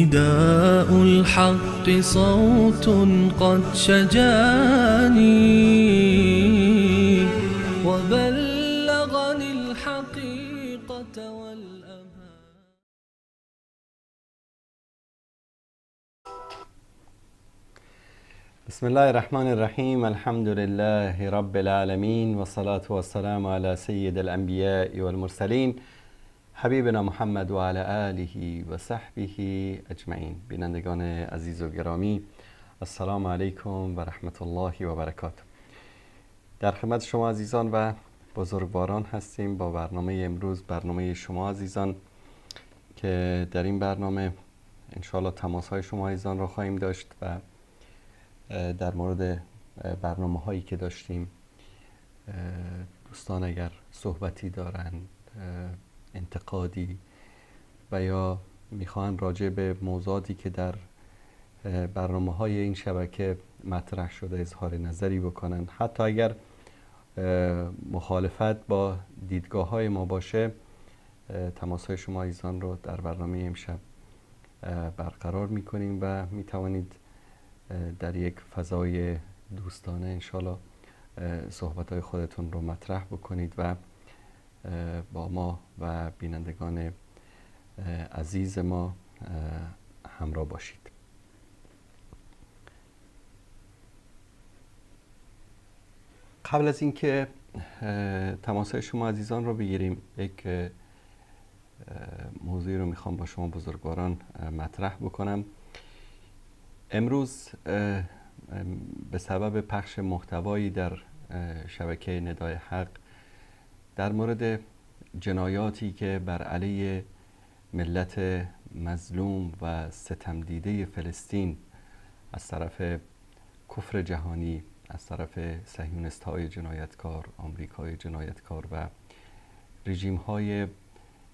نداء الحق صوت قد شجاني وبلغني الحقيقة والأمان. بسم الله الرحمن الرحیم. الحمد لله رب العالمین والصلاة والسلام على سید الانبیاء والمرسلین حبیبنا محمد و علی آله و صحبه اجمعین. بینندگان عزیز و گرامی، السلام علیکم و رحمت الله و برکاته. در خدمت شما عزیزان و بزرگواران هستیم با برنامه امروز، برنامه شما عزیزان، که در این برنامه انشاءالله تماس های شما عزیزان را خواهیم داشت و در مورد برنامه هایی که داشتیم دوستان اگر صحبتی دارن، انتقادی و یا میخوان راجع به موضوعاتی که در برنامه های این شبکه مطرح شده اظهار نظری بکنن، حتی اگر مخالفت با دیدگاه های ما باشه، تماس های شما عزیزان رو در برنامه امشب برقرار میکنیم و میتوانید در یک فضای دوستانه انشالله صحبت های خودتون رو مطرح بکنید و با ما و بینندگان عزیز ما همراه باشید. قبل از اینکه تماس شما عزیزان رو بگیریم، یک موضوعی رو میخوام با شما بزرگواران مطرح بکنم. امروز به سبب پخش محتوایی در شبکه ندای حق در مورد جنایاتی که بر علیه ملت مظلوم و ستمدیده فلسطین از طرف کفر جهانی، از طرف صهیونیست‌های جنایتکار، آمریکای جنایتکار و رژیم‌های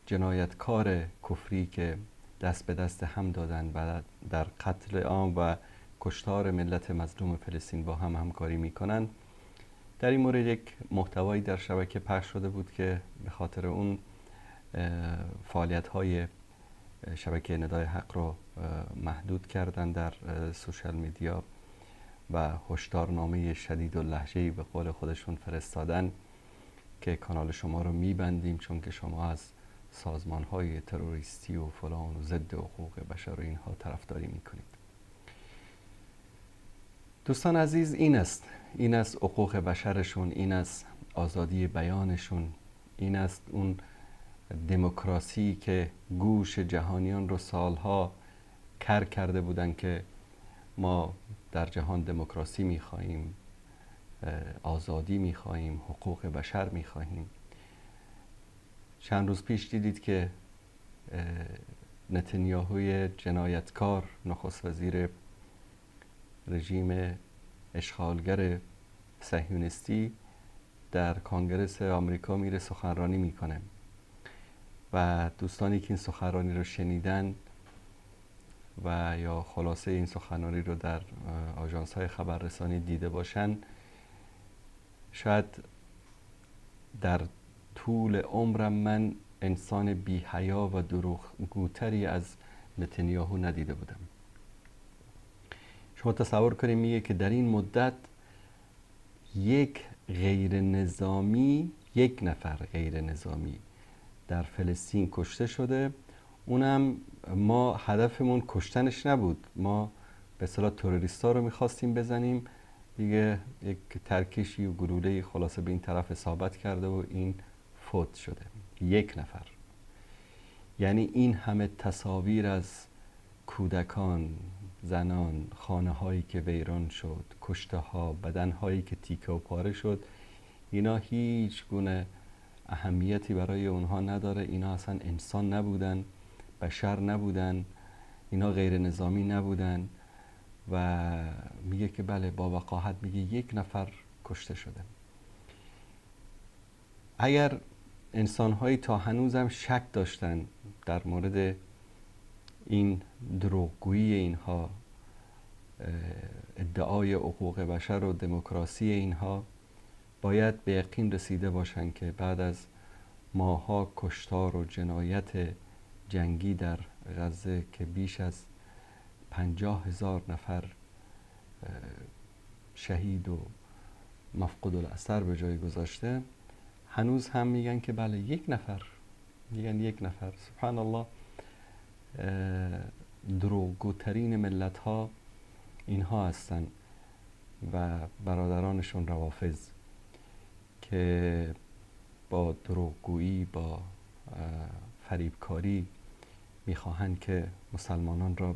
جنایتکار کفری که دست به دست هم دادن و در قتل عام و کشتار ملت مظلوم فلسطین با هم همکاری می‌کنند، در این مورد یک محتوایی در شبکه پخش شده بود که به خاطر اون فعالیت‌های شبکه ندای حق رو محدود کردن در سوشال میدیا و هشدارنامه شدید و لهجه‌ای به قول خودشون فرستادن که کانال شما رو میبندیم چون که شما از سازمان‌های تروریستی و فلان و ضد حقوق بشر و اینها طرفداری میکنید. دوستان عزیز، این است حقوق بشرشون، این است آزادی بیانشون، این است اون دموکراسی که گوش جهانیان رو سالها کر کرده بودن که ما در جهان دموکراسی میخواهیم، آزادی میخواهیم، حقوق بشر میخواهیم. چند روز پیش دیدید که نتانیاهوی جنایتکار، نخست وزیر رژیم اشغالگر صهیونیستی، در کانگرس آمریکا میره سخنرانی میکنه و دوستانی که این سخنرانی رو شنیدن و یا خلاصه این سخنرانی رو در آژانس های خبررسانی دیده باشن، شاید در طول عمرم من انسان بی حیا و دروغگوتری از نتانیاهو ندیده بودم. شما تصور کنید میگه که در این مدت یک غیر نظامی، یک نفر غیر نظامی در فلسطین کشته شده، اونم ما هدفمون کشتنش نبود، ما به اصطلاح تروریستا رو میخواستیم بزنیم دیگه، یک ترکشی و گلوله‌ای خلاصه به این طرف اصابت کرده و این فوت شده، یک نفر. یعنی این همه تصاویر از کودکان، زنان، خانه هایی که ویران شد، کشته ها، بدن هایی که تیکه و پاره شد، اینا هیچ گونه اهمیتی برای اونها نداره. اینا اصلا انسان نبودن، بشر نبودن، اینا غیر نظامی نبودن؟ و میگه که بله، با وقاحت میگه 1 نفر کشته شده. اگر انسانهایی تا هنوزم شک داشتن در مورد این دروغگویی اینها، ادعای حقوق بشر و دموکراسی اینها، باید به یقین رسیده باشن که بعد از ماها کشتار و جنایت جنگی در غزه که بیش از 50,000 نفر شهید و مفقود الاثر به جای گذاشته، هنوز هم میگن که بله 1 نفر، میگن 1 نفر. سبحان الله، دروغگوترین ملت ها اینها هستن و برادرانشون روافض که با دروغگویی، با فریبکاری میخواهند که مسلمانان را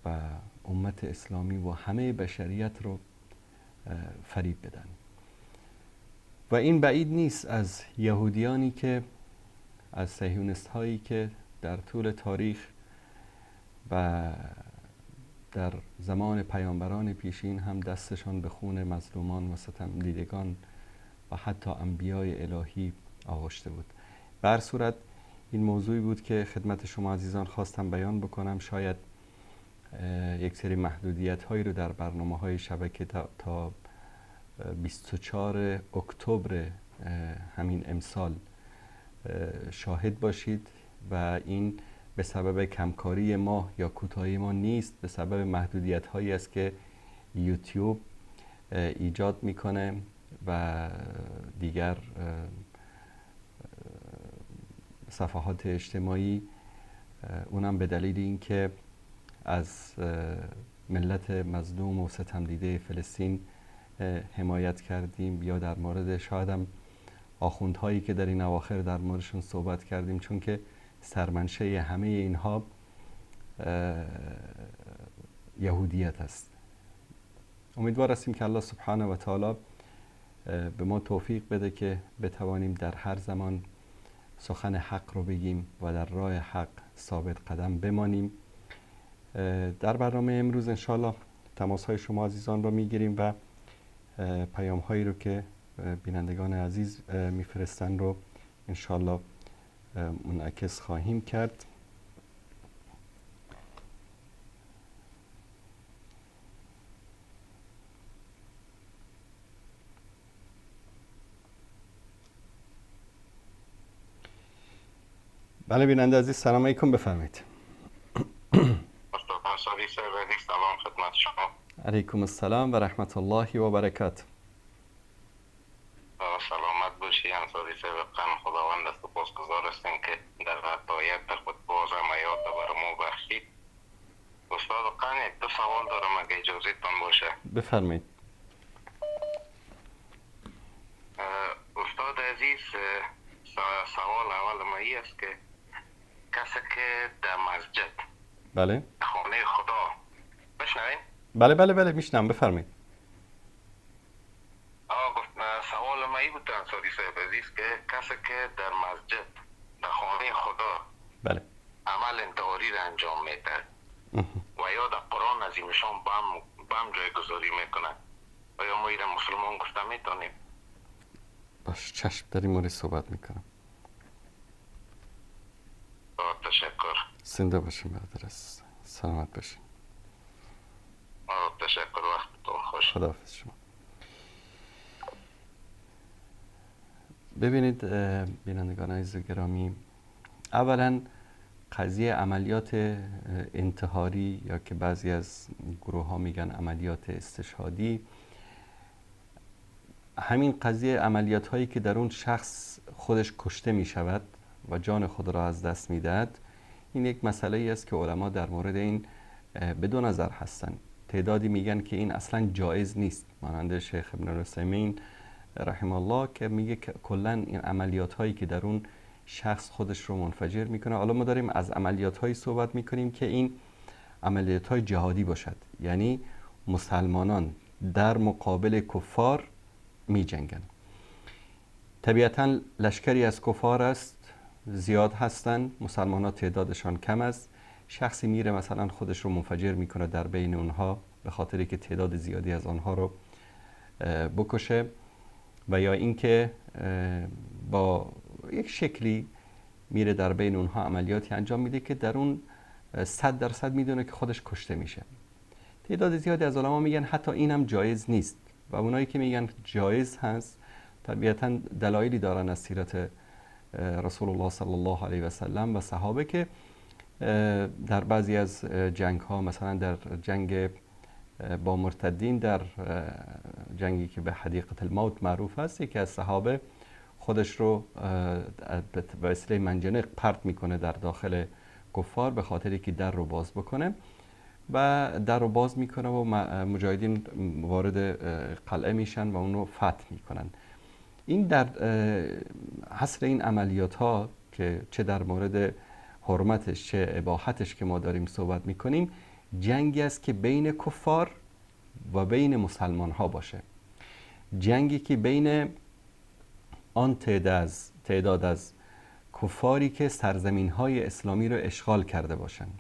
و امت اسلامی و همه بشریت رو فریب بدن. و این بعید نیست از یهودیانی که، از صهیونیست هایی که در طول تاریخ و در زمان پیامبران پیشین هم دستشان به خون مظلومان و ستم دیدگان و حتی انبیای الهی آغشته بود. به هر صورت این موضوعی بود که خدمت شما عزیزان خواستم بیان بکنم. شاید یک سری محدودیت هایی رو در برنامه های شبکه تا 24 اکتبر همین امسال شاهد باشید و این به سبب کمکاری ما یا کوتاهی ما نیست، به سبب محدودیت هایی است که یوتیوب ایجاد میکنه و دیگر صفحات اجتماعی، اونم به دلیل اینکه از ملت مظلوم و ستم دیده فلسطین حمایت کردیم یا در مورد شاید هم آخوندهایی که در این اواخر در موردشون صحبت کردیم، چون که سرمنشه همه اینها یهودیت است. امیدوار هستیم که الله سبحانه و تعالی به ما توفیق بده که بتوانیم در هر زمان سخن حق رو بگیم و در راه حق ثابت قدم بمانیم. در برنامه امروز انشالله تماس های شما عزیزان رو میگیریم و پیام هایی رو که بینندگان عزیز میفرستن رو انشالله منعکس خواهیم کرد. بله بیننده عزیز، سلام علیکم، بفرمایید. سلام خدمت شما. علیکم السلام و رحمت الله و برکاته. سلامت باشی انصاری صاحب، خداوند است سپاسگزار هستیم که در عطایت خود باز حیات بر ما بخشید. استاد قن، دو سوال دارم اگه اجازه تان باشه. بفرمایید. استاد عزیز، سوال اول ما این است که کسی که در مسجد، بله، خانه خدا، بشنوین؟ بله بله بله میشنم، بفرمایید. سوال ما این بود انصاری صاحب عزیز که کسی که در مسجد، در خانه خدا، بله، عمل انتحاری را انجام میده و یا در قرآن عظیمشان بم جایگذاری میکنه، آیا ما این مسلمان گفته میتونیم؟ باش، چشم، در این مورد صحبت میکنم. تشکر. زنده باشین برادر عزیز، سلامت باشین. تشکر، وقتتون خوش. خداحافظ شما. ببینید بینندگان عزیز گرامی، اولا قضیه عملیات انتحاری یا که بعضی از گروه ها میگن عملیات استشهادی، همین قضیه عملیات هایی که در اون شخص خودش کشته می شود و جان خود را از دست می دهد، این یک مسئله ای است که علما در مورد این به دو نظر هستند. تعدادی میگن که این اصلا جایز نیست، مانند شیخ ابن عثیمین رحمه الله که میگه کلا این عملیات هایی که در اون شخص خودش رو منفجر میکنه. حالا ما داریم از عملیات هایی صحبت میکنیم که این عملیات های جهادی باشد، یعنی مسلمانان در مقابل کفار میجنگن. طبیعتا لشکری از کفار است، زیاد هستند، مسلمان ها تعدادشان کم است، شخصی میره مثلا خودش رو منفجر میکنه در بین اونها به خاطری که تعداد زیادی از آنها رو بکشه، و یا اینکه با یک شکلی میره در بین اونها عملیاتی انجام میده که در اون 100% میدونه که خودش کشته میشه. تعداد زیادی از علما میگن حتی اینم جایز نیست، و اونایی که میگن جایز هست طبیعتا دلایلی دارن از سیرت رسول الله صلی الله علیه و سلم و صحابه که در بعضی از جنگ ها، مثلا در جنگ با مرتدین، در جنگی که به حدیقة الموت معروف است، یکی از صحابه خودش رو به وسیله منجنیق پرت میکنه در داخل کفار به خاطری که در رو باز بکنه، و در رو باز میکنه و مجاهدین وارد قلعه میشن و اون رو فتح میکنن. این در حصر این عملیات ها که چه در مورد حرمتش چه اباحتش که ما داریم صحبت میکنیم، جنگی است که بین کفار و بین مسلمان ها باشه، جنگی که بین آن تعداد از کفاری که سرزمین های اسلامی رو اشغال کرده باشند،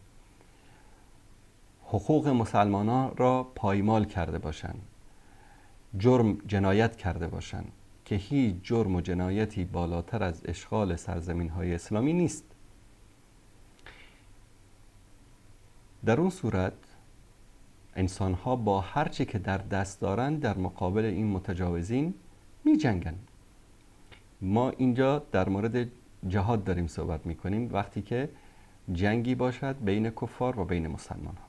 حقوق مسلمان ها را پایمال کرده باشند، جرم جنایت کرده باشند، که هیچ جرم و جنایتی بالاتر از اشغال سرزمین های اسلامی نیست. در اون صورت انسان ها با هر چه که در دست دارند در مقابل این متجاوزین می جنگن. ما اینجا در مورد جهاد داریم صحبت می کنیم وقتی که جنگی باشد بین کفار و بین مسلمان ها.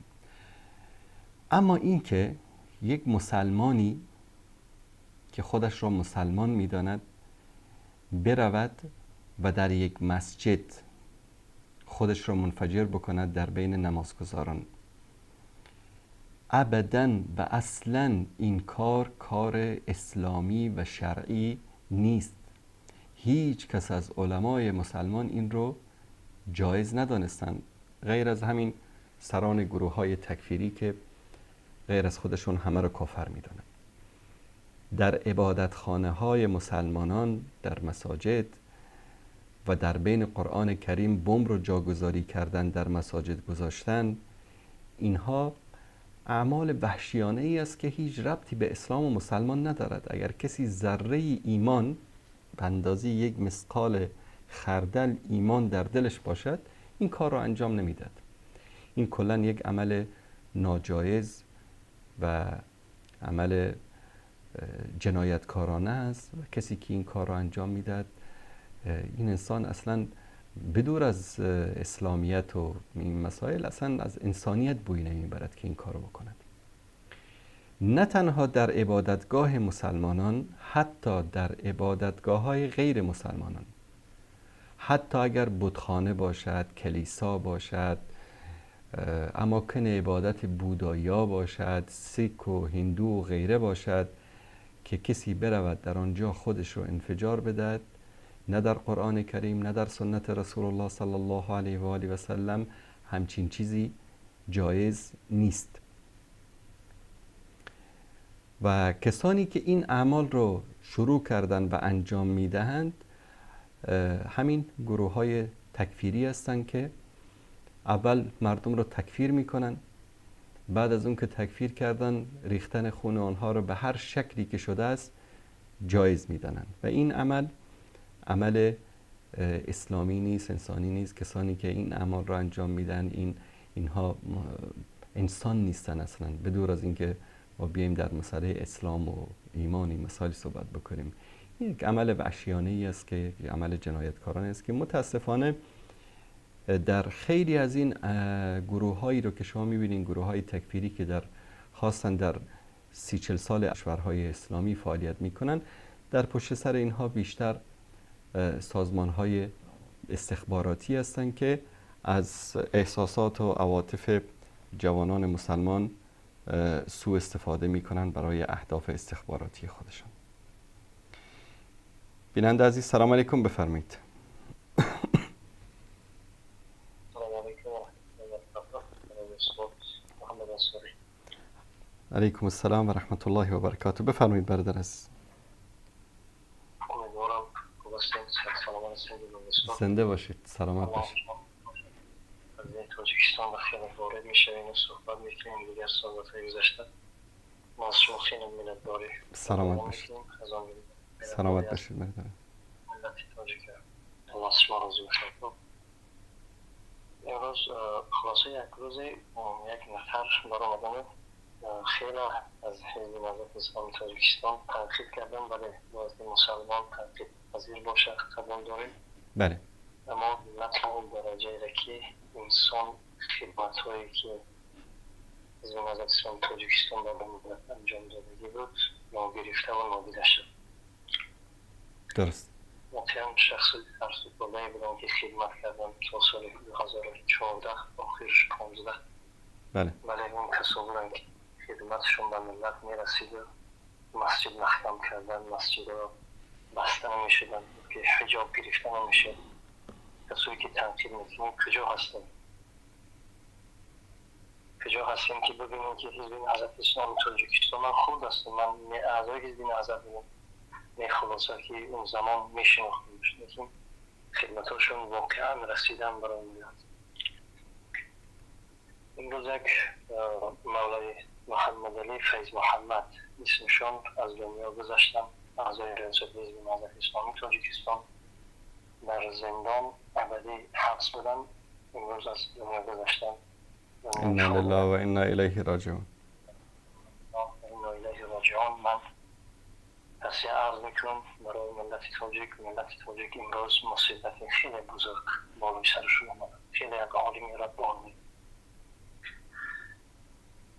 اما این که یک مسلمانی که خودش را مسلمان می داند برود و در یک مسجد خودش را منفجر بکند در بین نمازگزاران، ابداً و اصلاً این کار کار اسلامی و شرعی نیست. هیچ کس از علمای مسلمان این رو جایز ندانستند، غیر از همین سران گروه های تکفیری که غیر از خودشون همه رو کافر میدانند. در عبادتخانه های مسلمانان، در مساجد و در بین قرآن کریم بمب رو جاگذاری کردن، در مساجد گذاشتن، اینها اعمال وحشیانه ای است که هیچ ربطی به اسلام و مسلمان ندارد. اگر کسی ذره ایمان به اندازه یک مثقال خردل ایمان در دلش باشد، این کار را انجام نمیداد. این کلا یک عمل ناجایز و عمل جنایتکارانه است و کسی که این کار را انجام میداد، این انسان اصلا بدور از اسلامیت و این مسائل اصلا از انسانیت بوی نمیبرد که این کارو بکند. نه تنها در عبادتگاه مسلمانان، حتی در عبادتگاه های غیر مسلمانان، حتی اگر بتخانه باشد، کلیسا باشد، اماکن عبادت بودایا باشد، سیک و هندو و غیره باشد، که کسی برود در آنجا خودش رو انفجار بدهد، نه در قرآن کریم نه در سنت رسول الله صلی الله علیه و آله و سلم همچین چیزی جایز نیست. و کسانی که این اعمال رو شروع کردن و انجام میدهند همین گروه های تکفیری هستند که اول مردم رو تکفیر میکنن، بعد از اون که تکفیر کردن ریختن خون آنها رو به هر شکلی که شده است جایز میدانند. و این عمل عمل اسلامی نیست، انسانی نیست. کسانی که این اعمال رو انجام میدن اینها انسان نیستن اصلا، به دور از اینکه ما بیایم در مسئله اسلام و ایمان این مسائل صحبت بکنیم. این یک عمل وحشیانه ای است که یک عمل جنایتکارانه است که متاسفانه در خیلی از این گروه هایی رو که شما میبینین، گروه های تکفیری که در خاصا در 30-40 سال کشورهای اسلامی فعالیت میکنن، در پشت سر اینها بیشتر سازمان های استخباراتی هستند که از احساسات و عواطف جوانان مسلمان سوء استفاده میکنن برای اهداف استخباراتی خودشان. بیننده عزیز سلام علیکم، بفرمایید. علیکم السلام و رحمت الله و برکاته. بفرمایید برادر عزیز. زنده باشید، سلامت باشید. قضیه تاجیکستان خیلی وارد میشویم و صحبت میکنیم. دیگر صحبت‌های گذشته ما از شما خیلی منتداریم. سلامت باشید. سلامت باشید. ملت تاجیک الله از شما راضی باشد. امروز خلاصه یک روز یک نفر برآمدن خیلی از حزب نهضت اسلامی تاجیکستان تنقید کردن، ولی باید مسلمان تنقید پذیر باشه، قبول داریم. بله. اما نه تا اون درجه را که انسان خدمت هایی که حزب نهضت اسلامی تاجیکستان برای ملت انجام دادگی بود ناگرفته و نادیده شد. درست. واقعا شخص سرسپرده‌ای بودن که خدمت کردن تا سال 2014 آخرش 15. بله. ولی اون کسا بودن که خدمتشون به ملت میرسید و مسجد محکم کردن، مسجد را بسته نمیشدن، که حجاب گرفته نمیشد. کسایی که تنقید میکنیم کجا هستیم؟ کجا هستیم که ببینیم که حزب نهضت اسلامی تاجیکستان، من خود هستم، من اعضای حزب نهضت بودم، نه خلاصه که اون زمان میشناختیم، لیکن خدمتاشون واقعا رسیدن برای ملت. امروز یک مولوی محمد علی فیض محمد اسمشون از دنیا گذشتن، اعضای ریاست حزب نهضت اسلامی تاجیکستان در زندان ابدی حبس بودن، امروز از دنیا گذشتن. انا لله و انا الیه راجعون. انا الیه راجعون. من تسلیت عرض میکنم برای ملت تاجیک. ملت تاجیک امروز مصیبت خیلی بزرگ بالای سرشون آمده، خیلی یک عالم ربانی.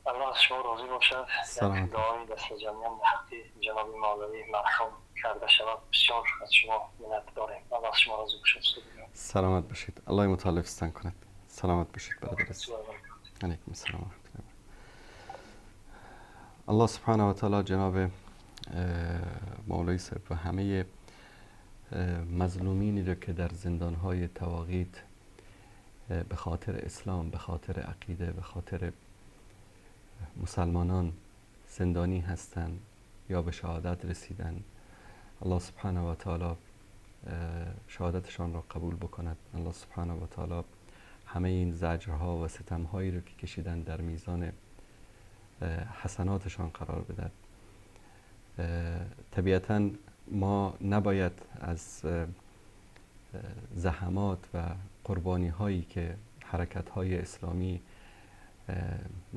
الله از شما راضی باشد. یک دعای دست جمعی به حق جناب مولوی مرحوم کرده شود. بسیار از شما منت داریم. الله از شما راضی باشد. سلامت باشید. الله متعال حفظتان کند. سلامت باشید برادر عزیز. علیکم السلام و رحمت الله. الله سبحانه و تعالی جناب مولوی صاحب و همه مظلومینی را که در زندان‌های طواغیت به خاطر اسلام، به خاطر عقیده، به خاطر مسلمانان زندانی هستند یا به شهادت رسیدن، الله سبحانه و تعالی شهادتشان را قبول بکند. الله سبحانه و تعالی همه این زجرها و ستمهایی را که کشیدن در میزان حسناتشان قرار بدهد. طبیعتاً ما نباید از زحمات و قربانی هایی که حرکت های اسلامی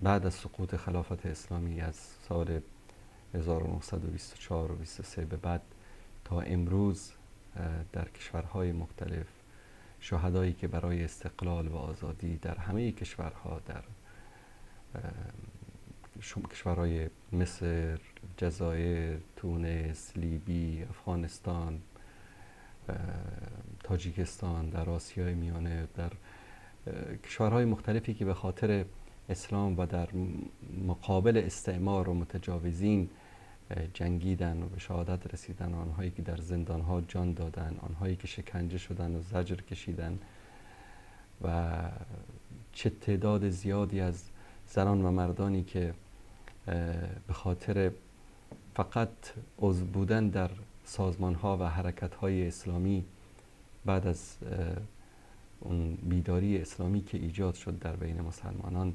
بعد از سقوط خلافت اسلامی از سال 1924 و 23 به بعد تا امروز در کشورهای مختلف، شهدایی که برای استقلال و آزادی در همه کشورها، در کشورهای مصر، جزایر، تونس، لیبی، افغانستان، تاجیکستان، در آسیای میانه، در کشورهای مختلفی که به خاطر اسلام و در مقابل استعمار و متجاوزین جنگیدن و به شهادت رسیدن، آنهایی که در زندانها جان دادن، آنهایی که شکنجه شدن و زجر کشیدن و چه تعداد زیادی از زنان و مردانی که به خاطر فقط عضو بودن در سازمانها و حرکت‌های اسلامی بعد از اون بیداری اسلامی که ایجاد شد در بین مسلمانان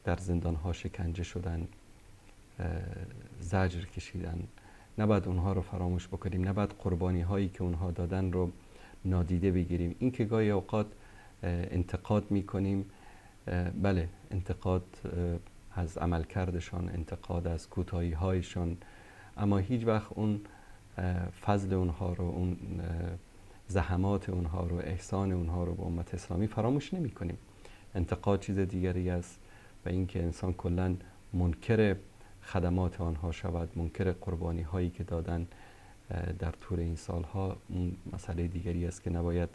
در زندانها شکنجه شدن، زجر کشیدن، نباید اونها رو فراموش بکنیم، نباید قربانی هایی که اونها دادن رو نادیده بگیریم. این که گاهی اوقات انتقاد میکنیم، بله، انتقاد از عملکردشان، انتقاد از کوتاهی هایشان، اما هیچ وقت اون فضل اونها رو، اون زحمات اونها رو، احسان اونها رو به امت اسلامی فراموش نمی کنیم. انتقاد چیز دیگری است و اینکه انسان کلاً منکر خدمات آنها شود، منکر قربانی هایی که دادن در طول این سالها، اون مسئله دیگری است که نباید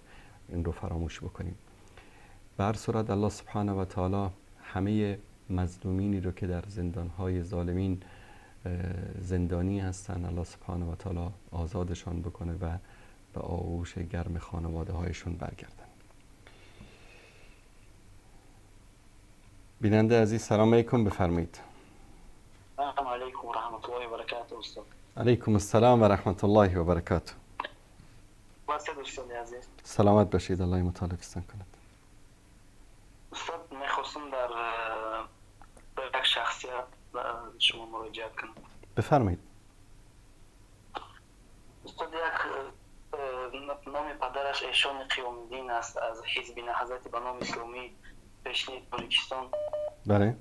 این رو فراموش بکنیم. به هر صورت الله سبحانه و تعالی همه مظلومینی رو که در زندانهای ظالمین زندانی هستند، الله سبحانه و تعالی آزادشان بکنه و به آغوش گرم خانواده هایشون برگردن. بیننده عزیز سلام علیکم، بفرمایید. السلام علیکم و رحمت الله و برکاته استاد. علیکم السلام و رحمت الله و برکاته. دوستان عزیز سلامت باشید، الله متعال حفظتان کند. شما مراجعه کنم. بفرمایید. استاد، یک نام پدرش ایشان قیام است، از حزب نهضت به نام اسلامی پیشین تاجیکستان. بله.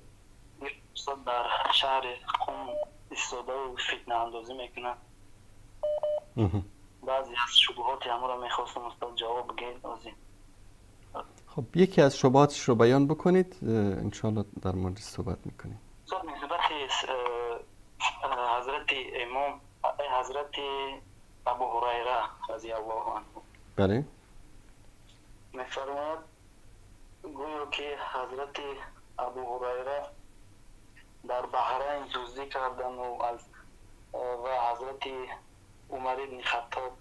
استاد در شهر قم ایستاده و فتنه اندازی میکنه. بعضی از شبهات همو را میخواستم استاد جواب بگید. خب یکی از شبهاتش رو بیان بکنید، انشالله در مورد صحبت میکنیم. استاد، نسبت حضرت امام، حضرت ابو هریره رضی الله عنه. بله. میفرماید گویا که حضرت ابو هریره در بحرین دزدی کردن و از و حضرت عمر بن خطاب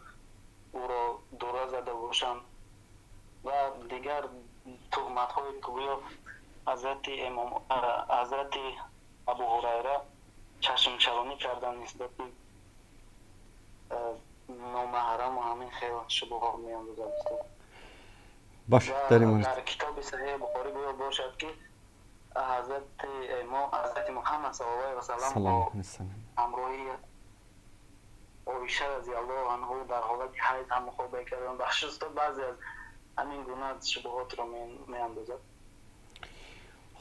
او را دوره زده باشند و دیگر تهمت های که گویا حضرت امام، حضرت ابو هریره چشم چرانی کردن نسبت نامحرم و همین خیلی شبهات میاندازد. باشه، در این مورد در کتاب صحیح بخاری گویا باشد که حضرت امام، حضرت محمد صلی الله علیه و سلم با همراهی عایشه رضی الله عنها در حالت حیض هم مخابره کردن. بخش استاد بعضی از همین گونه شبهات رو میاندازد.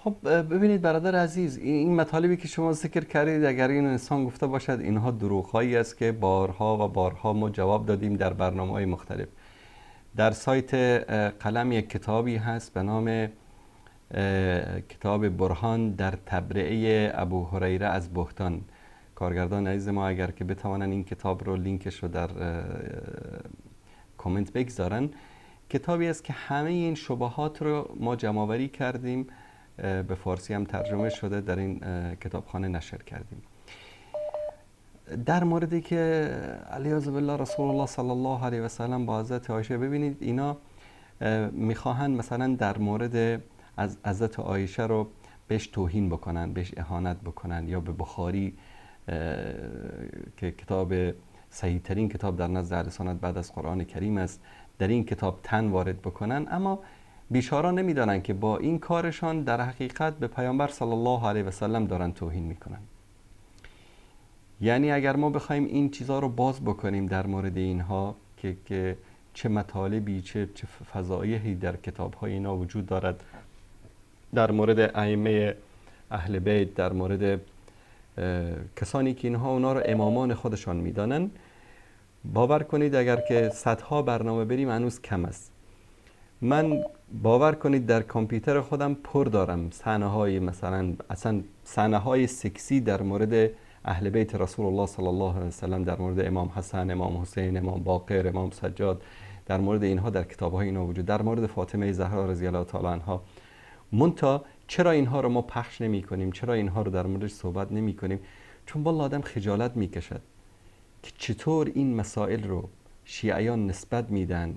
خب ببینید برادر عزیز، این مطالبی که شما ذکر کردید اگر این انسان گفته باشد، اینها دروغ هایی است که بارها و بارها ما جواب دادیم در برنامه های مختلف. در سایت قلم یک کتابی هست به نام کتاب برهان در تبرئه ابو هریره از بهتان. کارگردان عزیز ما اگر که بتوانن این کتاب رو، لینکش رو در کامنت بگذارن. کتابی است که همه این شبهات رو ما جمع کردیم، به فارسی هم ترجمه شده، در این کتابخانه نشر کردیم. در موردی که علیه بالله رسول الله صلی الله علیه و سلم با حضرت عایشه، ببینید اینا میخواهند مثلا در مورد از حضرت عایشه رو بهش توهین بکنن، بهش اهانت بکنن، یا به بخاری که کتاب صحیح ترین کتاب در نزد اهل سنت بعد از قرآن کریم است، در این کتاب تن وارد بکنن. اما بیچارا نمیدانن که با این کارشان در حقیقت به پیامبر صلی الله علیه و سلم دارن توهین میکنن. یعنی اگر ما بخوایم این چیزها رو باز بکنیم در مورد اینها که چه مطالبی، چه فضایحی در کتاب‌های اینا وجود دارد در مورد ائمه اهل بیت، در مورد کسانی که اینها اونا رو امامان خودشان میدانن، باور کنید اگر که صدها برنامه بریم هنوز کم است. من باور کنید در کامپیوتر خودم پر دارم صحنه های، مثلا اصلا صحنه های سکسی در مورد اهل بیت رسول الله صلی الله علیه و سلم، در مورد امام حسن، امام حسین، امام باقر، امام سجاد، در مورد اینها در کتاب های اینا وجود، در مورد فاطمه زهرا رضی الله تعالی عنها. منتها چرا اینها رو ما پخش نمی کنیم؟ چرا اینها رو در موردش صحبت نمی کنیم؟ چون والله آدم خجالت می کشد که چطور این مسائل رو شیعیان نسبت میدن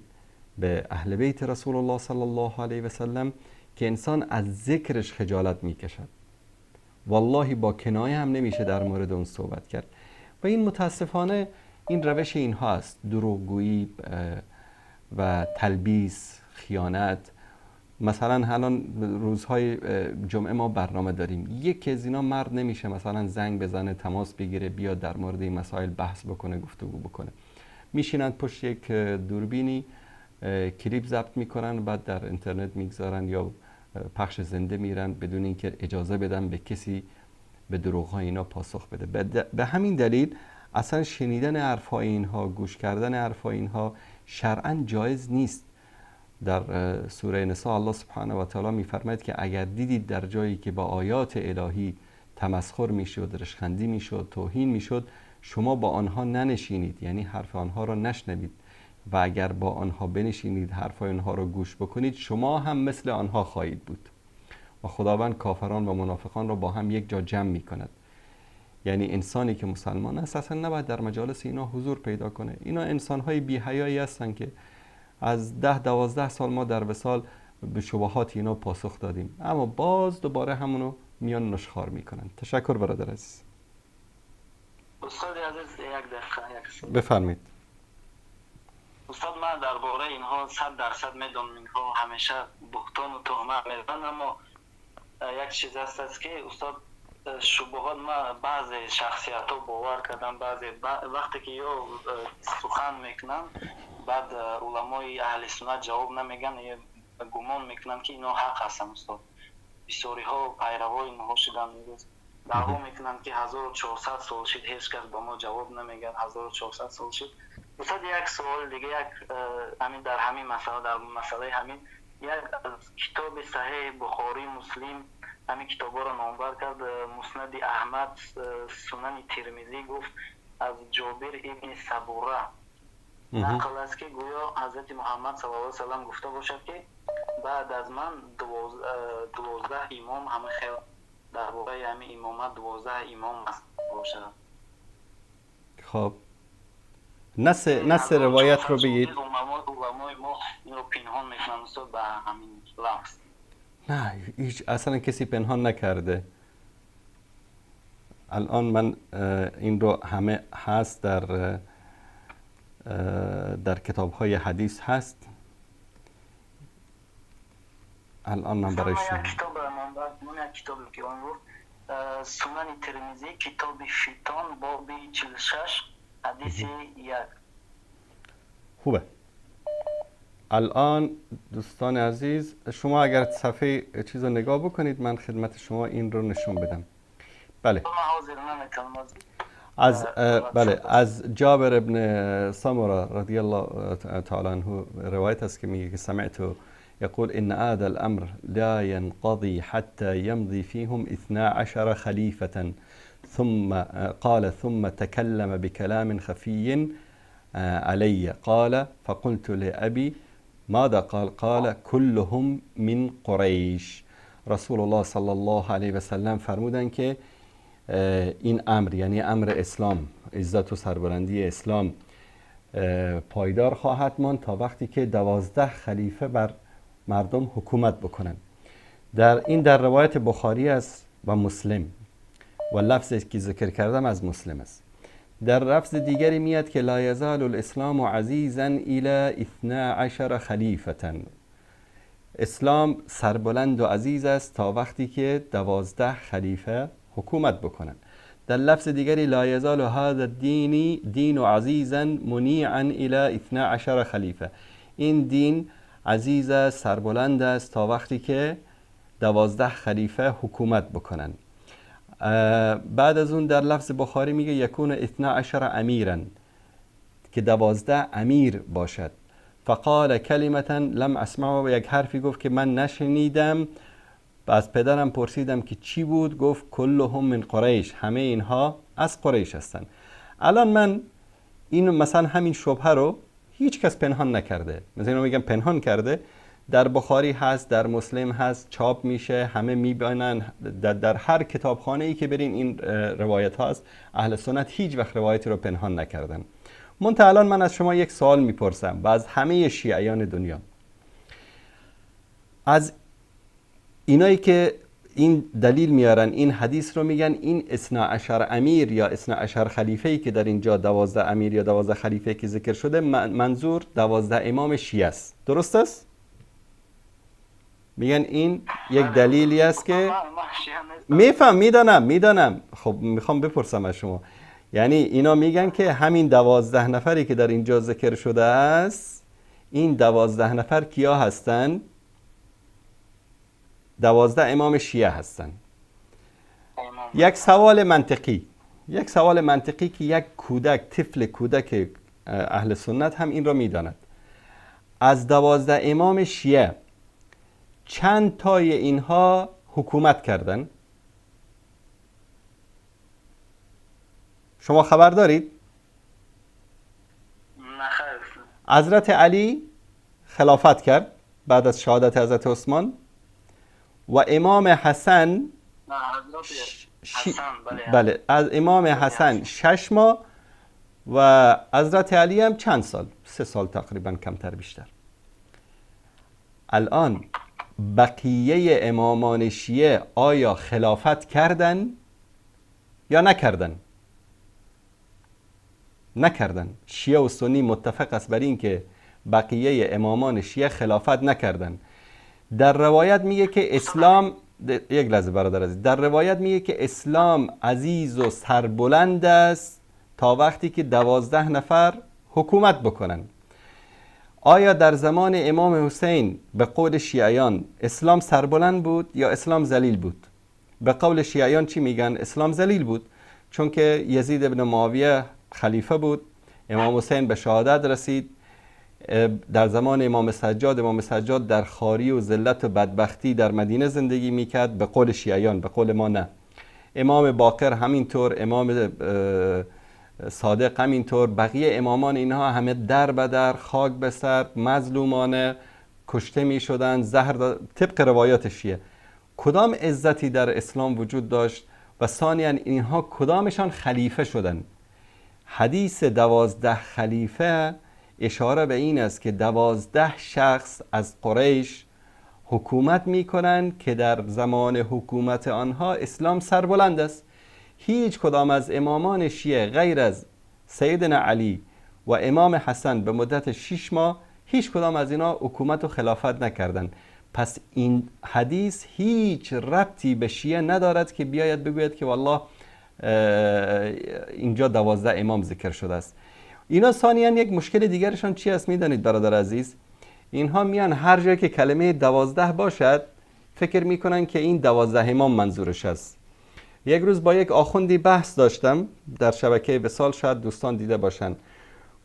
به اهل بیت رسول الله صلی الله علیه و سلم که انسان از ذکرش خجالت میکشد. والله با کنایه هم نمیشه در مورد اون صحبت کرد. و این متاسفانه این روش اینها است، دروغگویی و تلبیس، خیانت. مثلا الان روزهای جمعه ما برنامه داریم، یکی از اینا مرد نمیشه مثلا زنگ بزنه، تماس بگیره، بیاد در مورد این مسائل بحث بکنه، گفتگو بکنه. میشینند پشت یک دوربینی کلیپ ضبط میکنن، بعد در اینترنت میگذارن یا پخش زنده میرن بدون اینکه اجازه بدن به کسی به دروغ اینا پاسخ بده. به همین دلیل اصلا شنیدن حرفهای اینها، گوش کردن حرفهای اینها شرعا جایز نیست. در سوره نساء الله سبحانه و تعالی میفرماید که اگر دیدید در جایی که با آیات الهی تمسخر میشد، رشخندی میشد، توهین میشد، شما با آنها ننشینید، یعنی حرف آنها را نشنوید، و اگر با آنها بنشینید، حرفهای آنها را گوش بکنید، شما هم مثل آنها خواهید بود. و خداوند کافران و منافقان را با هم یک جا جمع میکند. یعنی انسانی که مسلمان است اصلا نباید در مجالس اینا حضور پیدا کنه. اینا انسانهای بی‌حیایی هستن که از 10-12 سال ما در وصال به شبهات اینا پاسخ دادیم، اما باز دوباره همونو میان نشخوار میکنن. تشکر برادر عزیز. استاد عزیز یک دقیقه، یک بفرمایید. استاد من درباره اینها 100% میدونم، اینها همیشه بهتان و تهمت میزنن، اما یک چیز هست که استاد شبهات ما بعضی شخصیت ها باور کردن، بعضی وقتی که یا سخن میکنن بعد علمای اهل سنت جواب نمیگن، گمان میکنن که اینا حق هستن. استاد بسیاری ها پیروای اینها شدن، دعوا میکنن که 1400 سال شد هیچ کس به ما جواب نمیگن، 1400 سال شد. استاد یک سوال دیگه، یک همین در همین مسئله، در مسئله همین یک از کتاب صحیح بخاری مسلم همین کتابا را نامبر کرد، مسند احمد، سنن ترمذی، گفت از جابر ابن سبوره نقل است که گویا حضرت محمد صلی الله علیه و سلم گفته باشد که بعد از من 12 امام، همه خیر در واقع همین امامت 12 امام است باشد. خب نص روایت رو بگید. علمای ما این رو پنهان میکنن استاد به همین لفظ. نه هیچ، اصلا کسی پنهان نکرده. الان من این رو همه هست در کتاب های حدیث هست. الان من برای شما یک کتاب که آن گفت سنن ترمذی، کتاب فیتان، باب 46 حدیث 1. خوبه. الان دوستان عزیز شما اگر صفحه چیز رو نگاه بکنید من خدمت شما این رو نشون بدم. بله از بله از جابر ابن سمره رضی الله تعالی عنه روایت است که میگه که سمعت يقول إن هذا الأمر لا ينقضي حتى يمضي فيهم 12 خليفة ثم قال ثم تكلم بكلام خفي علي قال فقلت لأبي ماذا قال قال كلهم من قريش. رسول الله صلی الله علیه و سلم فرمودن که این امر، یعنی امر اسلام، عزت و سربلندی اسلام پایدار خواهد ماند تا وقتی که 12 خلیفه بر مردم حکومت بکنن. در این در روایت بخاری است و مسلم و لفظی که ذکر کردم از مسلم است. در لفظ دیگری میاد که لا یزال الاسلام عزیزا الی 12 خلیفة. اسلام سربلند و عزیز است تا وقتی که 12 خلیفه حکومت بکنن. در لفظ دیگری لا یزال هذا الدین دین عزیزا منیعا الی 12 خلیفه. این دین عزیز است، سربلند است تا وقتی که 12 خلیفه حکومت بکنن. بعد از اون در لفظ بخاری میگه یکون 12 امیرا، که 12 امیر باشد. فقال کلمتا لم اسمعه، و یک حرفی گفت که من نشنیدم. از پدرم پرسیدم که چی بود، گفت کلهم من قریش، همه اینها از قریش هستند. الان من این مثلا همین شبهه رو هیچ کس پنهان نکرده، مثلا اینو میگم پنهان کرده، در بخاری هست، در مسلم هست، چاپ میشه، همه میبینن، در هر کتابخانه ای که برین این روایت هاست. اهل سنت هیچ وقت روایتی رو پنهان نکردن. منتها الان من از شما یک سوال میپرسم و از همه شیعیان دنیا، از اینایی که این دلیل میارن، این حدیث رو میگن، این 12 امیر یا 12 خلیفه ای که در اینجا 12 امیر یا 12 خلیفه که ذکر شده، منظور 12 امام شیعه است، درست است؟ میگن این یک دلیلی است که میفهم، میدانم. خب میخوام بپرسم از شما، یعنی اینا میگن که همین 12 نفری که در اینجا ذکر شده است، این 12 نفر کیا هستند؟ 12 امام شیعه هستند. یک سوال منطقی، یک سوال منطقی که یک کودک، طفل کودک اهل سنت هم این را میداند، از 12 امام شیعه چند تای اینها حکومت کردن؟ شما خبر دارید؟ نه خیر. حضرت علی خلافت کرد بعد از شهادت حضرت عثمان و امام حسن، نه حضرت حسن، بله، بله، از امام حسن 6 ماه و حضرت علی هم چند سال، 3 سال تقریبا، کمتر بیشتر. الان بقیه امامان شیعه آیا خلافت کردن یا نکردن؟ نکردن. شیعه و سنی متفق است بر این که بقیه امامان شیعه خلافت نکردن. در روایت میگه که اسلام، یک لحظه برادر عزیز، در روایت میگه که اسلام عزیز و سربلند است تا وقتی که 12 نفر حکومت بکنن. آیا در زمان امام حسین به قول شیعیان اسلام سربلند بود یا اسلام ذلیل بود؟ به قول شیعیان چی میگن؟ اسلام ذلیل بود، چون که یزید ابن معاویه خلیفه بود، امام حسین به شهادت رسید. در زمان امام سجاد، امام سجاد در خواری و ذلت و بدبختی در مدینه زندگی میکرد، به قول شیعیان، به قول ما نه. امام باقر همینطور، امام صادق همینطور، بقیه امامان اینها همه در به در، خاک به سر، مظلومانه کشته میشدن، زهر، طبق روایات شیعه. کدام عزتی در اسلام وجود داشت؟ و ثانیا اینها کدامشان خلیفه شدن؟ حدیث 12 خلیفه اشاره به این است که 12 شخص از قریش حکومت میکنند که در زمان حکومت آنها اسلام سربلند است. هیچ کدام از امامان شیعه غیر از سیدنا علی و امام حسن به مدت 6 ماه هیچ کدام از اینا حکومت و خلافت نکردند. پس این حدیث هیچ ربطی به شیعه ندارد که بیاید بگوید که والله اینجا 12 امام ذکر شده است. اینا ثانیاً یک مشکل دیگرشان چی است میدانید برادر عزیز؟ اینها میان هر جایی که کلمه 12 باشد فکر میکنن که این 12 امام منظورش است. یک روز با یک آخوندی بحث داشتم در شبکه وصال، شاید دوستان دیده باشند.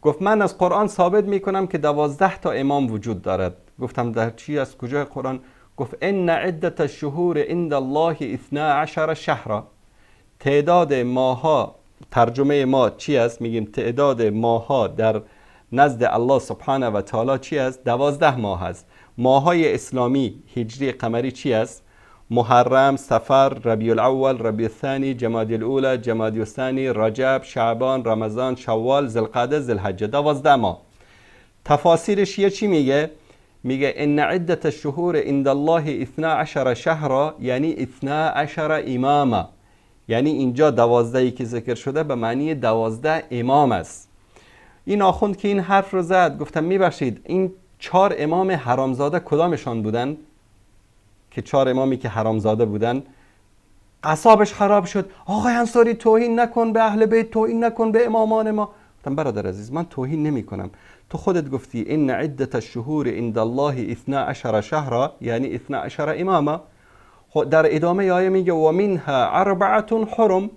گفت من از قرآن ثابت میکنم که 12 تا امام وجود دارد. گفتم در چی، از کجای قرآن؟ گفت ان عدت الشهور عند الله 12 شهرا. تعداد ماها، ترجمه ما چی است؟ میگیم تعداد ماها در نزد الله سبحانه و تعالی چی است؟ 12 ماه است. ماهای اسلامی هجری قمری چی است؟ محرم، صفر، ربیع الاول، ربیع الثانی، جمادی الاولی، جمادی الثانی، رجب، شعبان، رمضان، شوال، ذوالقعده، ذوالحجه، 12 ماه. تفاسیر شیعه چی میگه؟ میگه ان عدت الشهور عند الله 12 شهرا، یعنی 12 اماما، یعنی اینجا 12 که ذکر شده به معنی 12 امام است. این آخوند که این حرف رو زد، گفتم میبخشید این 4 امام حرامزاده کدامشان بودن؟ که 4 امامی که حرامزاده بودن، اعصابش خراب شد. آقای انصاری توهین نکن به اهل بیت، توهین نکن به امامان ما. گفتم برادر عزیز من توهین نمی کنم، تو خودت گفتی ان عدت الشهور عند الله 12 شهرا، یعنی 12 اماما. در ادامه آیه میگه و منها اربعه حرم،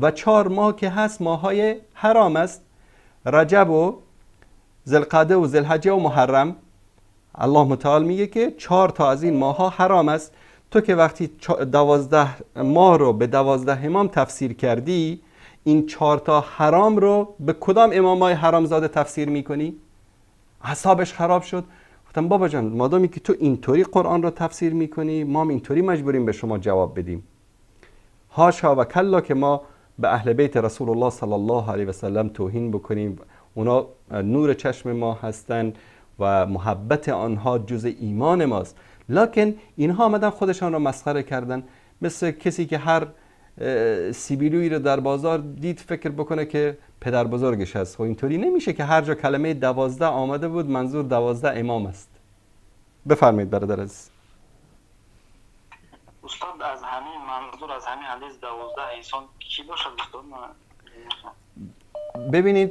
و 4 ماه که هست ماهای حرام است، رجب و ذوالقعده و ذوالحجه و محرم. الله متعال میگه که 4 تا از این ماها حرام است. تو که وقتی 12 ماه رو به 12 امام تفسیر کردی، این 4 تا حرام رو به کدام امامای حرامزاده تفسیر میکنی؟ اعصابش خراب شد. گفتم بابا جان مادامی که تو اینطوری قرآن رو تفسیر میکنی، ما هم اینطوری مجبوریم به شما جواب بدیم. حاشا و کلا که ما به اهل بیت رسول الله صلی الله علیه و سلم توهین بکنیم. اونا نور چشم ما هستند و محبت آنها جز ایمان ماست. لکن اینها آمدن خودشان را مسخره کردن، مثل کسی که هر سیبیلویی رو در بازار دید فکر بکنه که پدر بزرگش هست. خب اینطوری نمیشه که هر جا کلمه 12 آمده بود منظور 12 امام است. بفرمایید برادر عزیز. استاد از همین منظور از همین حدیث 12 انسان کی باشد استاد؟ ببینید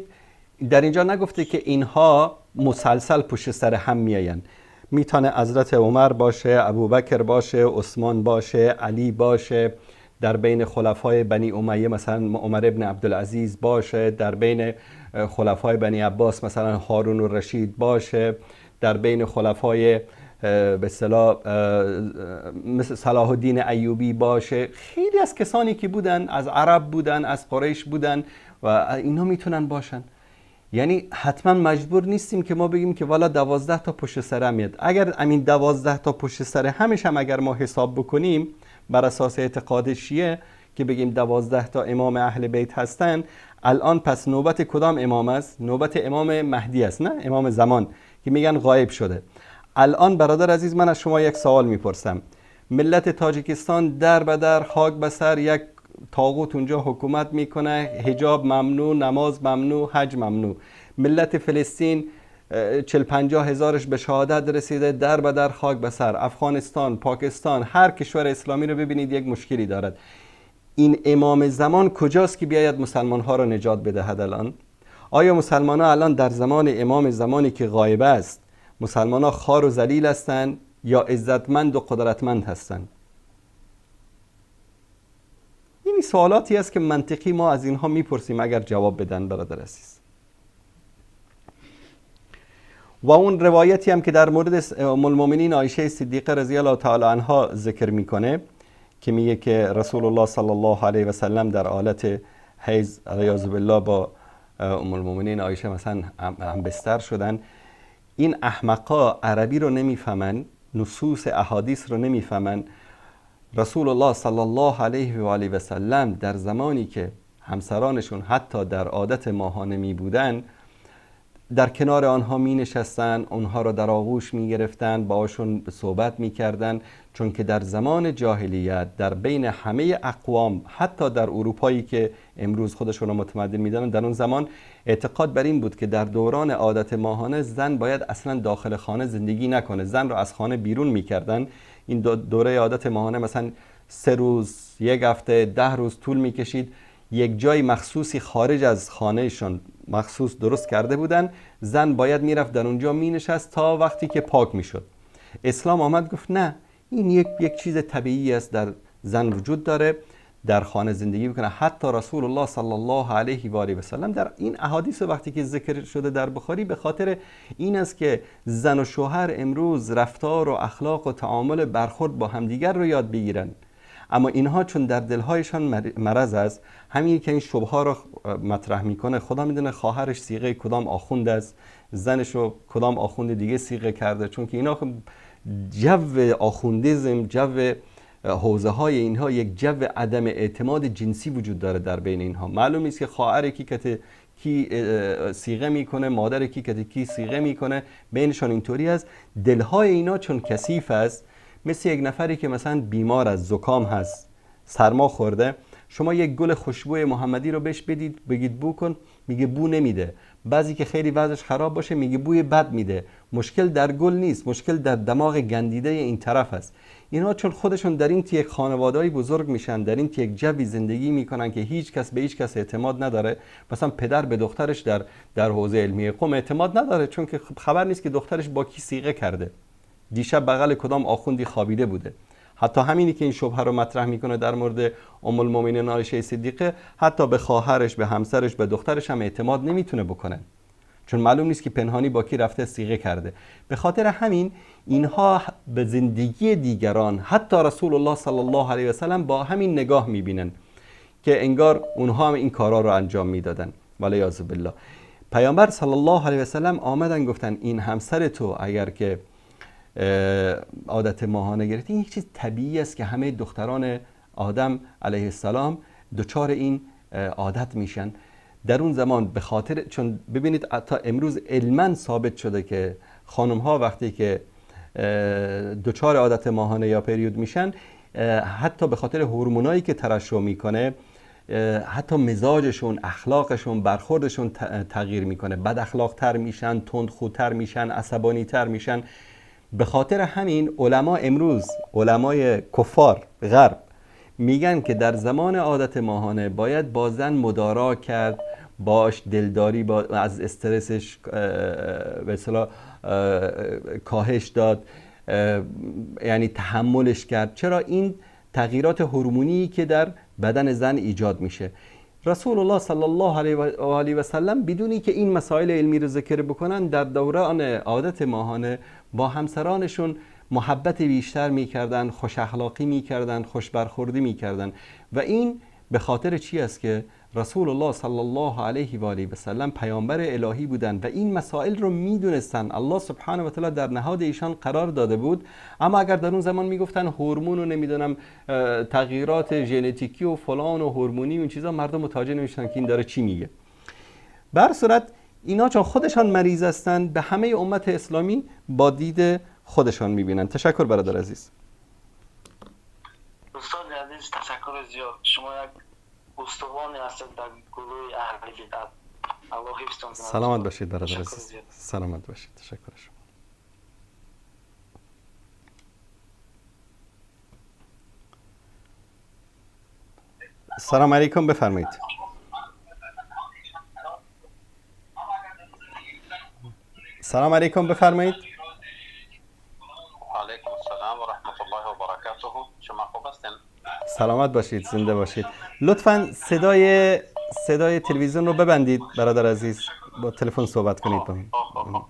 در اینجا نگفته که اینها مسلسل پشت سر هم میآیند. میتونه حضرت عمر باشه، ابوبکر باشه، عثمان باشه، علی باشه، در بین خلفای بنی امیه مثلا عمر ابن عبدالعزیز باشه، در بین خلفای بنی عباس مثلا هارون الرشید باشه، در بین خلفای به اصطلاح مثل صلاح الدین ایوبی باشه. خیلی از کسانی که بودن از عرب بودن، از قریش بودن و اینا میتونن باشن. یعنی حتما مجبور نیستیم که ما بگیم که والا 12 تا پشت سر هم میاد. اگر همین 12 تا پشت سر همش هم اگر ما حساب بکنیم بر اساس اعتقاد شیعه که بگیم 12 تا امام اهل بیت هستن، الان پس نوبت کدام امام است؟ نوبت امام مهدی است، نه امام زمان که میگن غایب شده. الان برادر عزیز من از شما یک سوال میپرسم. ملت تاجیکستان در به در، خاک به سر، یک طاغوت اونجا حکومت میکنه، حجاب ممنوع، نماز ممنوع، حج ممنوع. ملت فلسطین 40-50 هزارش به شهادت رسیده، در به در خاک به سر. افغانستان، پاکستان، هر کشور اسلامی رو ببینید یک مشکلی دارد. این امام زمان کجاست که بیاید مسلمان ها را نجات بدهد الان؟ آیا مسلمان ها الان در زمان امام زمانی که غایب است، مسلمان ها خوار و ذلیل هستند یا عزتمند و قدرتمند هستند؟ این سوالاتی است که منطقی ما از اینها میپرسیم اگر جواب بدن برادر عزیز. و اون روایتی هم که در مورد ام المؤمنین عایشه صدیقه رضی الله تعالی عنها ذکر میکنه که میگه که رسول الله صلی الله علیه و سلم در حالت حیض علیه بالله با ام المؤمنین عایشه مثلا هم بستر شدن. این احمقا عربی رو نمیفهمن، نصوص احادیث رو نمیفهمن. رسول الله صلی الله علیه و آله و سلم در زمانی که همسرانشون حتی در عادت ماهانه می بودن، در کنار آنها می نشستن، آنها را در آغوش می گرفتن، باهاشون صحبت می کردن، چون که در زمان جاهلیت در بین همه اقوام، حتی در اروپایی که امروز خودشون را متمدن می دانن، در اون زمان اعتقاد بر این بود که در دوران عادت ماهانه زن باید اصلا داخل خانه زندگی نکنه، زن را از خانه بیرون می کردن. این دوره عادت ماهانه مثلا 3 روز، 1 هفته، 10 روز طول می کشید. یک جای مخصوصی خارج از خانهشون مخصوص درست کرده بودن، زن باید میرفت در اونجا مینشست تا وقتی که پاک میشد. اسلام آمد گفت نه، این یک چیز طبیعی است، در زن وجود داره، در خانه زندگی میکنه. حتی رسول الله صلی الله علیه و آله و سلم در این احادیث وقتی که ذکر شده در بخاری، به خاطر این است که زن و شوهر امروز رفتار و اخلاق و تعامل برخورد با همدیگر رو یاد بگیرن. اما اینها چون در دلهایشان مرض است، همین که این شبهه را مطرح میکنه، خدا میدونه خواهرش صیغه کدام آخوند است، زنش رو کدام آخوند دیگه صیغه کرده، چون که اینا جو آخوندیزم، جو حوزه های اینها یک جو عدم اعتماد جنسی وجود داره در بین اینها. معلوم نیست که خواهر کی که کی صیغه میکنه، مادر کی که کی صیغه میکنه، بینشان اینطوری است. دلهای اینا چون کثیف است، مثل یک نفری که مثلا بیمار از زکام هست، سرما خورده، شما یک گل خوشبوی محمدی رو بهش بدید، بگید بو کن، میگه بو نمیده. بعضی که خیلی وضعش خراب باشه میگه بوی بد میده. مشکل در گل نیست، مشکل در دماغ گندیده این طرف است. اینها چون خودشون در این یک خانواده‌ای بزرگ میشن، در این یک جوی زندگی میکنن که هیچ کس به هیچ کس اعتماد نداره. مثلا پدر به دخترش در حوزه علمی قم اعتماد نداره، چون که خبر نیست که دخترش با کی صیغه کرده، دیشب بغل کدام آخوندی خوابیده بوده. حتی همینی که این شبهه رو مطرح میکنه در مورد ام المؤمنین عایشه صدیقه، حتی به خواهرش، به همسرش، به دخترش هم اعتماد نمیتونه بکنه، چون معلوم نیست که پنهانی با کی رفته صیغه کرده. به خاطر همین اینها به زندگی دیگران، حتی رسول الله صلی الله علیه و سلم، با همین نگاه میبینن که انگار اونها هم این کارا رو انجام میدادن. ولیعظ بالله. پیامبر صلی الله علیه و سلم آمدن گفتن این همسر تو اگر که عادت ماهانه گرفتی، این یک چیز طبیعی است که همه دختران آدم علیه السلام دچار این عادت میشن در اون زمان. به خاطر چون ببینید تا امروز علما ثابت شده که خانم ها وقتی که دچار عادت ماهانه یا پریود میشن، حتی به خاطر هورمونایی که ترشح میکنه، حتی مزاجشون، اخلاقشون، برخوردشون تغییر میکنه، بد اخلاق تر میشن، تندخوتر میشن، عصبانی تر میشن. به خاطر همین علما امروز، علمای کفار غرب، میگن که در زمان عادت ماهانه باید با زن مدارا کرد، باش دلداری، با از استرسش به اصطلاح کاهش داد، یعنی تحملش کرد. چرا؟ این تغییرات هورمونی که در بدن زن ایجاد میشه. رسول الله صلی الله علیه و آله و سلم بدونی که این مسائل علمی رو ذکر بکنن، در دوران عادت ماهانه با همسرانشون محبت بیشتر میکردن، خوش اخلاقی میکردن، خوش برخوردی میکردن. و این به خاطر چی است که رسول الله صلی الله علیه و آله و سلم پیامبر الهی بودند و این مسائل رو میدونستن. الله سبحانه و تعالی در نهاد ایشان قرار داده بود. اما اگر در اون زمان میگفتن هورمون و نمیدونم تغییرات ژنتیکی و فلان و هورمونی و این چیزا، مردم متوجه نمیشن که این داره چی میگه. بر صورت اینا چون خودشان مریض هستند، به همه امت اسلامی با دید خودشان میبینن. تشکر برادر عزیز. استاد عزیز تشکر زیاد. شما یک استوانی هستید در گروه اهل بدعت. الله حفظتان کنه. سلامت باشید برادر عزیز. سلامت باشید. تشکر شما. سلام علیکم، بفرمایید. سلام علیکم، بفرمایید. علیکم السلام و رحمت الله و برکاته. شما خوب هستین؟ سلامت باشید، زنده باشید. لطفاً صدای تلویزیون رو ببندید برادر عزیز، با تلفن صحبت کنید با من.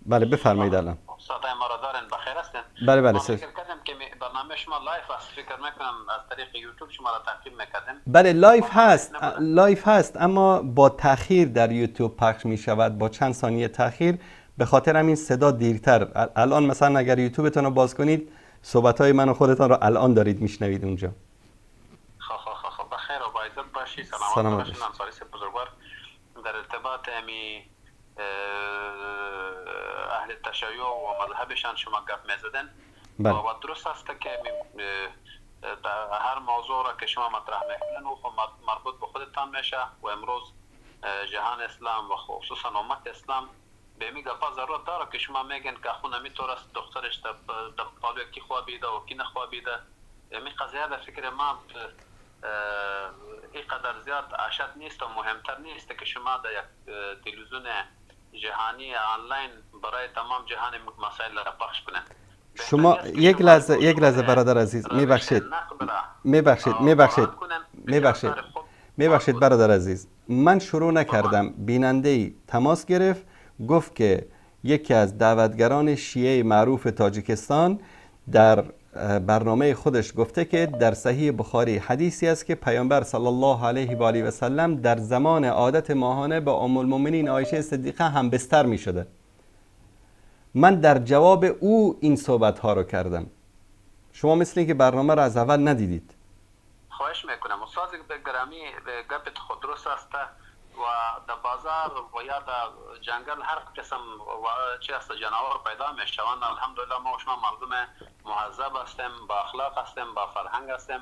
بله بفرمایید الان. صدای ما را دارین؟ بخیر هستین؟ بله بله. فکر کردم که برنامه شما live است، فکر میکنم از طریق یوتیوب شما را تعقیب میکردم. بله live هست، live هست، اما با تاخیر در یوتیوب پخش میشود، با چند ثانیه تاخیر، به خاطر همین صدا دیرتر. الان مثلا اگر یوتیوبتون رو باز کنید صحبت های من و خودتان رو الان دارید میشنوید اونجا. خب خب خب، بخیر و با عزت باشی، سلامت باشین. انصاری بزرگوار، در ارتباط امی اهل تشیع و مذهبشان شما گپ میزدن. بله. و درست است که در هر موضوع را که شما مطرح میکنن و مربوط به خودتان میشه و امروز جهان اسلام و خصوصا امت اسلام به می گپا ضرورت داره که شما میگن که خونه میتورست دخترش در پالوی کی خوابیده و کی نخوابیده. می قضیه در فکر ما اینقدر زیاد اشد نیست و مهمتر نیست که شما در یک تلویزیون جهانی آنلاین برای تمام جهان مسائل را پخش کنید. شما یک لحظه، یک لحظه برادر عزیز، میبخشید میبخشید میبخشید میبخشید میبخشید برادر عزیز، من شروع نکردم. بیننده ای تماس گرفت، گفت که یکی از دعوتگران شیعه معروف تاجیکستان در برنامه خودش گفته که در صحیح بخاری حدیثی است که پیامبر صلی الله علیه و آله و سلم در زمان عادت ماهانه با ام المؤمنین عایشه صدیقه هم بستر می شده. من در جواب او این صحبت ها رو کردم. شما مثل اینکه برنامه را از اول ندیدید. خواهش میکنم استاد گرامی، گپت خود درست است و در بازار و یا در جنگل هر قسم و چه است جانور پیدا میشوند. الحمدلله ما و شما مردم مهذب هستیم، با اخلاق هستیم، با فرهنگ هستیم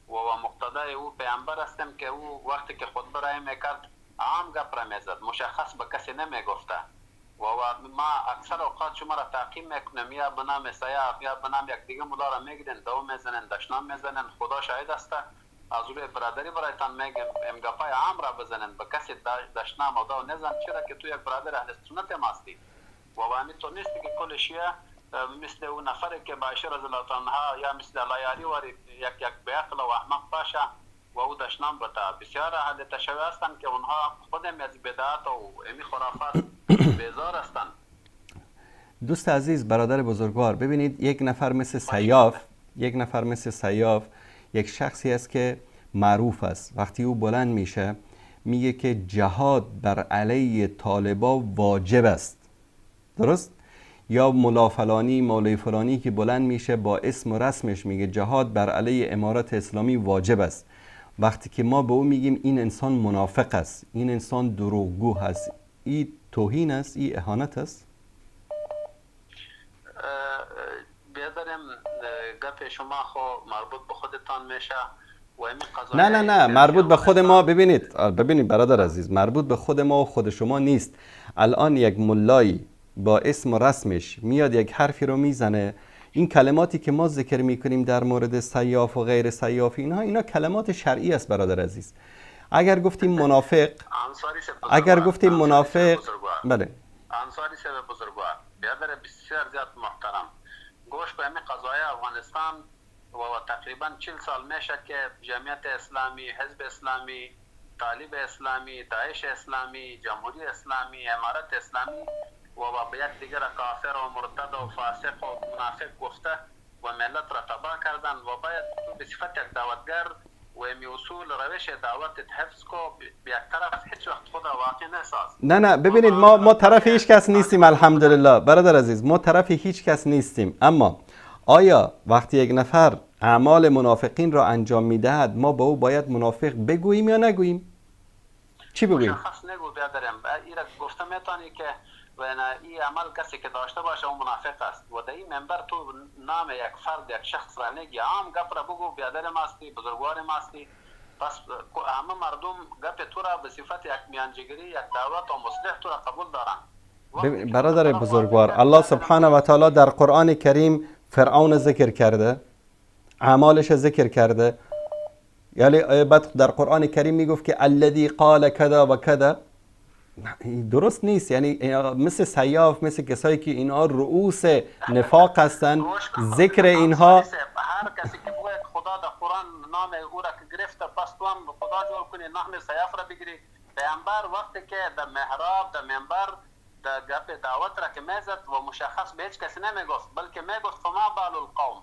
و مقتدای او پیامبر هستیم که او وقتی که خطبه رای میکرد عام گپ را میزد، مشخص به کسی نمیگفته. و ما اکثر اوقات شما را تعقیب میکنیم، یا به نام سیاف یا به نام یک دیگه ملا را میگیرن، دو میزنن، دشنام میزنن. خدا شاهد است از روی برادری برایتان میگم امگپای عام را بزنن، به کسی دشنام و دو نزن، چرا که تو یک برادر اهل سنت ما هستی و همینطور نیست که کل شیعه مثل اون نفری که با عایشه رضی الله عنها یا مثل لایاری واری یک بیعقل و احمق باشه و او دشنام بته. بسیار اهل تشیع هستند که اونها خودم از بدعت و امی خرافات بیزار هستند. دوست عزیز، برادر بزرگوار، ببینید یک نفر مثل سیاف، یک نفر مثل سیاف یک شخصی است که معروف است. وقتی او بلند میشه میگه که جهاد بر علیه طالبا واجب است، درست؟ یا ملا فلانی، مولوی فلانی که بلند میشه با اسم و رسمش میگه جهاد بر علیه امارت اسلامی واجب است. وقتی که ما به او میگیم این انسان منافق است، این انسان دروغگو است، این توهین است، این اهانت است. بیادرم گپ شما خو مربوط به خودتان میشه و این نه نه نه، مربوط به خود ما. ببینید ببینید برادر عزیز، مربوط به خود ما و خود شما نیست. الان یک ملایی با اسم و رسمش میاد یک حرفی رو میزنه، این کلماتی که ما ذکر میکنیم در مورد سیاف و غیر سیاف، اینا کلمات شرعی است برادر عزیز. اگر گفتیم منافق، اگر گفتیم منافق، بله. انصاری صاحب بزرگوار، برادر بسیار زیاد محترم، گوش به همین قضای افغانستان و تقریبا 40 سال میشه که جمعیت اسلامی، حزب اسلامی، طالب اسلامی، داعش اسلامی، جمهوری اسلامی، امارت اسلامی و به یک دیگر کافر و مرتد و فاسق و منافق گفته و ملت را تباه کردن و باید به صفت یک دعوتگر و امی اصول روش دعوت حفظ کو، به یک طرف هیچ وقت خود واقع نساز. نه نه، ببینید ما طرف هیچ کس نیستیم، الحمدلله برادر عزیز، ما طرف هیچ کس نیستیم. اما آیا وقتی یک نفر اعمال منافقین را انجام میدهد ما با او باید منافق بگوییم یا نگوییم؟ چی بگوییم؟ مشخص نگو بیادرم. ایرا گفته میتونی که و این عمل کسی که داشته باشه اون منافق است. و در این منبر تو نام یک فرد، یک شخص را نگی، عام گپ را بگو، بیادر ما هستی، بزرگوار ما هستی، پس همه مردم گپ تو را به صفت یک میانجیگری، یک دعوت و مصلح تو را قبول دارند. برادر بزرگوار، الله سبحانه و تعالی در قرآن کریم فرعون ذکر کرده، اعمالش ذکر کرده، یعنی بعد در قرآن کریم میگفت که الذی قال کذا و کذا. درست نیست. یعنی مثل سیاف، مثل کسایی که اینها رؤوس نفاق هستن، ذکر اینها، هر کسی که بگه خدا در قرآن نام او را که گرفت، پس تو هم خدا جور کنی نام سیاف را بگیری. پیامبر وقتی که در محراب، در منبر، در گپ دعوت را که میزد و مشخص به هیچ کسی نمیگفت، بلکه میگفت فما بال القوم،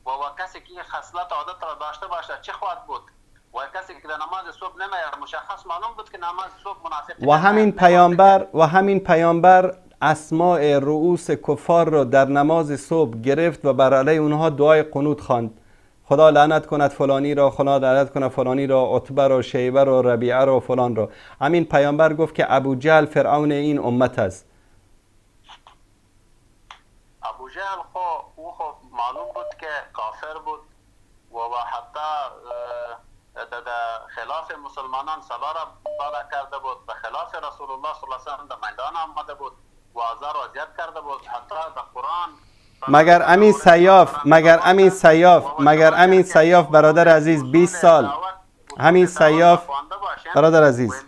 و کسی که خصلت عادت را داشته باشه چه خواهد بود. و کسی که در نماز صبح نمیاد، مشخص معلوم بود که نماز صبح منافق. و همین پیامبر اسماء رؤوس کفار را در نماز صبح گرفت و بر علیه اونها دعای قنوت خواند. خدا لعنت کند فلانی را، خدا لعنت کند فلانی را، عتبه را، شیبه را، ربیعه را، فلان را. همین پیامبر گفت که ابو جهل فرعون این امت است. ابو جهل خو معلوم بود که کافر بود و حتی در خلاف مسلمانان سلا را بالا کرده بود، به خلاف رسول الله صلی الله علیه و سلم در میدان آمده بود و آزار و اذیت کرده بود. حتی در قرآن مگر امین سیاف برادر عزیز 20 سال همین سیاف برادر عزیز،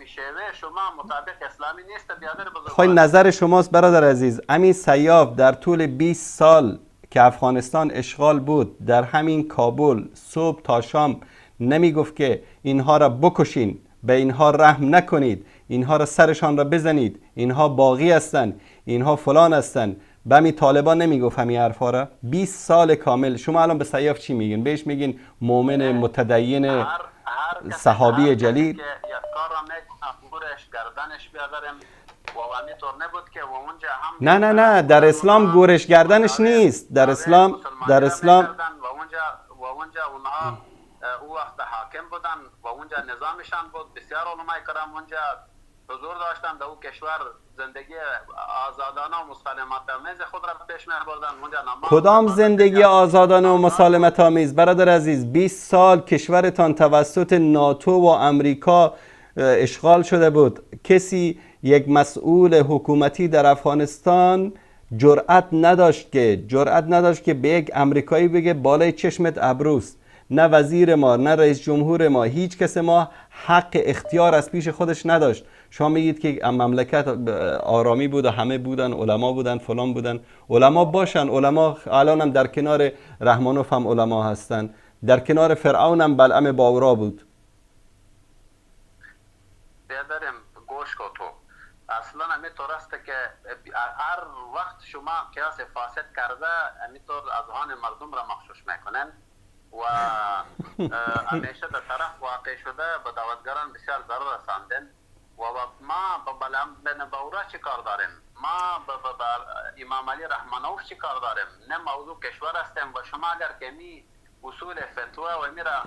خواهی نظر شماست برادر عزیز، امین سیاف در طول 20 سال که افغانستان اشغال بود، در همین کابل صبح تا شام نمی گفت که اینها را بکشین، به اینها رحم نکنید، اینها را سرشان را بزنید، اینها باغی هستند، اینها فلان هستند. به همین طالبان نمی گفت همین حرفا را؟ 20 سال کامل. شما الان به سیاف چی میگین؟ بهش میگین مؤمن متدین صحابی جلیل؟ نه نه نه، در اسلام گورش گردنش نیست. در اسلام و اونجا اونها او وقت حاکم بودن و اونجا نظامشان بود، بسیار علمای کرام اونجا حضور داشتن، در او کشور زندگی آزادانه و مسالمت آمیز خود را پیش می‌بردن. اونجا کدام زندگی آزادانه و مسالمت آمیز برادر عزیز؟ 20 سال کشورتان توسط ناتو و امریکا اشغال شده بود. کسی، یک مسئول حکومتی در افغانستان جرأت نداشت که به یک امریکایی بگه بالای چشمت ابروست. نه وزیر ما، نه رئیس جمهور ما، هیچ کس ما حق اختیار از پیش خودش نداشت. شما میگید که مملکت آرامی بود و همه بودن، علما بودن، فلان بودن. علما باشن، علما الان هم در کنار رحمانوف هم علما هستن، در کنار فرعون هم بلعم باورا بود. بیادرم گوش کن، تو اصلا همینطور است که هر وقت شما قیاس فاسد کرده، همینطور اذهان مردم را مغشوش میکنن و همیشه در طرف واقع شده به دعوتگران بسیار ضرر رساندن. و ما به بلعم بن باورا چی کار داریم؟ ما به امام علی رحمانوف چی کار داریم؟ نه موضوع کشور هستیم. و شما اگر که می اصول فتوا و می را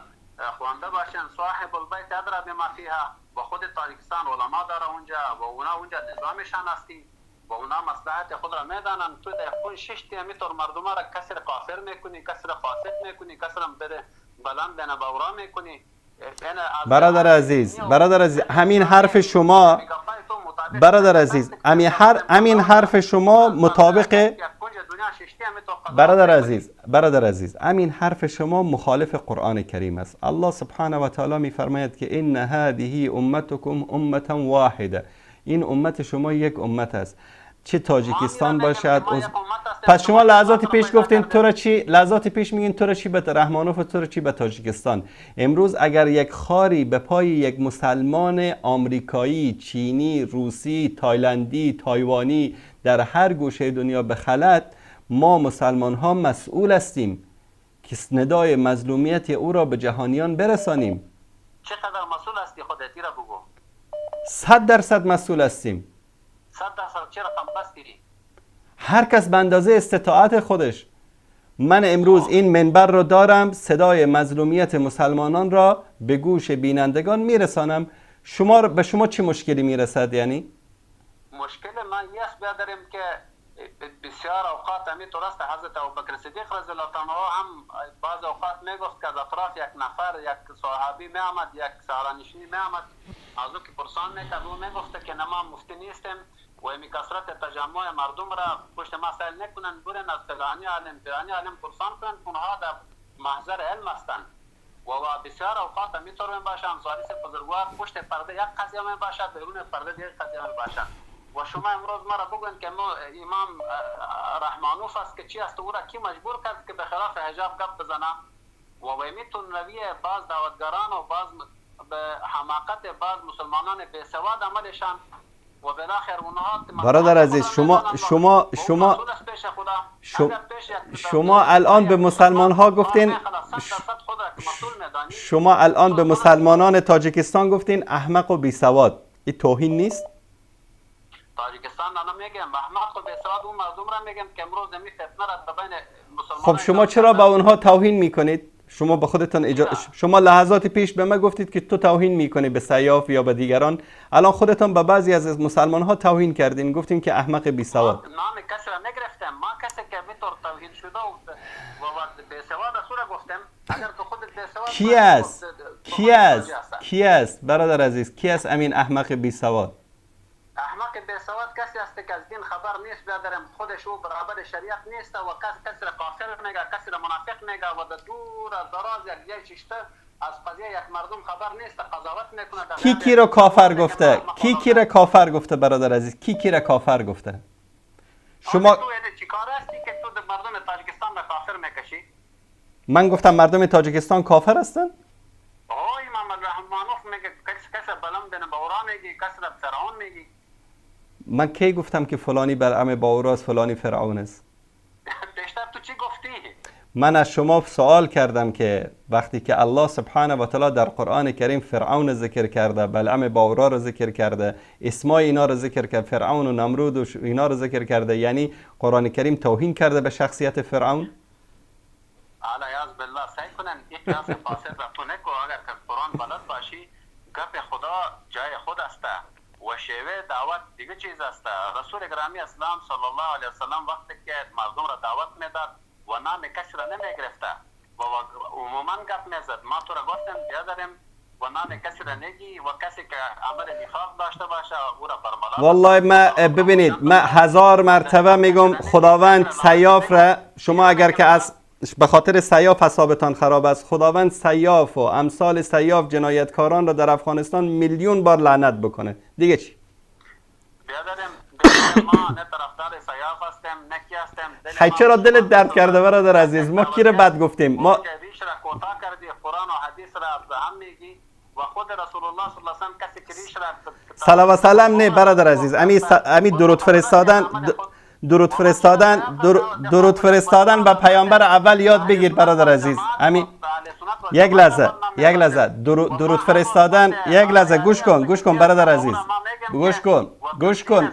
خوانده باشین، صاحب البیت ادرا بما فیها، و خود تاجیکستان علما داره اونجا و اونا اونجا نظامشان هستی و اونا مصلحت خود را میدانند. تو در خون ششتی همینطور مردم را کسی را کافر میکنی، کسی را فاسق میکنی، کسی را بلند بین باورا میکنی. برادر عزیز، همین حرف شما، برادر عزیز، همین حرف شما مطابق، برادر عزیز، همین حرف شما مخالف قرآن کریم است. الله سبحانه و تعالی میفرماید که ان هذه امتکم امه واحده، این امت شما یک امت است، چه تاجیکستان باشد. پس شما لحظات پیش گفتین تو را چی، لحظات پیش میگین تو را چی به رحمانوف و تو را چی به تاجیکستان. امروز اگر یک خاری به پای یک مسلمان آمریکایی، چینی، روسی، تایلندی، تایوانی در هر گوشه دنیا بخلد، ما مسلمان ها مسئول هستیم که ندای مظلومیت او را به جهانیان برسانیم. چقدر مسئول هستی خودت را بگو. 100% مسئول هستیم. 100% چه رقم بستی؟ هر کس به اندازه استطاعت خودش. من امروز این منبر رو دارم، صدای مظلومیت مسلمانان را به گوش بینندگان میرسانم. شما به شما چه مشکلی میرسد؟ یعنی مشکل ما یه بیادریم که بسیار اوقات همینطور است. حضرت ابوبکر صدیق رضی الله تعالی عنه هم بعض اوقات میگفت که از اطراف یک نفر، یک صحابی می آمد، یک سهرانشینی می آمد، از او که پرسان میکرد، او میگفت که نه ما مفتی نیستیم و امی کثرت تجمع مردم را پشت ما سیل نکنن، برن از فلانی عالم فلانی عالم پرسان کنن، اونها در محضر علم هستند. و بسیار اوقات همینطور می باشه، انصاری بزرگوار پشت پرده یک قضیه می باشد، بیرون پرده دیگر قضیه می باشد. و شما امروز مرا بگوین که ما امام رحمانوف است که چی است، او را کی مجبور کرد که به خلاف حجاب گپ بزنه؟ و میتون رویه بعض دعوتگران و بعض به حماقت بعض مسلمانان بی سواد عملشان و بالاخره اونها. برادر عزیز، شما شما شما شما الان به مسلمان ها گفتین، شما الان به مسلمانان تاجیکستان گفتین احمق و بی سواد، این توهین نیست؟ تاجیکستان نه میگم احمق و بیسواد، اون مردم را میگم که امروز می فتنه را بین مسلمان. خب شما چرا با اونها توهین میکنید؟ شما به خودتان شما لحظات پیش به ما گفتید که تو توهین میکنی به سیاف یا به دیگران، الان خودتان به بعضی از مسلمان ها توهین کردین، گفتین که احمق بی سواد. نام کسی را نگرفتم، ما کسی که اینطور توهین شده و بی سواد را گفتم. اگر تو خودت بی سواد کی است؟ کی است؟ کی است برادر عزیز؟ کی است امین احمق بی سواد؟ احمق بی سواد کسی است که از دین خبر نیست بیادرم، خودش او برابر شریعت نیست و کس را کافر میگه، کسی را منافق میگه و در دور از دراز یک جای چشته از قضیه یک مردم خبر نیست، قضاوت میکنه. کی کی را کافر گفته؟ کی کی را کافر گفته برادر عزیز؟ کی کی را کافر گفته؟ شما تو چیکار هستی که تو مردم تاجیکستان را کافر میکشی؟ من گفتم مردم تاجیکستان کافر هستند؟ آقای محمد رحمانوف میگه کس بلم بن باورا میگی، کس را فرعون میگی. من کی گفتم که فلانی بلعم باوراست فلانی فرعون است؟ بیشتر تو چی گفتی؟ من از شما سوال کردم که وقتی که الله سبحانه و تعالی در قرآن کریم فرعون ذکر کرده، بلعم باورا رو ذکر کرده، اسمای اینا رو ذکر کرده، فرعون و نمرود و اینا رو ذکر کرده، یعنی قرآن کریم توهین کرده به شخصیت فرعون؟ علیاذ بالله. سعی کنن یک قیاس فاسد را تو نکو. اگر که قرآن بلد باشی، گپ خدا جای خود است و شیوه دعوت دیگه چیز است. رسول گرامی اسلام صلی الله علیه وسلم وقتی که مردم را دعوت میداد و نام کسی را نمیگرفته و عموما گپ میزد، ما تو را گفتم بیادرم و نام کسی را نگی و کسی که عمل نفاق داشته باشه او را برملا. والله ما ببینید، ما 1000 مرتبه میگم خداوند سیاف را، شما اگر که از به خاطر سیاف حسابتان خراب است، خداوند سیاف و امثال سیاف جنایتکاران را در افغانستان میلیون بار لعنت بکنه. دیگه چی؟ بیادرم ما نه طرفدار سیاف هستیم نه کی هستیم. خی چرا دلت درد کرده برادر عزیز؟ ما کی را بد گفتیم؟ ما ریش را کوتاه کردی، قرآن و حدیث را هم میگی و خود رسول الله صلی الله علیه و سلم کسی که ریش را صلی و سلم نه برادر عزیز، امی درود فرستادن، درود فرستادن، درود فرستادن به پیامبر اول یاد بگیر برادر عزیز. امی یک لحظه، یک لحظه، درود فرستادن، یک لحظه گوش کن، گوش کن برادر عزیز، گوش کن، گوش کن،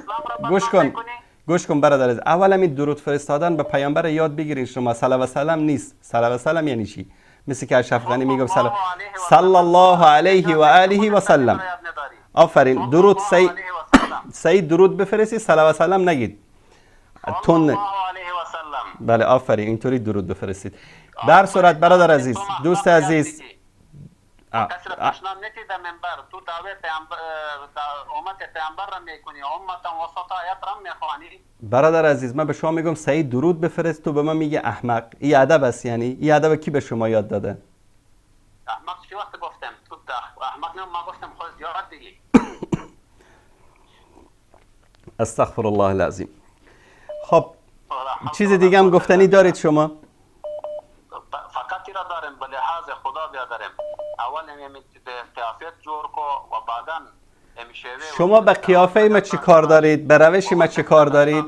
گوش کن، گوش کن برادر عزیز. اول امی درود فرستادن به پیامبر یاد بگیرین شما. صلی و سلم نیست. صلی و سلم یعنی چی؟ مثل که اشرف غنی میگه صلی الله علیه و آله و سلم. آفرین. درود سید درود بفرستی، صلی و سلم نگید. تون بله آفرین، اینطوری درود بفرستید. در صورت برادر عزیز، دوست عزیز، کسی را دشنام ندی در منبر، تو دعوت امت پیامبر را میکنی، امت وسط آیت را میخوانی. برادر عزیز، من به شما میگم سعید درود بفرست، تو به من میگه احمق. این ادب است؟ یعنی این ادب کی به شما یاد داده؟ احمق چی وقت گفتم؟ تو احمق نه، ما گفتم خود یاد بگیر. استغفر الله العظیم. خب چیز دیگه هم گفتنی دارید شما؟ فقط را دارم به لحاظ خدا بیادرم. اول قیافت جور کو و بعدا شما به قیافه ما چی کار دارید؟ به روش ما چی کار دارید؟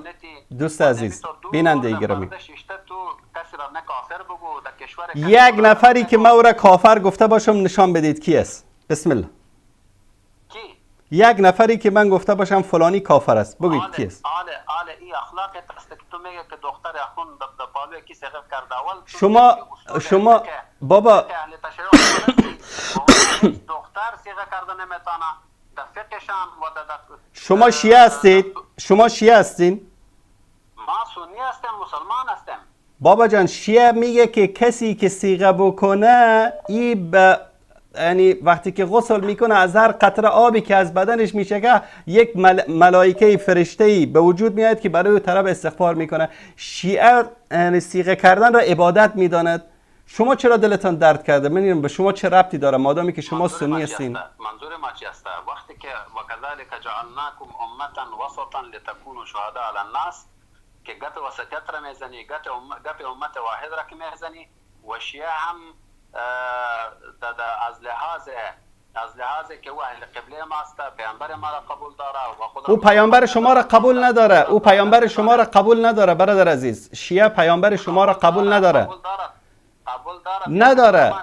دوست عزیز، بیننده گرامی، یک نفری که ما او را کافر گفته باشم نشان بدید کی است. بسم الله. یک نفری که من گفته باشم فلانی کافر است، بگویید کی است. شما شما بابا دختر صیغه کرده نمیتونه، در فقه میشن و شما شیعه هستید؟ شما شیعه هستین؟ ما سنی هستم، مسلمان هستم. بابا جان شیعه میگه که کسی که صیغه بکنه ای به یعنی وقتی که غسل میکنه از هر قطره آبی که از بدنش میچکه یک ملائکه فرشته به وجود میاد که برای او طرف استغفار میکنه. شیعه یعنی صیغه کردن را عبادت میداند. شما چرا دلتان درد کرده؟ من به شما چه ربطی داره مادامی که شما سنی هستین؟ منظور ما چی است؟ وقتی که وکذالک جعلناکم امه وسطا لتکونوا شهداء علی الناس که گپ وسطیت را میزنی، گپ امت واحد را که میزنی و شیعه هم از لحاظ که او اهل قبله ماست، پیامبر ما را قبول داره و خدا او پیامبر شما را قبول نداره. او پیامبر شما را قبول نداره برادر عزیز. شیعه پیامبر شما را قبول نداره. قبول داره نداره.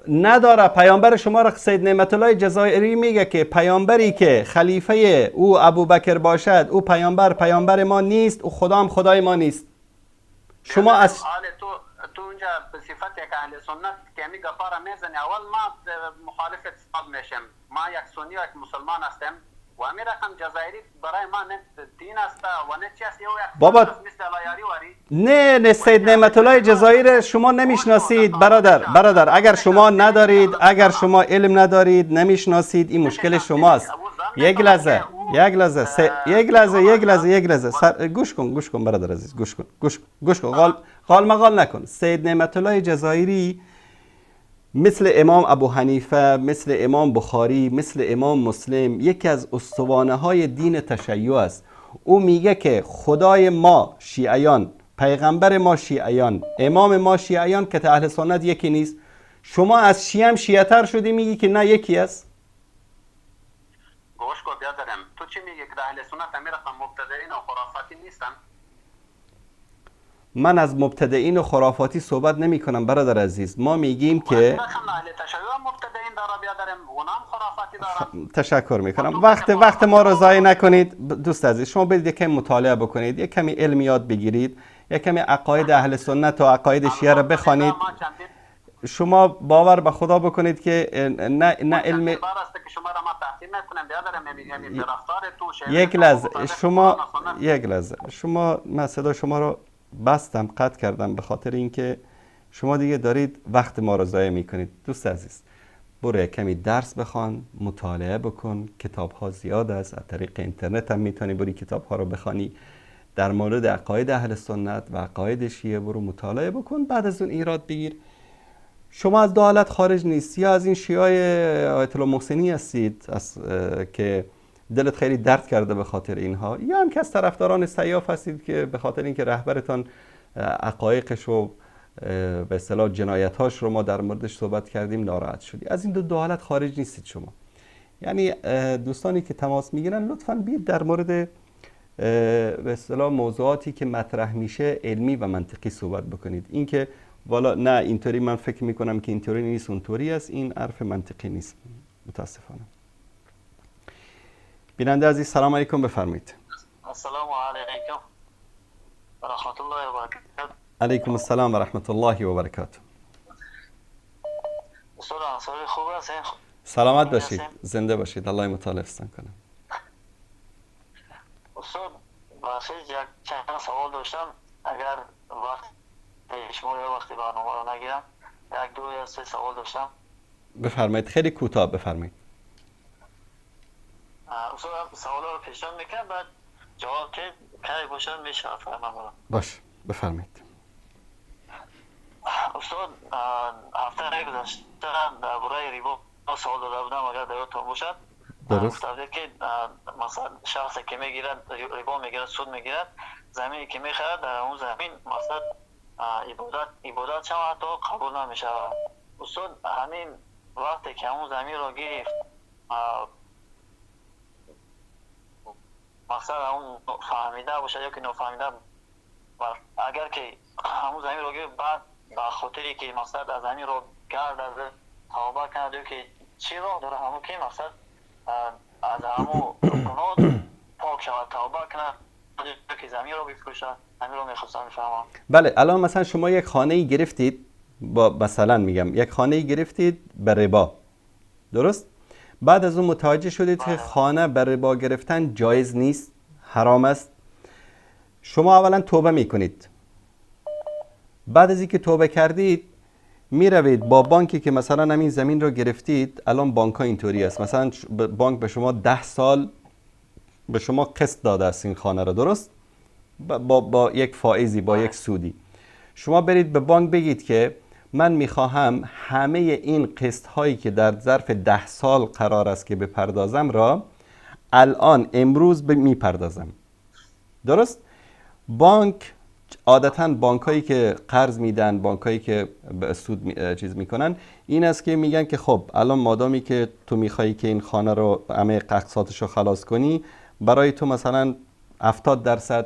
نداره. پیامبر شما را سید نعمت الله جزایری میگه که پیامبری که خلیفه او ابوبکر باشد او پیامبر ما نیست، او خدا هم خدای ما نیست. شما از تو اونجا به صفت یک اهل سنت که می گپا را میزنی، اول ما مخالف اتصال میشم. ما یک سنی و یک مسلمان هستم و همین رقم جزایری برای ما نه دین است و نه چی است. یک بابا مثل لایاری واری. نه سید نعمت الله جزایری شما نمیشناسید برادر. اگر شما ندارید، اگر شما علم ندارید، نمیشناسید، این مشکل شماست. یک لحظه گوش کن برادر عزیز، گوش کن. قال مقال نکن. سید نعمت الله جزایری مثل امام ابو حنیفه، مثل امام بخاری، مثل امام مسلم، یکی از استوانه های دین تشیع است. او میگه که خدای ما شیعیان، پیغمبر ما شیعیان، امام ما شیعیان که اهل سنت یکی نیست. شما از شیعه هم شیعه تر شدی میگی که نه یکی است. گوش کن بیادرم، تو چی میگی که اهل سنت امیر مبتدعین و خرافاتی نیستن؟ من از مبتدعین و خرافاتی صحبت نمی کنم برادر عزیز. ما میگیم که تشکر میکنم. وقت ما رو ضایع نکنید دوست عزیز. شما برید یک کمی مطالعه بکنید، یک کمی علم یاد بگیرید، یک کمی عقاید اهل سنت و عقاید شیعه رو بخوانید. شما باور به خدا بکنید که نه علم. یک لحظه شما من صدا شما رو بستم، قطع کردم به خاطر اینکه شما دیگه دارید وقت ما رو ضایع میکنید. دوست عزیز برو یک کمی درس بخوان، مطالعه بکن، کتاب ها زیاد است، از طریق اینترنت هم میتونی بری کتاب ها رو بخوانی در مورد عقاید اهل سنت و عقاید شیعه. برو مطالعه بکن، بعد از اون ایراد بگیر. شما از دو حالت خارج نیست، یا از این شیعه آیت الله محسنی هستید که دلت خیلی درد کرده به خاطر اینها، یا هم که از طرفداران سیاف هستید که به خاطر اینکه رهبرتان عقایقش و به اصطلاح جنایت‌هاش رو ما در موردش صحبت کردیم ناراحت شدی. از این دو حالت خارج نیستید شما. یعنی دوستانی که تماس میگیرن لطفاً بیاید در مورد به اصطلاح موضوعاتی که مطرح میشه علمی و منطقی صحبت بکنید. اینکه والا نه اینطوری من فکر میکنم که اینطوری نیست اونطوری است، این حرف منطقی نیست متاسفانه. بیننده عزیز سلام علیکم، بفرمایید. السلام علیکم و رحمت الله و برکاته. علیکم السلام و رحمت الله و برکاته. استاد انصاری خوب هستین؟ سلامت باشید، زنده باشید، الله متعال حفظتان کنه. استاد بخشید یک چند سوال داشتم، اگر وقت شما یا وقتی برنامه رو نگیرم یک دو یا سه سوال داشتم. بفرمایید، خیلی کوتاه بفرمایید. استاد سوالا رو پیشنهاد میکنم بعد جواب که کی باشن میشه فرمایید. باش بفرمایید. استاد هفته گذشته درباره ریبا سوال داده بودم، اگر در یادتان باشد. درست. گفته که مثلا شخصی که میگیرد ریبا میگیرد سود میگیرد، زمینی که میخرد در اون زمین مثلا عبادت شما حتی قبول نمیشه. استاد همین وقتی که همون زمین رو گرفت مثلا اون فهمیده باشه یا که نفهمیده، اگر که همون زمین رو گرفت بعد به خاطری که مثلا از زمین رو گرد از توبه کرد یا که چی راه داره همون که مثلا از همون گناه پاک شود توبه کنه که زمین رو بفروشه، همین رو میخواستم بفهمم. بله الان مثلا شما یک خانه ای گرفتید با مثلا میگم یک خانه ای گرفتید به ربا، درست؟ بعد از اون متوجه شدید که خانه به ربا گرفتن جایز نیست، حرام است. شما اولا توبه میکنید. بعد از اینکه توبه کردید میروید با بانکی که مثلا همین زمین رو گرفتید. الان بانک ها اینطوری است، مثلا بانک به شما 10 سال به شما قسط داده است این خانه رو، درست؟ با یک فائزی، با یک سودی. شما برید به بانک بگید که من میخواهم همه این قسط هایی که در ظرف 10 سال قرار است که بپردازم را الان امروز میپردازم، درست؟ بانک عادتاً بانک هایی که قرض میدن، بانک هایی که سود چیز میکنن، این است که میگن که خب الان مادامی که تو میخوایی که این خانه رو همه اقساطش رو خلاص کنی، برای تو مثلا 70%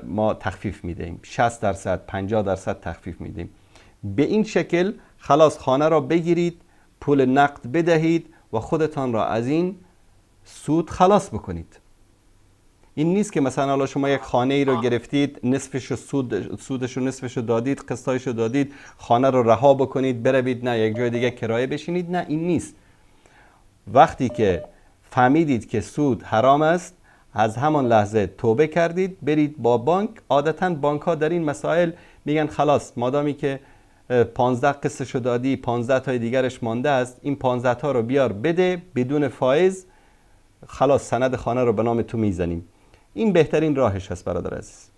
ما تخفیف میدیم، 60%، 50% تخفیف میدیم. به این شکل خلاص خانه را بگیرید، پول نقد بدهید و خودتان را از این سود خلاص بکنید. این نیست که مثلا حالا شما یک خانه ای رو گرفتید، نصفش رو سودش رو نصفش رو دادید، قسطایش رو دادید، خانه رو رها بکنید بروید نه یک جای دیگه کرایه بشینید، نه این نیست. وقتی که فهمیدید که سود حرام است، از همان لحظه توبه کردید، برید با بانک. عادتا بانک ها در این مسائل میگن خلاص مادامی که 15 قسطشو دادی، 15 تای دیگرش مانده است، این 15 تا رو بیار بده بدون فائز، خلاص سند خانه رو به نام تو میزنیم. این بهترین راهش هست برادر عزیز.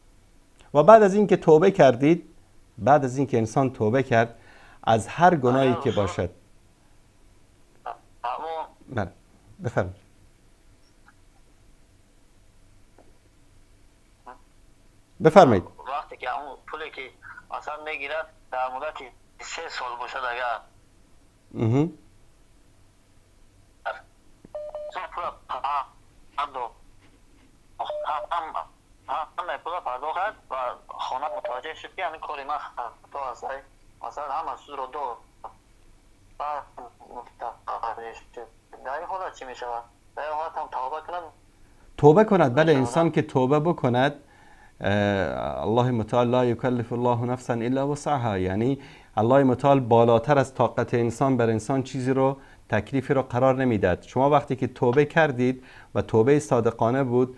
و بعد از اینکه توبه کردید، بعد از اینکه انسان توبه کرد از هر گناهی که باشد، بله بفرمایید. بفرمایید. وقتی که اون پولی که اصلا میگیرد در مدت 3 سال باشد، اگر همه پول پرداخت کرد و خانه متوجه شد که همین کاری من خطا است، مثلا هم از سود رو داد، بعد متوجه شد. در این حالت چی می شود؟ در این حالت هم توبه کند؟ توبه کند، بله. انسان که توبه بکند، الله متعال لا یکلف الله نفسا الا وسعها، یعنی الله متعال بالاتر از طاقت انسان بر انسان چیزی رو، تکلیفی رو قرار نمیداد. شما وقتی که توبه کردید و توبه صادقانه بود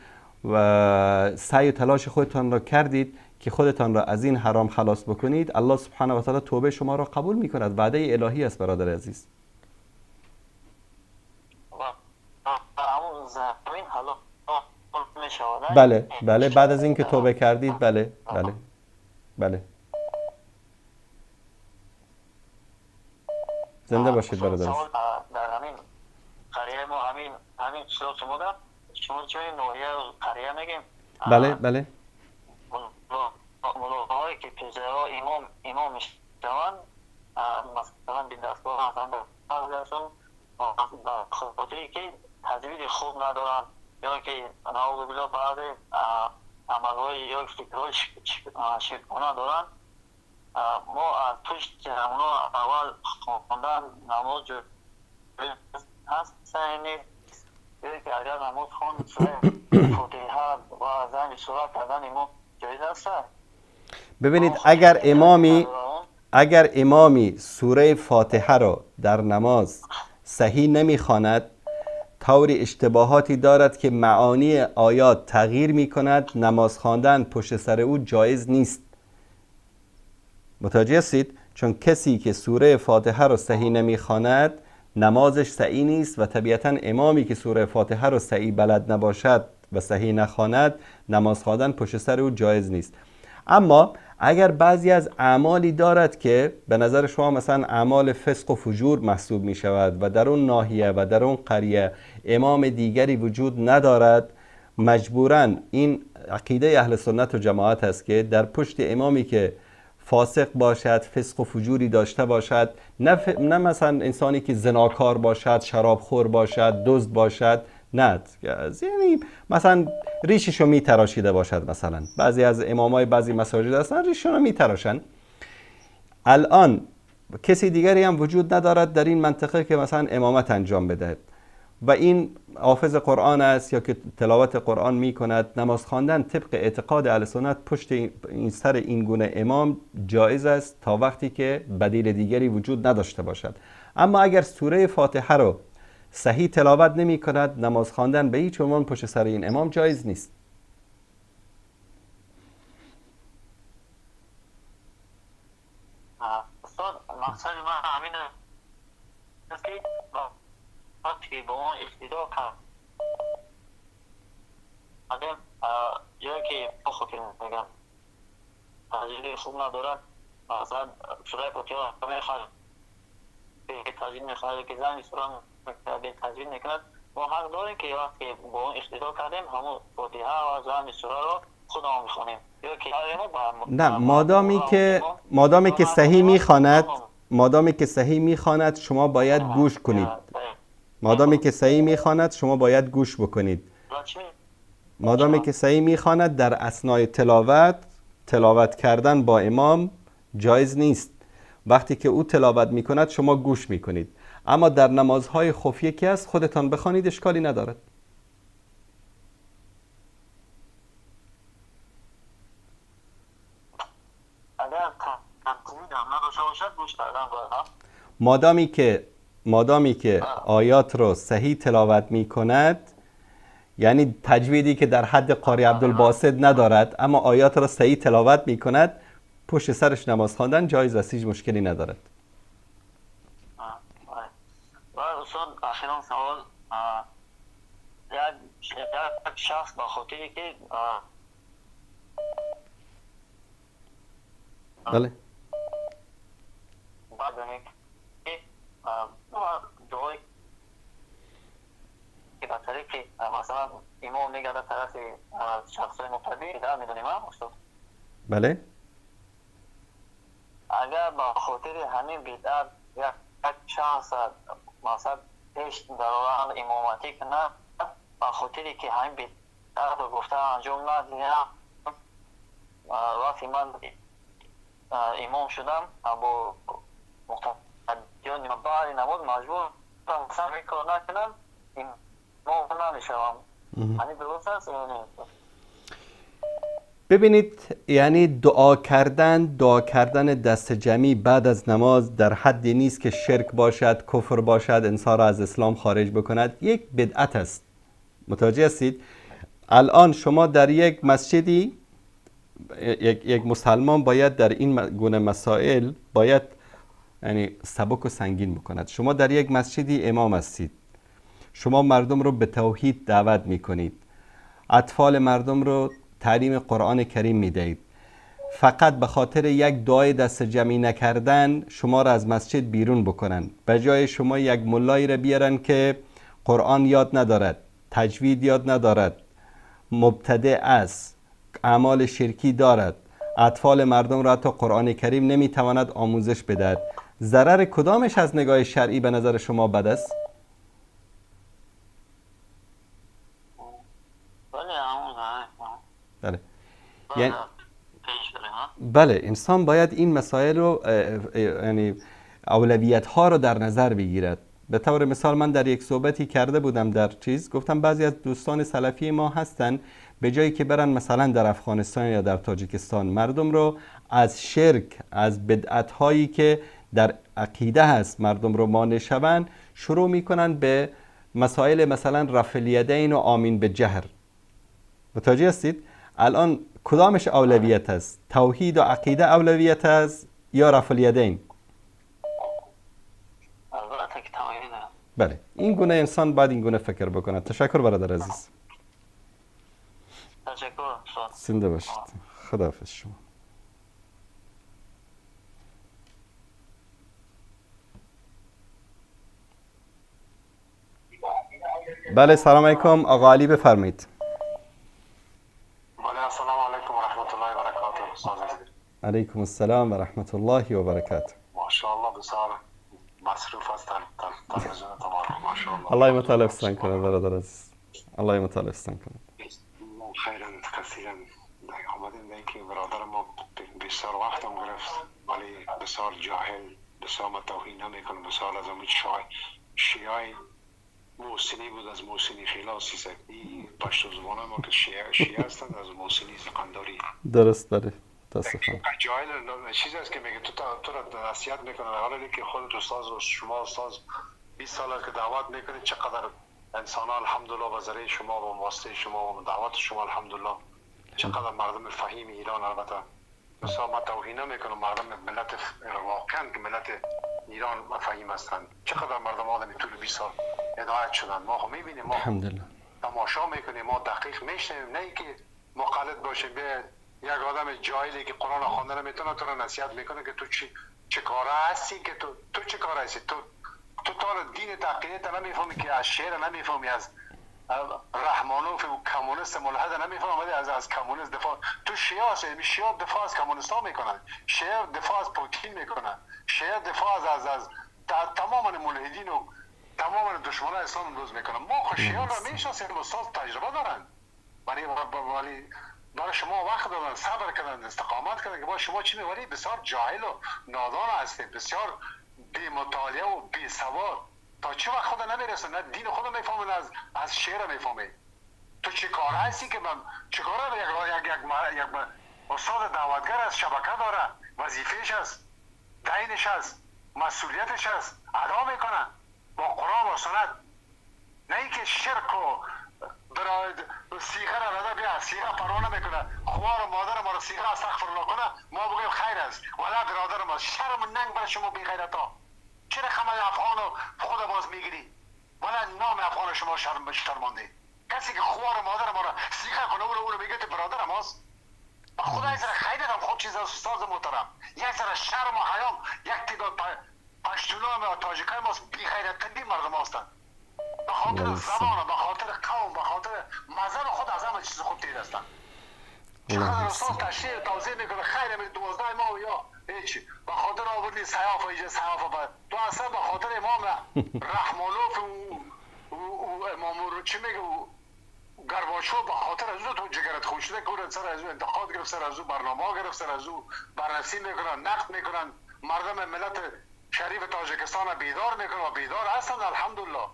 و سعی و تلاش خودتان را کردید که خودتان را از این حرام خلاص بکنید، الله سبحانه و تعالی توبه شما را قبول میکند. وعده الهی است برادر عزیز. بله بله، بعد از اینکه توبه کردید، بله بله بله. زنده باشید برادر. در همین قریه ما، همین شما در شما چون نوحیه قریه میگیم، بله بله، ملاهایی که پسرها امام میشوند، مثلا به دستگاه هستند، بعضیشون به خاطری که تجوید خوب ندارن یا که نعوذ بالله بعضی عملهای یا فکرهای شرکانه دارن، ما از پشت همونا اول خواندن نماز جایز هست نیست، یا که اگر نماز خواند سوره فاتحه و زنگ سوره کردن امام جایز هست؟ ببینید، اگر امامی سوره فاتحه را در نماز صحیح نمیخواند، طور اشتباهاتی دارد که معانی آیات تغییر می کند، نماز خواندن پشت سر او جایز نیست. متوجه هستید؟ چون کسی که سوره فاتحه را صحیح نمیخواند نمازش صحیح نیست و طبیعتا امامی که سوره فاتحه را صحیح بلد نباشد و صحیح نخواند، نماز خواندن پشت سر او جایز نیست. اما اگر بعضی از اعمالی دارد که به نظر شما مثلا اعمال فسق و فجور محسوب می شود و در اون ناحیه و در اون قریه امام دیگری وجود ندارد، مجبوراً این عقیده اهل سنت و جماعت است که در پشت امامی که فاسق باشد، فسق و فجوری داشته باشد، نه مثلا انسانی که زناکار باشد، شرابخور باشد، دزد باشد، نه، یعنی مثلا ریششو میتراشیده باشد، مثلا بعضی از امامای بعضی مساجد هستن ریششون رو میتراشن. الان کسی دیگری هم وجود ندارد در این منطقه که مثلا امامت انجام بدهد و این حافظ قرآن است یا که تلاوت قرآن میکند، نماز خواندن طبق اعتقاد اهل سنت پشت این سر این گونه امام جایز است تا وقتی که بدیل دیگری وجود نداشته باشد. اما اگر سوره فاتحه رو صحیح تلاوت نمی کند، نماز خواندن به هیچ عنوان پشت سر این امام جایز نیست. استاد مقصد من همین است که وقتی با اون اقتدا کردیم، جایی که خود میگم تجربه خوب ندارد، مثلا سوره فاتحه میخواد تجوید میخواد که زن سوره به تجوید میکند، ما حق داریم که وقتی با اون اقتدا کردیم همون فاتحه و زن سوره رو خودمون میخوانیم. نه، مادامی که صحیح میخواند، مادامی که صحیح میخواند شما باید گوش کنید. مادامی که صحیح میخواند شما باید گوش بکنید. مادامی که صحیح میخواند در اثنای تلاوت کردن با امام جایز نیست. وقتی که او تلاوت میکند شما گوش میکنید. اما در نمازهای خفیه که است خودتان بخوانید اشکالی ندارد. مادامی که آیات رو صحیح تلاوت میکند، یعنی تجویدی که در حد قاری عبدالباسط ندارد اما آیات را صحیح تلاوت میکند، پشت سرش نماز خواندن جایز است، هیچ مشکلی ندارد. و استاد آخرین سوال، یک شخص با خاطری که بله بعد دعای که به طریق مثلا امام میگه در طرف شخص مقتدی در میدونیم استاد؟ بله. اگر با خاطر همین بدعت یک شخص مثلا پیش در امامتی کنه، با خاطری که همین بدعت رو گفته انجام ندیدم، وقتی من امام شدم با مقتدیان بعد نماز مجبور مثلا این کار نکنم امام نمیشوم، همین درست است؟ ببینید، یعنی دعا کردن دست جمعی بعد از نماز در حدی نیست که شرک باشد، کفر باشد، انسان را از اسلام خارج بکند. یک بدعت است. متوجه هستید؟ الان شما در یک مسجدی، یک مسلمان باید در این گونه مسائل باید یعنی سبک و سنگین بکند. شما در یک مسجدی امام هستید، شما مردم رو به توحید دعوت میکنید، اطفال مردم رو تعلیم قرآن کریم میدهید، فقط به خاطر یک دعای دست جمعی نکردن شما را از مسجد بیرون بکنن، به جای شما یک ملایی را بیارن که قرآن یاد ندارد، تجوید یاد ندارد، مبتدع است، اعمال شرکی دارد، اطفال مردم را حتی قرآن کریم نمیتواند آموزش بدهد. ضرر کدامش از نگاه شرعی به نظر شما بد است؟ بله. یعنی بله، انسان باید این مسائل رو، یعنی اولویت ها رو در نظر بگیرد. به طور مثال من در یک صحبتی کرده بودم در چیز، گفتم بعضی از دوستان سلفی ما هستن به جایی که برن مثلا در افغانستان یا در تاجیکستان مردم رو از شرک، از بدعت هایی که در عقیده هست مردم رو مانع شوند، شروع میکنن به مسائل مثلا رفع الیدین و آمین به جهر. متوجه هستید؟ الان کدامش اولویت است؟ توحید و عقیده اولویت است یا رفع الیدین؟ بله، این گونه انسان باید این گونه فکر بکند. تشکر برادر عزیز. تشکر. زنده باشید. خداحافظ شما. بله، سلام علیکم آقا علی، بفرمایید. بله، السلام علیکم و رحمت الله و برکاته. علیکم السلام و رحمت الله و برکاته. ماشاءالله بسیار مصروف هستن تلویزیون تمام. ماشاءالله. الله متعال افسان کنه برادر عزیز. الله متعال افسان کنه. خیرا کثیرا آمدیم به اینکه برادر ما بسیار وقت هم گرفت، ولی بسیار جاهل، بسیار ما توهین نمیکنه، بسیار از امید شیعه محسنی بود، از محسنی خلاصی سکتی پشتو زبان ما که شیعه هستند، از محسنی قنداری. درست. بله متاسفانه جاهل چیز است که میگه تو را نصیحت میکنه، حالا که خودت استاد و شما استاد 20 سال که دعوت میکنید، چقدر انسان ها الحمدلله به ذریعه شما و واسطه شما و دعوت شما الحمدلله چقدر مردم فهیم ایران، البته مثلا ما توهین نمیکنم مردم ملت، واقعا که ملت ایران فهیم هستند، چقدر مردم آدمی طول 20 سال هدایت شدن. ما خب میبینیم، ما الحمدلله تماشا میکنیم، ما دقیق میشنویم، نه اینکه مقلد باشیم. به یک آدم جاهلی که قرآن خوانده نمیتونه تو رو نصیحت میکنه که تو چه کاره هستی، که تو چه کاره هستی، تو تا دین تقییت نمیفهمی، که از شعر نمیفهمی، از رحمانوف و کمونیست ملحد نمیفهمی، از کمونیست دفاع، تو شیعه هستی، شیعه دفاع از کمونیست ها میکنن، شیعه دفاع از پوتین میکنن، شیعه دفاع از تمام ملحدین و تمام دشمنان اسلام امروز میکنن. ما خو شیعه را میشناسیم، استاد تجربه دارن، ولی برای شما وقت دادن، صبر کردن، استقامت کردن که با شما چی میوری. بسیار جاهل و نادان هستید، بسیار بی مطالعه و بی سواد. تا چه وقت خود نمیرسه، نه دین خود میفهمه، نه از شعر میفهمه. تو چه کار هستی که من چه کاره؟ یک یک یک استاد دعوتگر از شبکه داره، وظیفه‌اش است، دینش است، مسئولیتش است، ادا میکنه با قرآن و سنت، نه اینکه شرک و برای صیغه را رده بیا صیغه پروا نمیکنه، خوار و مادر ما رو صیغه استغفر الله کنه، ما بگیم خیر است، ولی برادر ما شرم و ننگ بر شما بی غیرتا. چرا خمه افغان رو خود باز میگیری؟ ولی نام افغان شما شرمانده. کسی که خوار و مادر ما رو صیغه کنه او رو میگه تو برادر ماست. خدا یک ذره خیر هم خود چیز استاد محترم، یک ذره شرم و حیام یک تعداد پشتونا و تاجیکای ماست بی غیرت مردم هستند. به خاطر زبان، به خاطر قوم، به خاطر مذهب خود از همه چیز خود تیر هستند. چقدر استاد تشریح توضیح میکنه، خیر می 12 ماه یا هیچ، به خاطر آوردی سیاف اینجا سیاف تو اصلا به خاطر امام رحمانوف و امام چی میگه گرباچو، به خاطر از او تو جگرت خون شده که سر از او انتقاد گرفت، سر از او برنامه گرفت، سر از او بررسی میکنن، نقد میکنن، مردم ملت شریف تاجیکستان بیدار میکنن و بیدار هستند الحمدلله.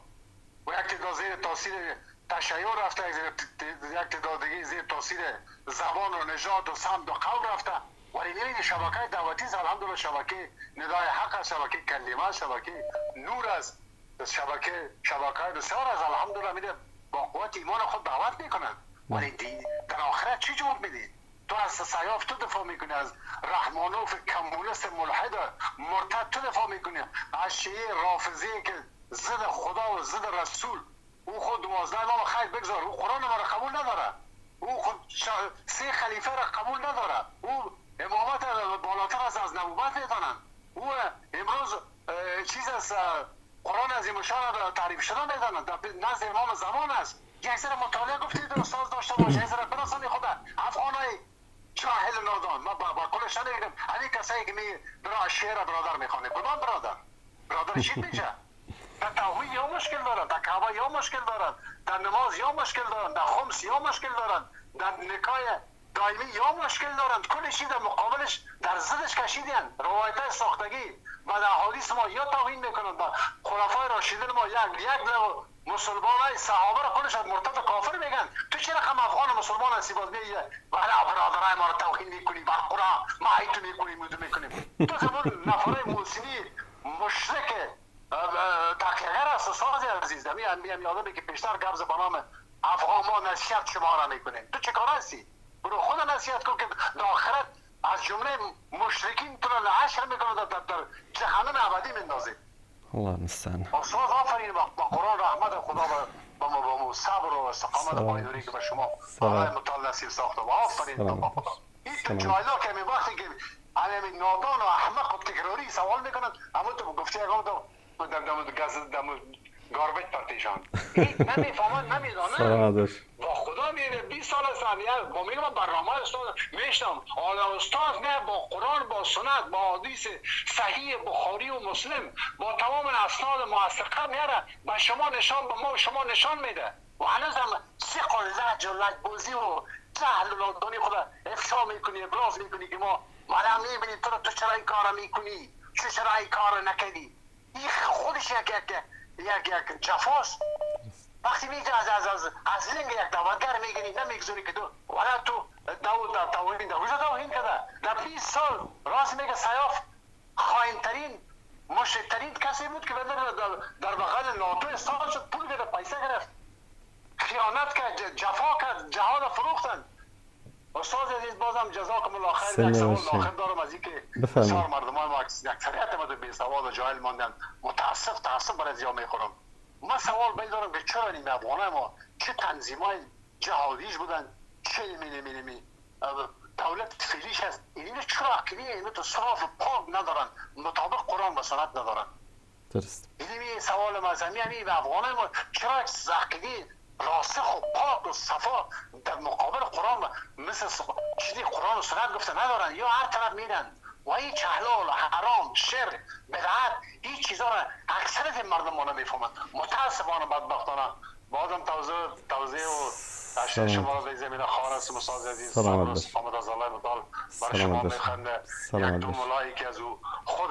و یک تعداد زیر تاثیر تشیع رفته، یک تعداد دیگه زیر تاثیر زبان و نژاد و سمت و قوم رفته، ولی این شبکه دعوتی است الحمدلله، شبکه ندای حق است، شبکه کلمه است، شبکه نور است، شبکه بسیار است الحمدلله، میده با قوت ایمان خود دعوت میکنن. ولی در آخرت چی جواب میدی؟ تو از سیاف تو دفاع میکنی، از رحمانوف کمونیست ملحد مرتد تو دفاع میکنی، از شیعه رافضی که ضد خدا و ضد رسول، او خود 12 امام خیر بگذار، او قرآن ما را قبول نداره، او خود 3 خلیفه را قبول نداره، او امامت بالاتر از نبوت میدانند، او امروز چیز از قرآن از شان تعریف شده میدانند، نزد امام زمان است. یک ذره مطالعه گفتید استاد داشته باشه، یک ذره برسانی خدا افغانای جاهل نادان. ما با کلش نمیگم، همین کسایی که می برای شعر برادر میخوانه، کدام برادر؟ برادر چی میشه؟ در توحید یا مشکل دارن، در کعبه یا مشکل دارن، در نماز یا مشکل دارن، در خمس یا مشکل دارن، در نکاح دائمی یا مشکل دارن، کل چیز در مقابلش در ضدش کشیدن، روایت ساختگی و در احادیث ما یا توهین میکنن، با خلفای راشدین ما یک مسلمان های صحابه را کلش مرتد کافر میگن. تو چرا هم افغان مسلمان هستی باز میگی ولی برادرای ما رو توهین میکنی، بر قرآن ما ایتو میکنیم میکنیم. تو زمان نفرای محسنی مشرک تقیه‌گر است ساز عزیز، همین آدمی که پیشتر گبز به نام افغان ما نصیحت شما را میکنیم. تو چه کار هستی؟ برو خود نصیحت کن که در آخرت از جمله مشرکین تو را لحشر میکنه، در جهنم ابدی میندازه. الله المستعان. استاد آفرین، با قرآن رحمت خدا با ما صبر و استقامت پایداری که به شما الله متعال نصیب ساخته. آفرین با خدا. این جاهلا که همین وقتی که همین نادان و احمق و تکراری سوال میکنن، اما تو گفتی اگه تو دم گاربج پرتیشان نمیفهمن نمیدانن. با خدا میره 20 سال است با میگم برنامه استاد میشنم، حالا استاد نه با قرآن با سنت با حدیث صحیح بخاری و مسلم با تمام اسناد موثقه میاره به شما نشان، به ما شما نشان میده و هنوز هم ثقل لهج و لجبازی و جهل و نادانی خدا افشا میکنی، ابراز میکنی که ما هم میبینیم تو چرا این کار میکنی، چرا این کار نکردی. این خودش یک یک یک یک جفاست. وقتی میگی از از از لنگ یک دعوتگر میگیری نمیگذاری که تو ولی تو توهین در کجا توهین کرده؟ در 20 سال راست میگه سیاف خائن‌ترین مشرک‌ترین کسی بود که در بغل ناتو استاد شد، پول گرفت، پیسه گرفت، خیانت کرد، جفا کرد، جهاد فروختن. استاد عزیز بازم جزاکم الله خیر. یک سوال آخر دارم از اینکه بسیار مردمان ما اکثریت ما بی سواد و جاهل ماندن، متاسف تعصب برای زیاد میخورم. ما سوال باید دارم که چرا این افغانای ما چه تنظیمای جهادیش بودن، چه می دولت فعلیش هست، اینا چرا عقیده اینا تو صاف و پاک ندارن، مطابق قرآن و سنت ندارن؟ درست. این سوال ما از همین افغانای ما چرا عقیده راسخ و پاک و صفا در مقابل قرآن مثل چیزی قرآن و سنت گفته ندارن، یا هر طرف میرن و هیچ حلال حرام شرک بدعت هیچ چیزا را اکثریت مردم ما نمیفهمند. متاسفانه بدبختانه. بازم توضیح و تشریح شما را به زمین خار است استاد عزیز. سلامت از الله متعال برای شما میخنده. یک دو ملایی که از او خود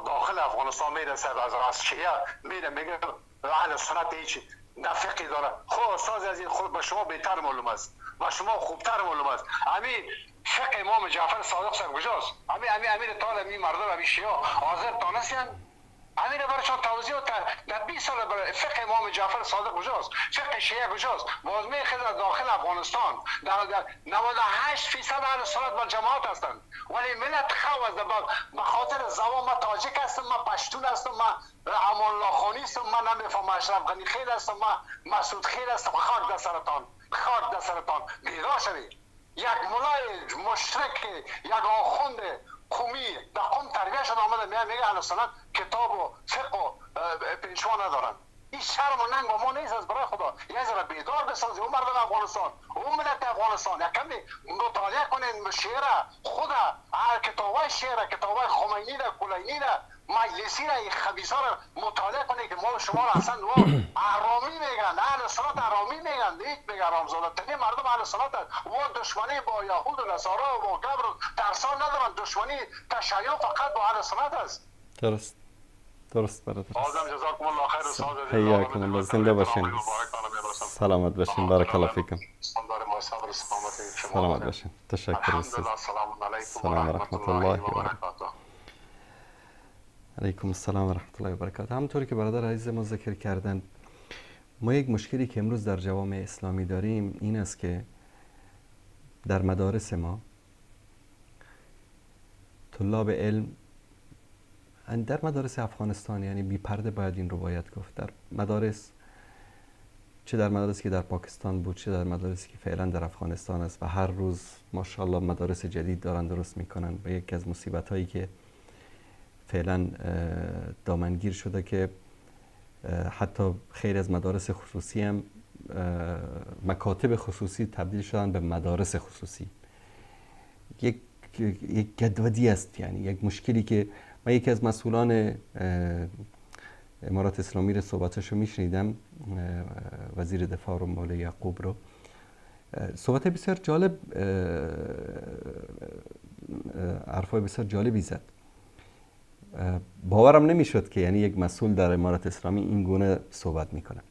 داخل افغانستان میرسه، از شیعه میره میگه اهل سنت هیچ نفقی داره. خب استاد عزیز خود به شما بهتر معلوم است و شما خوبتر معلوم است. همین فقه امام جعفر صادق صاحب کجاست؟ همین امیر طالب این مردم همین شیعه حاضر دانستن همین برایشان توضیح در 20 سال برای فقه امام جعفر صادق کجاست؟ فقه شیعه کجاست؟ باز میخواد داخل افغانستان در 98% اهل سنت و جماعت هستند، ولی ملت خو از به خاطر زبان ما تاجیک هستم، ما پشتون هستم، ما امان الله خانی هستم، من نمیفهم اشرف غنی خیل هستم، ما مسعود خیل هستم. خاک در سرتان، خاک در سرتان، بیدار شوید. یک ملای مشرک، یک آخوند قومی در قوم تربیه شده آمده میگه اهل سنت کتاب و فقه و پیشوا ندارن. این شرم و ننگ با ما نیست از برای خدا. یه ذره بیدار بسازی اون مردم افغانستان، اون ملت افغانستان، یک کمی مطالعه کنین شعر خود، هر کتابای شعر، کتابای خمینی را، کلینی را، مجلسی را، این خبیثا را مطالعه کنید که ما شما را اصلا حرامی میگن، اهل سنت حرامی میگن، هیچ میگن حرامزاده تنی مردم اهل سنت و دشمنی با یهود و نصارا و با گبر و ترسان ندارن، دشمنی تشیع فقط با اهل سنت است. درست درست برادر. بازم جزاکم الله خیر استاد عزیز. حیاکم الله، زنده باشین، سلامت باشین، بارک الله فیکم. سلامت باشین، تشکر استاد. السلام علیکم و رحمت الله و برکاته. علیکم السلام و رحمت الله و برکاته. همونطوری که برادر عزیز ما ذکر کردن، ما یک مشکلی که امروز در جوامع اسلامی داریم این است که در مدارس ما طلاب علم در مدارس افغانستان، یعنی بی پرده باید این رو باید گفت، در مدارس، چه در مدارسی که در پاکستان بود، چه در مدارسی که فعلا در افغانستان است و هر روز ماشاءالله مدارس جدید دارن درست میکنن، و یکی از مصیبت هایی که فعلا دامنگیر شده که حتی خیلی از مدارس خصوصی هم مکاتب خصوصی تبدیل شدن به مدارس خصوصی. یک گدودی است، یعنی یک مشکلی که من یکی از مسئولان امارات اسلامی رو صحبتاشو میشنیدم، وزیر دفاع رو، مولوی یعقوب رو، صحبت بسیار جالب، حرفای بسیار جالبی زد. باورم نمیشد که یعنی یک مسئول در امارات اسلامی این گونه صحبت میکنه.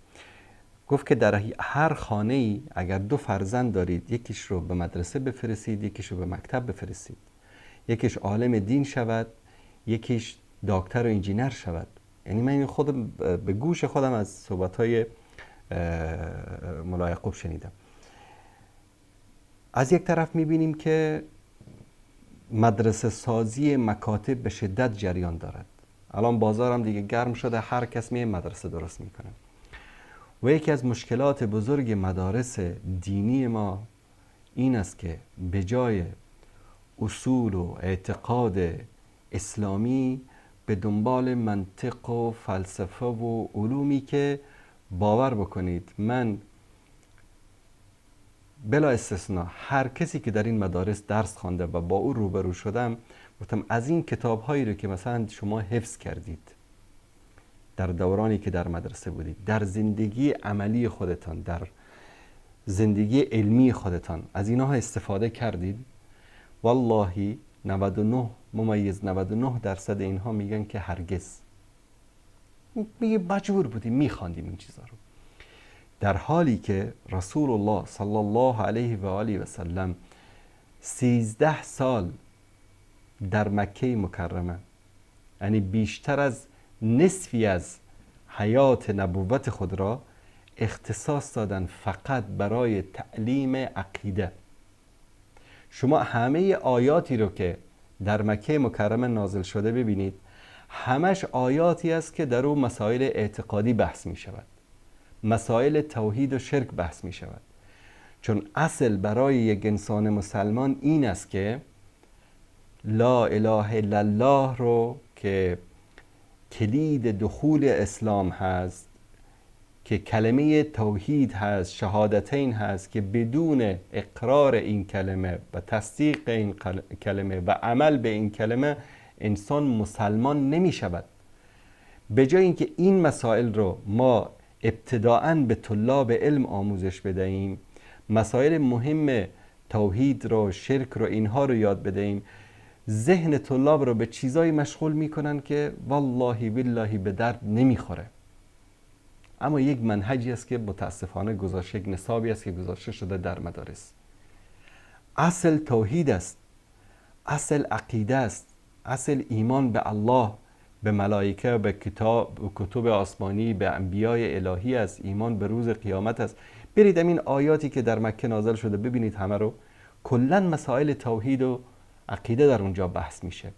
گفت که در هر خانه ای اگر دو فرزند دارید، یکیش رو به مدرسه بفرستید، یکیش رو به مکتب بفرستید، یکیش عالم دین شود، یکیش دکتر و انجینر شود. یعنی من خودم به گوش خودم از صحبت‌های ملا یعقوب شنیدم. از یک طرف می‌بینیم که مدرسه سازی مکاتب به شدت جریان دارد. الان بازارم دیگه گرم شده، هر کس می مدرسه درست میکنه. و یکی از مشکلات بزرگ مدارس دینی ما این است که به جای اصول و اعتقاد اسلامی به دنبال منطق و فلسفه و علومی که باور بکنید من بلا استثنا هر کسی که در این مدارس درس خوانده و با او روبرو شدم، گفتم از این کتاب هایی رو که مثلا شما حفظ کردید در دورانی که در مدرسه بودید، در زندگی عملی خودتان، در زندگی علمی خودتان، از اینها استفاده کردید؟ والله 99.99% اینها میگن که هرگز. میگه مجبور بودیم میخواندیم این چیزا رو، در حالی که رسول الله صلی الله علیه و آله و سلم 13 سال در مکه مکرمه، یعنی بیشتر از نصفی از حیات نبوت خود را اختصاص دادن فقط برای تعلیم عقیده. شما همه آیاتی رو که در مکه مکرمه نازل شده ببینید، همش آیاتی است که در او مسائل اعتقادی بحث می شود، مسائل توحید و شرک بحث می شود. چون اصل برای یک انسان مسلمان این است که لا اله الا الله رو که کلید دخول اسلام هست، که کلمه توحید هست، شهادتین هست، که بدون اقرار این کلمه و تصدیق این کلمه و عمل به این کلمه انسان مسلمان نمی شود. به جای اینکه این مسائل رو ما ابتداعاً به طلاب علم آموزش بدهیم، مسائل مهم توحید رو، شرک رو، اینها رو یاد بدهیم، ذهن طلاب رو به چیزایی مشغول میکنن که والله بالله به درد نمیخوره. اما یک منهجی است که متاسفانه گذاشته، یک نصابی است که گذاشته شده در مدارس. اصل توحید است، اصل عقیده است، اصل ایمان به الله، به ملائکه، به کتاب، به کتب آسمانی، به انبیای الهی است، ایمان به روز قیامت است. برید همین آیاتی که در مکه نازل شده ببینید همه رو، کلا مسائل توحید و عقیده در اونجا بحث میشه،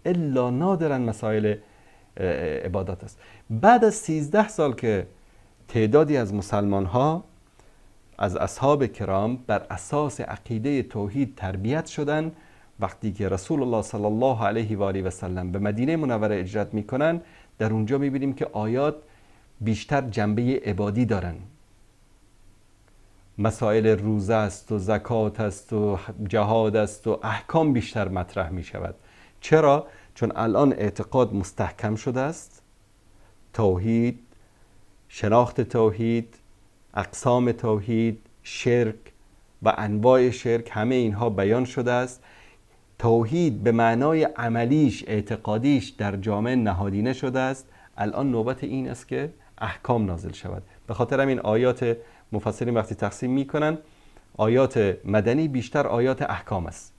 الا نادرا مسائل عبادات است. بعد از 13 سال که تعدادی از مسلمان ها از اصحاب کرام بر اساس عقیده توحید تربیت شدن، وقتی که رسول الله صلی الله علیه و آله و سلم به مدینه منوره هجرت میکنن، در اونجا میبینیم که آیات بیشتر جنبه عبادی دارن. مسائل روزه است و زکات است و جهاد است و احکام بیشتر مطرح می شود. چرا؟ چون الان اعتقاد مستحکم شده است، توحید، شناخت توحید، اقسام توحید، شرک و انواع شرک، همه اینها بیان شده است. توحید به معنای عملیش، اعتقادیش در جامعه نهادینه شده است. الان نوبت این است که احکام نازل شود. به خاطر همین آیات مفسرین وقتی تقسیم میکنن، آیات مدنی بیشتر آیات احکام است،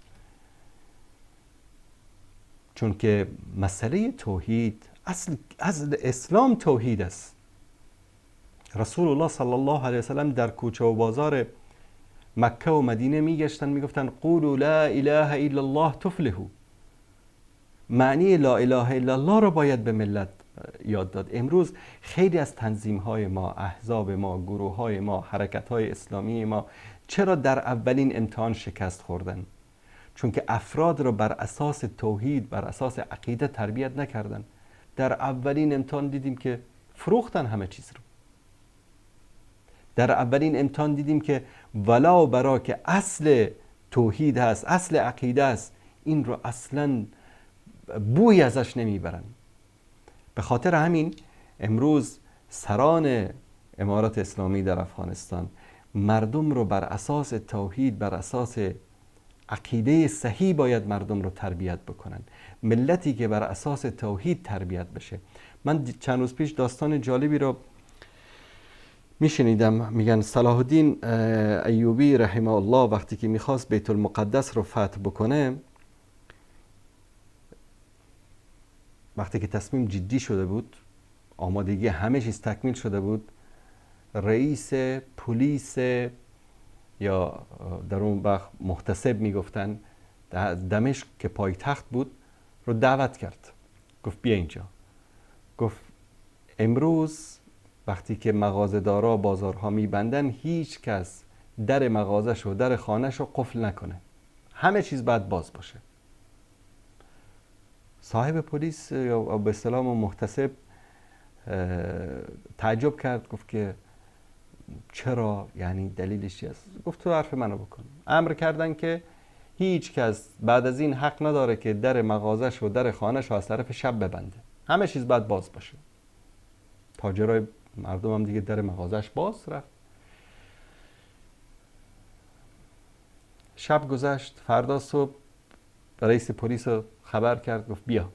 چون که مسئله توحید اصل اسلام توحید است. رسول الله صلی الله علیه وسلم در کوچه و بازار مکه و مدینه میگشتن، میگفتن قولوا لا اله الا الله تفلحوا. معنی لا اله الا الله رو باید به ملت یاد داد. امروز خیلی از تنظیم های ما، احزاب ما، گروه های ما، حرکت های اسلامی ما چرا در اولین امتحان شکست خوردن؟ چون که افراد رو بر اساس توحید، بر اساس عقیده تربیت نکردن. در اولین امتحان دیدیم که فروختن همه چیز رو. در اولین امتحان دیدیم که ولا برا که اصل توحید هست، اصل عقیده است، این رو اصلا بوی ازش نمیبرن. به خاطر همین امروز سران امارت اسلامی در افغانستان مردم رو بر اساس توحید، بر اساس عقیده صحیح باید مردم رو تربیت بکنن. ملتی که بر اساس توحید تربیت بشه. من چند روز پیش داستان جالبی رو میشنیدم، میگن صلاح الدین ایوبی رحمه الله وقتی که میخواست بیت المقدس رو فتح بکنه، وقتی که تصمیم جدی شده بود، آمادگی همه چیز تکمیل شده بود، رئیس پلیس یا در اون وقت محتسب میگفتن دمشق که پایتخت بود رو دعوت کرد، گفت بیا اینجا. گفت امروز وقتی که مغازه‌دارا بازارها میبندن، هیچ کس در مغازش و در خانه‌ش رو قفل نکنه، همه چیز باید باز باشه. صاحب پلیس یا به اصطلاح محتسب تعجب کرد، گفت که چرا، یعنی دلیلش چی است؟ گفت تو حرف منو بکن. امر کردن که هیچ کس بعد از این حق نداره که در مغازش و در خانه‌ش رو از طرف شب ببنده، همه چیز باید باز باشه. تاجرای مردم هم دیگه در مغازش باز رفت. شب گذشت، فردا صبح رئیس پلیس رو خبر کرد، گفت بیا.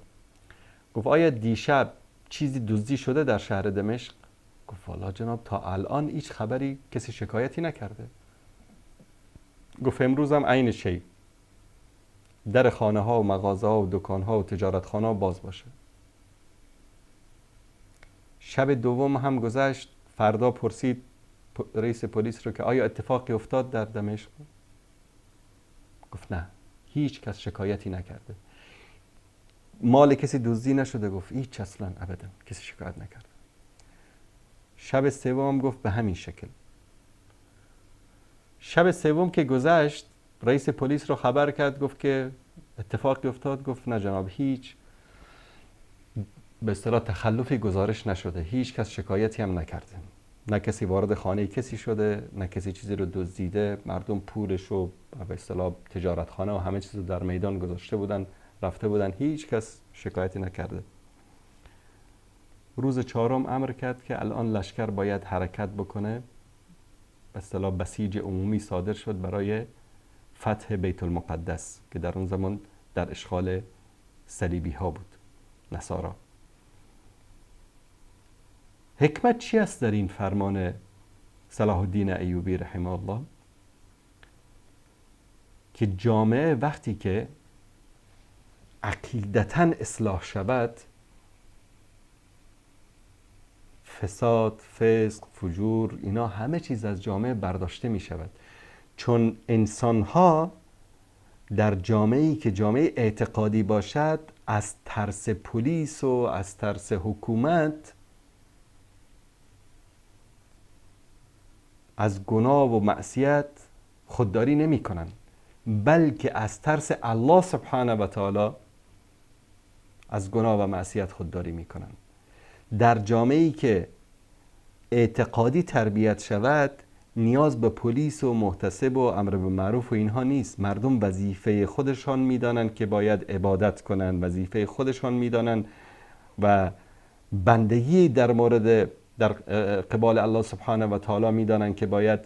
گفت آیا دیشب چیزی دزدی شده در شهر دمشق؟ گفت والا جناب تا الان هیچ خبری، کسی شکایتی نکرده. گفت امروز هم عین شی. در خانه ها و مغازه ها و دکان ها و تجارت خانه ها باز باشه. شب دوم هم گذشت. فردا پرسید رئیس پلیس رو که آیا اتفاقی افتاد در دمشق؟ گفت نه، هیچ کس شکایتی نکرده، مال کسی دزدی نشده. گفت هیچ، اصلا ابدا کسی شکایت نکرده. شب سوم گفت به همین شکل. شب سوم که گذشت رئیس پلیس رو خبر کرد، گفت که اتفاقی افتاد؟ گفت نه جناب، هیچ به اصطلاح تخلفی گزارش نشده، هیچ کس شکایتی هم نکرده، نه کسی وارد خانه کسی شده، نه کسی چیزی رو دزدیده. مردم پولش و به اصطلاح تجارتخانه و همه چیز رو در میدان گذاشته بودن، رفته بودن، هیچ کس شکایتی نکرده. روز چهارم امر کرد که الان لشکر باید حرکت بکنه، به اصطلاح بسیج عمومی صادر شد برای فتح بیت المقدس که در اون زمان در اشغال صلیبی ها بود، نصارا. حکمت چی است در این فرمان صلاح الدین ایوبی رحمه الله؟ که جامعه وقتی که عقیدتاً اصلاح شود، فساد، فسق، فجور، اینا همه چیز از جامعه برداشته می شود. چون انسانها در جامعه‌ای که جامعه اعتقادی باشد، از ترس پلیس و از ترس حکومت از گناه و معصیت خودداری نمی کنن، بلکه از ترس الله سبحانه و تعالی از گناه و معصیت خودداری می کنن. در جامعه‌ای که اعتقادی تربیت شود، نیاز به پلیس و محتسب و امر به معروف و اینها نیست. مردم وظیفه خودشان میدانند که باید عبادت کنند، وظیفه خودشان میدانند و بندگی در مورد در قبال الله سبحانه و تعالی میدانند که باید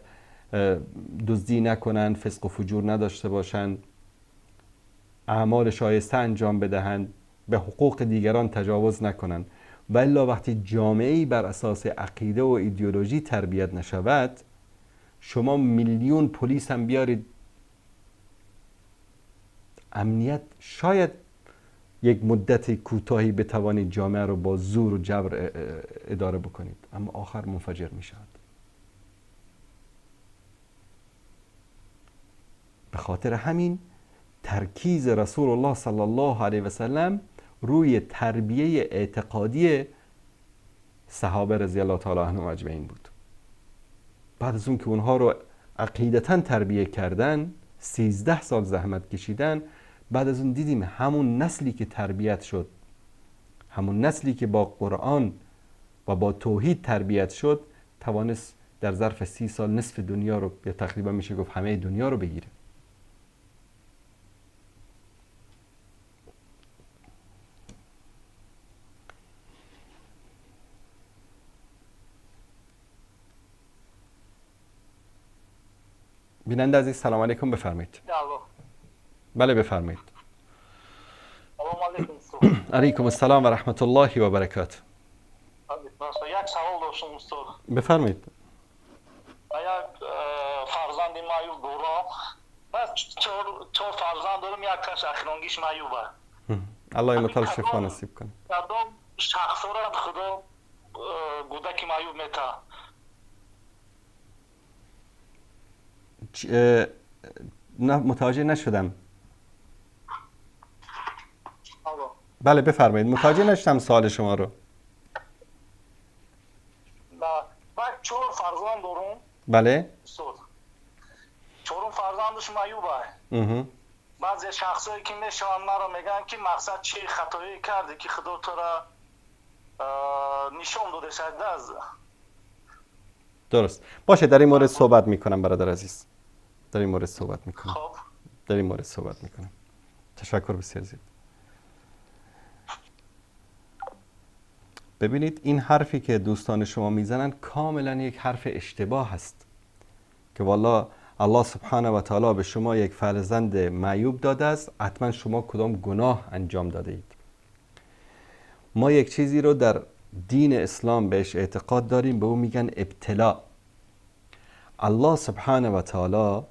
دزدی نکنند، فسق و فجور نداشته باشند، اعمال شایسته انجام بدهند، به حقوق دیگران تجاوز نکنند. و الا وقتی جامعه‌ای بر اساس عقیده و ایدئولوژی تربیت نشود، شما میلیون پلیس هم بیارید، امنیت شاید یک مدت کوتاهی بتوانید جامعه رو با زور و جبر اداره بکنید، اما آخر منفجر می شود. به خاطر همین ترکیز رسول الله صلی الله علیه و سلم روی تربیه اعتقادی صحابه رضی الله تعالی عنهم اجمعین بود. بعد از اون که اونها رو عقیدتاً تربیه کردن، 13 سال زحمت کشیدن، بعد از اون دیدیم همون نسلی که تربیت شد، همون نسلی که با قرآن و با توحید تربیت شد، توانست در ظرف 30 سال نصف دنیا رو، یا تقریبا میشه گفت همه دنیا رو بگیره. بیننده عزیز سلام علیکم، بفرمایید. بله بفرمایید. سلام علیکم. علیکم السلام و رحمت الله و برکاته. یک سوال داشتم استاد. بفرمایید. یک فرزند معیوب دارم. من چهار فرزند دارم، یک تاش اخیرانگیش معیوبه. الله متعال شفا نصیب کنه. کدام شخص را خدا کودک معیوب میته؟ نه متوجه نشدم. بله بفرمایید، متوجه نشدم سوال شما رو. من 4 فرزند دارم. بله. 4 فرزندش معیوبه. بعضی شخصایی که میشن مرا میگن که مقصد چی خطایی کرده که خدا تو را نشون داده شده از. درست باشه، در این مورد صحبت میکنم برادر عزیز. در این مورد صحبت میکنم. خب در این مورد صحبت میکنم. تشکر بسیار زیاد. ببینید این حرفی که دوستان شما میزنن کاملا یک حرف اشتباه هست که والله الله سبحانه و تعالی به شما یک فرزند معیوب داده است، حتما شما کدام گناه انجام داده اید. ما یک چیزی رو در دین اسلام بهش اعتقاد داریم، به او میگن ابتلا. الله سبحانه و تعالی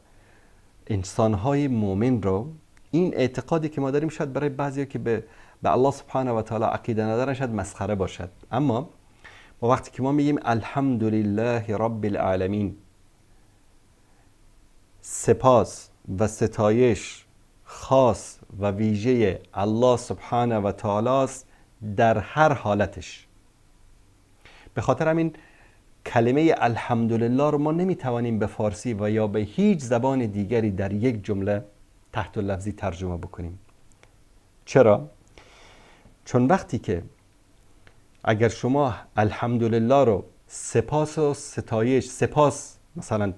انسانهای مؤمن رو این اعتقادی که ما داریم شاید برای بعضیا که به الله سبحانه و تعالی عقیده ندارن شاید مسخره باشد، اما ما وقتی که ما میگیم الحمدلله رب العالمین، سپاس و ستایش خاص و ویژه الله سبحانه و تعالی است در هر حالتش. به خاطر همین کلمه الحمدلله رو ما نمیتوانیم به فارسی و یا به هیچ زبان دیگری در یک جمله تحت لفظی ترجمه بکنیم. چرا؟ چون وقتی که اگر شما الحمدلله رو سپاس و ستایش، سپاس مثلا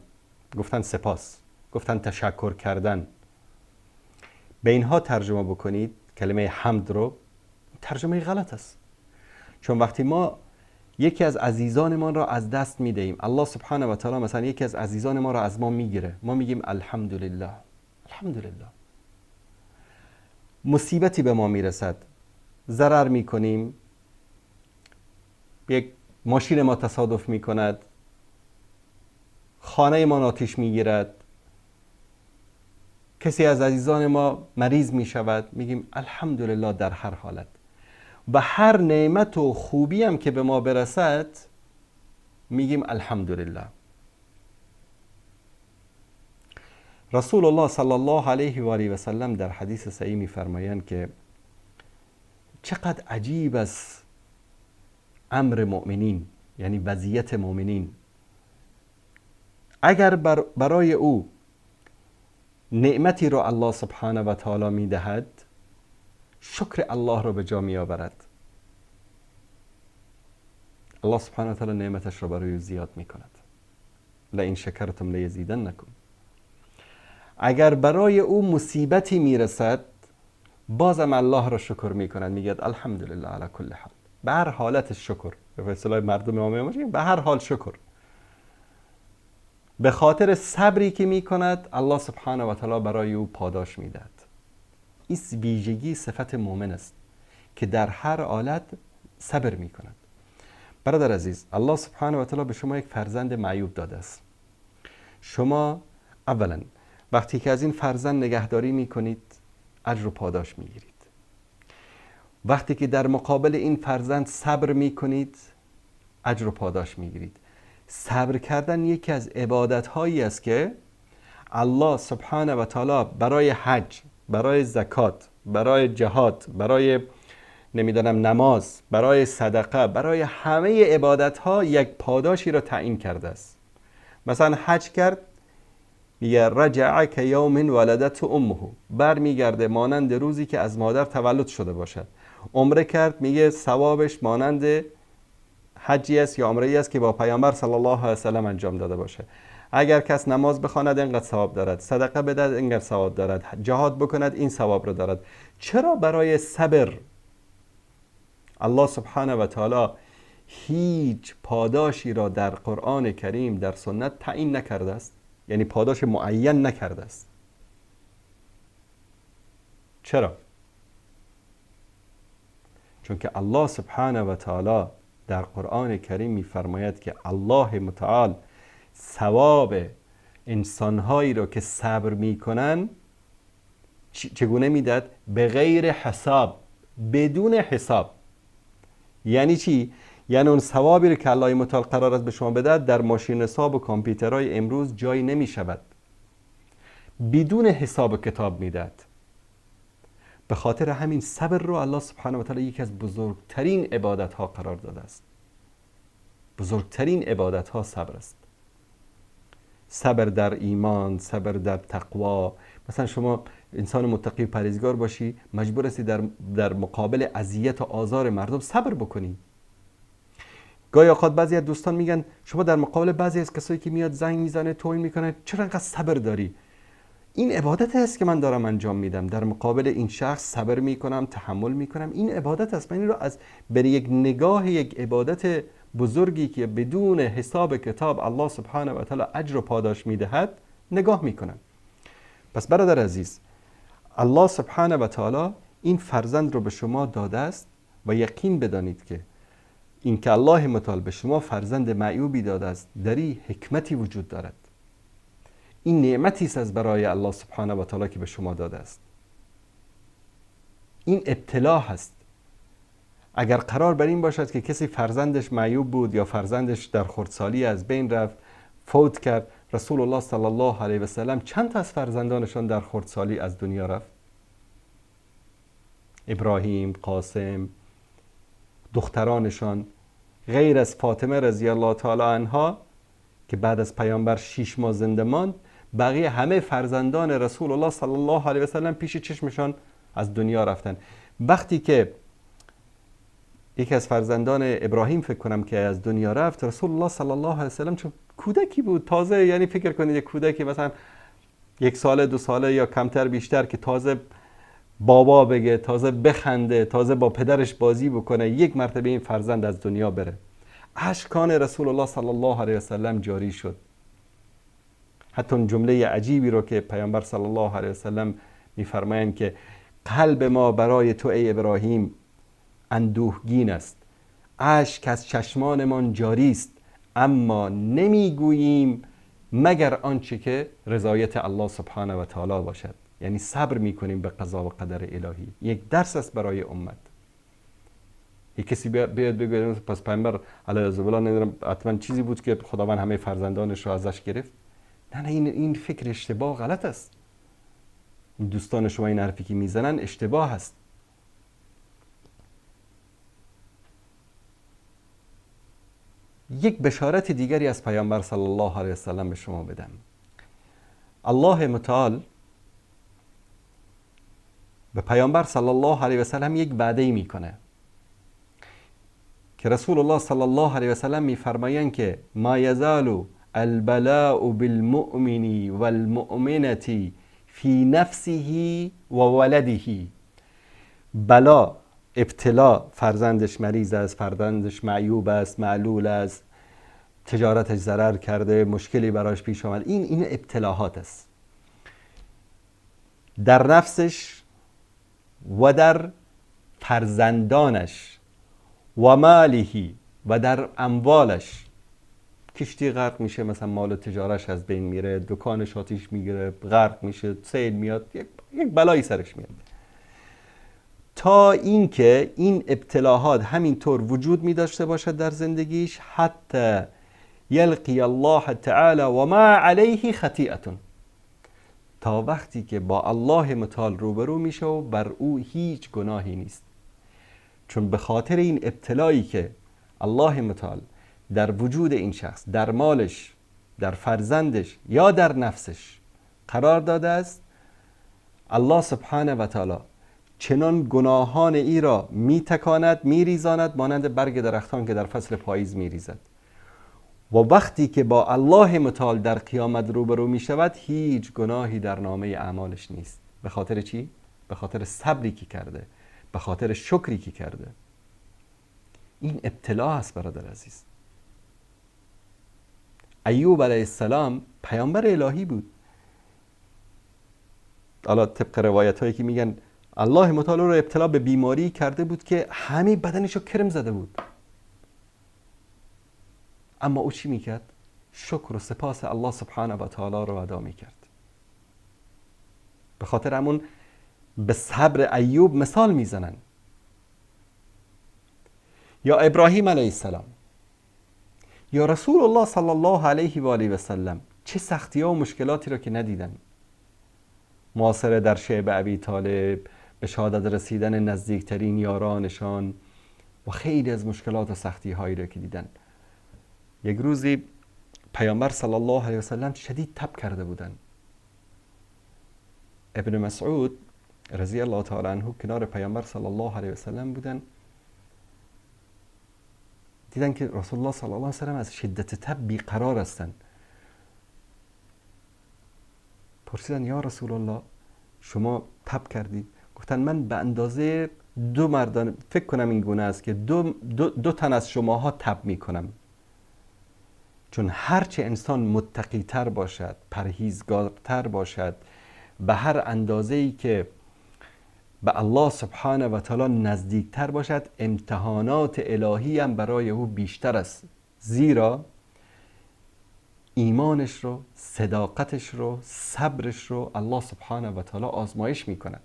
گفتن سپاس، گفتن تشکر کردن، به اینها ترجمه بکنید کلمه حمد رو، ترجمه غلط است. چون وقتی ما یکی از عزیزانمان را از دست میدهیم، الله سبحانه و تعالی مثلا یکی از عزیزان ما را از ما میگیره، ما میگیم الحمدلله، الحمدلله. مصیبتی به ما میرسد، ضرر میکنیم، یک ماشین ما تصادف میکند، خانه ما آتش میگیرد، کسی از عزیزان ما مریض میشود، میگیم الحمدلله در هر حالت. و هر نعمت و خوبی هم که به ما برسد میگیم الحمدلله. رسول الله صلی الله علیه و آله و سلم در حدیث صحیح میفرمایند که چقدر عجیب است امر مؤمنین، یعنی وضعیت مؤمنین. اگر برای او نعمتی رو الله سبحانه و تعالی میدهد، شکر الله رو به جا می آورد. الله سبحانه و تعالی نعمتش رو برای او زیاد می کند. لئن شکرتم لیزیدنکم. اگر برای او مصیبتی میرسد، بازم الله را شکر می کند، میگه الحمدلله علی کل حال. به هر حالت شکر، به اصطلاح مردم عامی ما به هر حال شکر. به خاطر صبری که می کند الله سبحانه و تعالی برای او پاداش میدهد. این ویژگی صفت مؤمن است که در هر حالت صبر می کند. برادر عزیز، الله سبحانه و تعالی به شما یک فرزند معیوب داده است. شما اولا وقتی که از این فرزند نگهداری می کنید اجر و پاداش می گیرید. وقتی که در مقابل این فرزند صبر می کنید اجر و پاداش می گیرید. صبر کردن یکی از عبادت هایی است که الله سبحانه و تعالی برای حج، برای زکات، برای جهاد، برای نمیدانم نماز، برای صدقه، برای همه عبادت ها یک پاداشی را تعیین کرده است. مثلا حج کرد، میگه رجع که یوم ولدت امه، بر میگرده مانند روزی که از مادر تولد شده باشد. عمره کرد، میگه ثوابش مانند حجی است یا عمره است که با پیامبر صلی الله علیه و سلم انجام داده باشه. اگر کس نماز بخواند اینقدر ثواب دارد، صدقه بدهد اینقدر ثواب دارد، جهاد بکند این ثواب رو دارد. چرا برای صبر الله سبحانه و تعالی هیچ پاداشی را در قرآن کریم، در سنت تعیین نکرده است؟ یعنی پاداش معین نکرده است. چرا؟ چون که الله سبحانه و تعالی در قرآن کریم می‌فرماید که الله متعال ثواب انسانهایی رو که صبر میکنن چگونه میداد؟ به غیر حساب، بدون حساب. یعنی چی؟ یعنی اون ثوابی رو که الله متعال قرار است به شما بدهد در ماشین حساب و کامپیوترهای امروز جایی نمیشود، بدون حساب و کتاب میداد. به خاطر همین صبر رو الله سبحانه و تعالی یکی از بزرگترین عبادت ها قرار داده است. بزرگترین عبادت ها صبر است. صبر در ایمان، صبر در تقوا. مثلا شما انسان متقی پرهیزگار باشی، مجبور هستی در مقابل اذیت و آزار مردم صبر بکنی. گاهی اوقات بعضی از دوستان میگن شما در مقابل بعضی از کسایی که میاد زنگ میزنه توهین میکنه چرا انقدر صبر داری؟ این عبادت است که من دارم انجام میدم. در مقابل این شخص صبر میکنم، تحمل میکنم، این عبادت است. من این رو از بر یک نگاه یک عبادت بزرگی که بدون حساب کتاب الله سبحانه و تعالی اجر و پاداش میدهد نگاه میکنم. پس برادر عزیز، الله سبحانه و تعالی این فرزند رو به شما داده است و یقین بدانید که این که الله متعال به شما فرزند معیوبی داده است در این حکمتی وجود دارد. این نعمتی است از برای الله سبحانه و تعالی که به شما داده است. این ابتلا هست. اگر قرار بر این باشد که کسی فرزندش معیوب بود یا فرزندش در خردسالی از بین رفت، فوت کرد، رسول الله صلی الله علیه و سلم چند تا از فرزندانشان در خردسالی از دنیا رفت؟ ابراهیم، قاسم، دخترانشان، غیر از فاطمه رضی الله تعالی عنها که بعد از پیامبر 6 ماه زنده ماند، بقیه همه فرزندان رسول الله صلی الله علیه و سلم پیش چشمشان از دنیا رفتن. وقتی که یکی از فرزندان ابراهیم فکر کنم که از دنیا رفت، رسول الله صلی الله علیه و سلم چون کودکی بود تازه، یعنی فکر کنید یک کودکی مثلا 1 ساله 2 ساله یا کمتر بیشتر که تازه بابا بگه، تازه بخنده، تازه با پدرش بازی بکنه، یک مرتبه این فرزند از دنیا بره، اشکان رسول الله صلی الله علیه و سلم جاری شد. حتی اون جمله عجیبی رو که پیامبر صلی الله علیه و سلم میفرمایند که قلب ما برای تو ای ابراهیم اندوهگین است، اشک از چشمانمان جاری است، اما نمیگوییم مگر آنچه که رضایت الله سبحانه و تعالی باشد. یعنی صبر میکنیم به قضا و قدر الهی. یک درس است برای امت. یک کسی بیاد بگه پس پیامبر علیه السلام نمیدونم حتما چیزی بود که خداوند همه فرزندانش رو ازش گرفت. نه نه، این فکر اشتباه غلط است. این دوستان شما این حرفی که میزنن اشتباه است. یک بشارت دیگری از پیامبر صلی الله علیه وسلم به شما بدم. الله متعال به پیامبر صلی الله علیه وسلم یک وعده میکنه که رسول الله صلی الله علیه وسلم میفرمایند که ما یزال البلاء بالمؤمن والمؤمنة فی نفسه و ولده. بلا، ابتلا، فرزندش مریض است، فرزندش معیوب است، معلول است، تجارتش ضرر کرده، مشکلی براش پیش آمد، این ابتلاهات است در نفسش و در فرزندانش و مالهی و در اموالش. کشتی غرق میشه، مثلا مال و تجارش از بین میره، دکانش آتیش میگیره، غرق میشه، سیل میاد، یک بلایی سرش میاد. تا اینکه این ابتلاهات همینطور وجود می داشته باشد در زندگیش، حتی یلقی الله تعالی و ما علیه خطیئة، تا وقتی که با الله متعال روبرو میشه و بر او هیچ گناهی نیست. چون به خاطر این ابتلایی که الله متعال در وجود این شخص، در مالش، در فرزندش یا در نفسش قرار داده است، الله سبحانه و تعالی چنان گناهان ای را می تکاند، می ریزاند، مانند برگ درختان که در فصل پاییز می ریزد. و وقتی که با الله متعال در قیامت روبرو می شود، هیچ گناهی در نامه اعمالش نیست. به خاطر چی؟ به خاطر صبری که کرده، به خاطر شکری که کرده. این ابتلا است برادر عزیز. ایوب علیه السلام پیامبر الهی بود. حالا طبق روایت هایی که میگن الله متعال رو ابتلا به بیماری کرده بود که همه بدنش رو کرم زده بود، اما او چی میکرد؟ شکر و سپاس الله سبحانه و تعالی رو ادا میکرد. به خاطر همون به صبر ایوب مثال میزنن. یا ابراهیم علیه السلام یا رسول الله صلی الله علیه و آله و سلم، چه سختی ها و مشکلاتی رو که ندیدن. معاصره در شعب ابی طالب، به شهادت رسیدن نزدیکترین یارانشان و خیلی از مشکلات و سختی هایی رو که دیدن. یک روزی پیامبر صلی الله علیه و سلم شدید تب کرده بودن. ابن مسعود رضی الله تعالی عنه کنار پیامبر صلی الله علیه و سلم بودن. دیدن که رسول الله صلی الله علیه و سلم از شدت تب بیقرار هستند. پرسیدن یا رسول الله شما تب کردید؟ گفتن من به اندازه دو مردان، فکر کنم این گونه است که دو تن از شماها تب میکنم. چون هرچه انسان متقی تر باشد، پرهیزگارتر باشد، به هر اندازه‌ای که به الله سبحانه و تعالی نزدیکتر باشد، امتحانات الهی هم برای او بیشتر است. زیرا ایمانش رو، صداقتش رو، صبرش رو الله سبحانه و تعالی آزمایش میکند.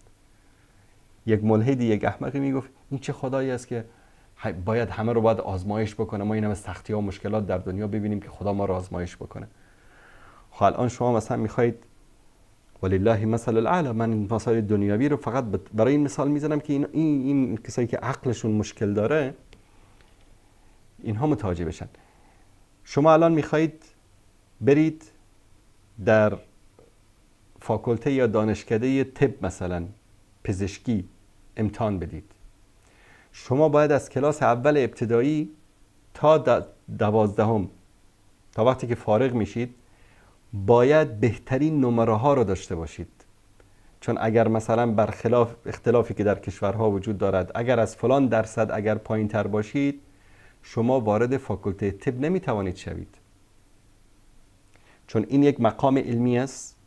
یک ملحدی، یک احمقی میگفت این چه خدایی است که باید همه رو باید آزمایش بکنه، ما این همه سختی ها و مشکلات در دنیا ببینیم که خدا ما رو آزمایش بکنه. خب الان شما مثلا میخواید، ولله مثل الاعلی، من این مسائل دنیوی رو فقط برای این مثال میزنم که این کسایی که عقلشون مشکل داره اینها متوجه بشن. شما الان میخواید برید در فاکولته یا دانشکده طب مثلا پزشکی امتحان بدید، شما باید از کلاس اول ابتدایی تا 12 تا وقتی که فارغ میشید باید بهترین نمره ها رو داشته باشید. چون اگر مثلا برخلاف اختلافی که در کشورها وجود دارد، اگر از فلان درصد اگر پایین تر باشید شما وارد فاکولته طب نمیتوانید شوید، چون این یک مقام علمی است،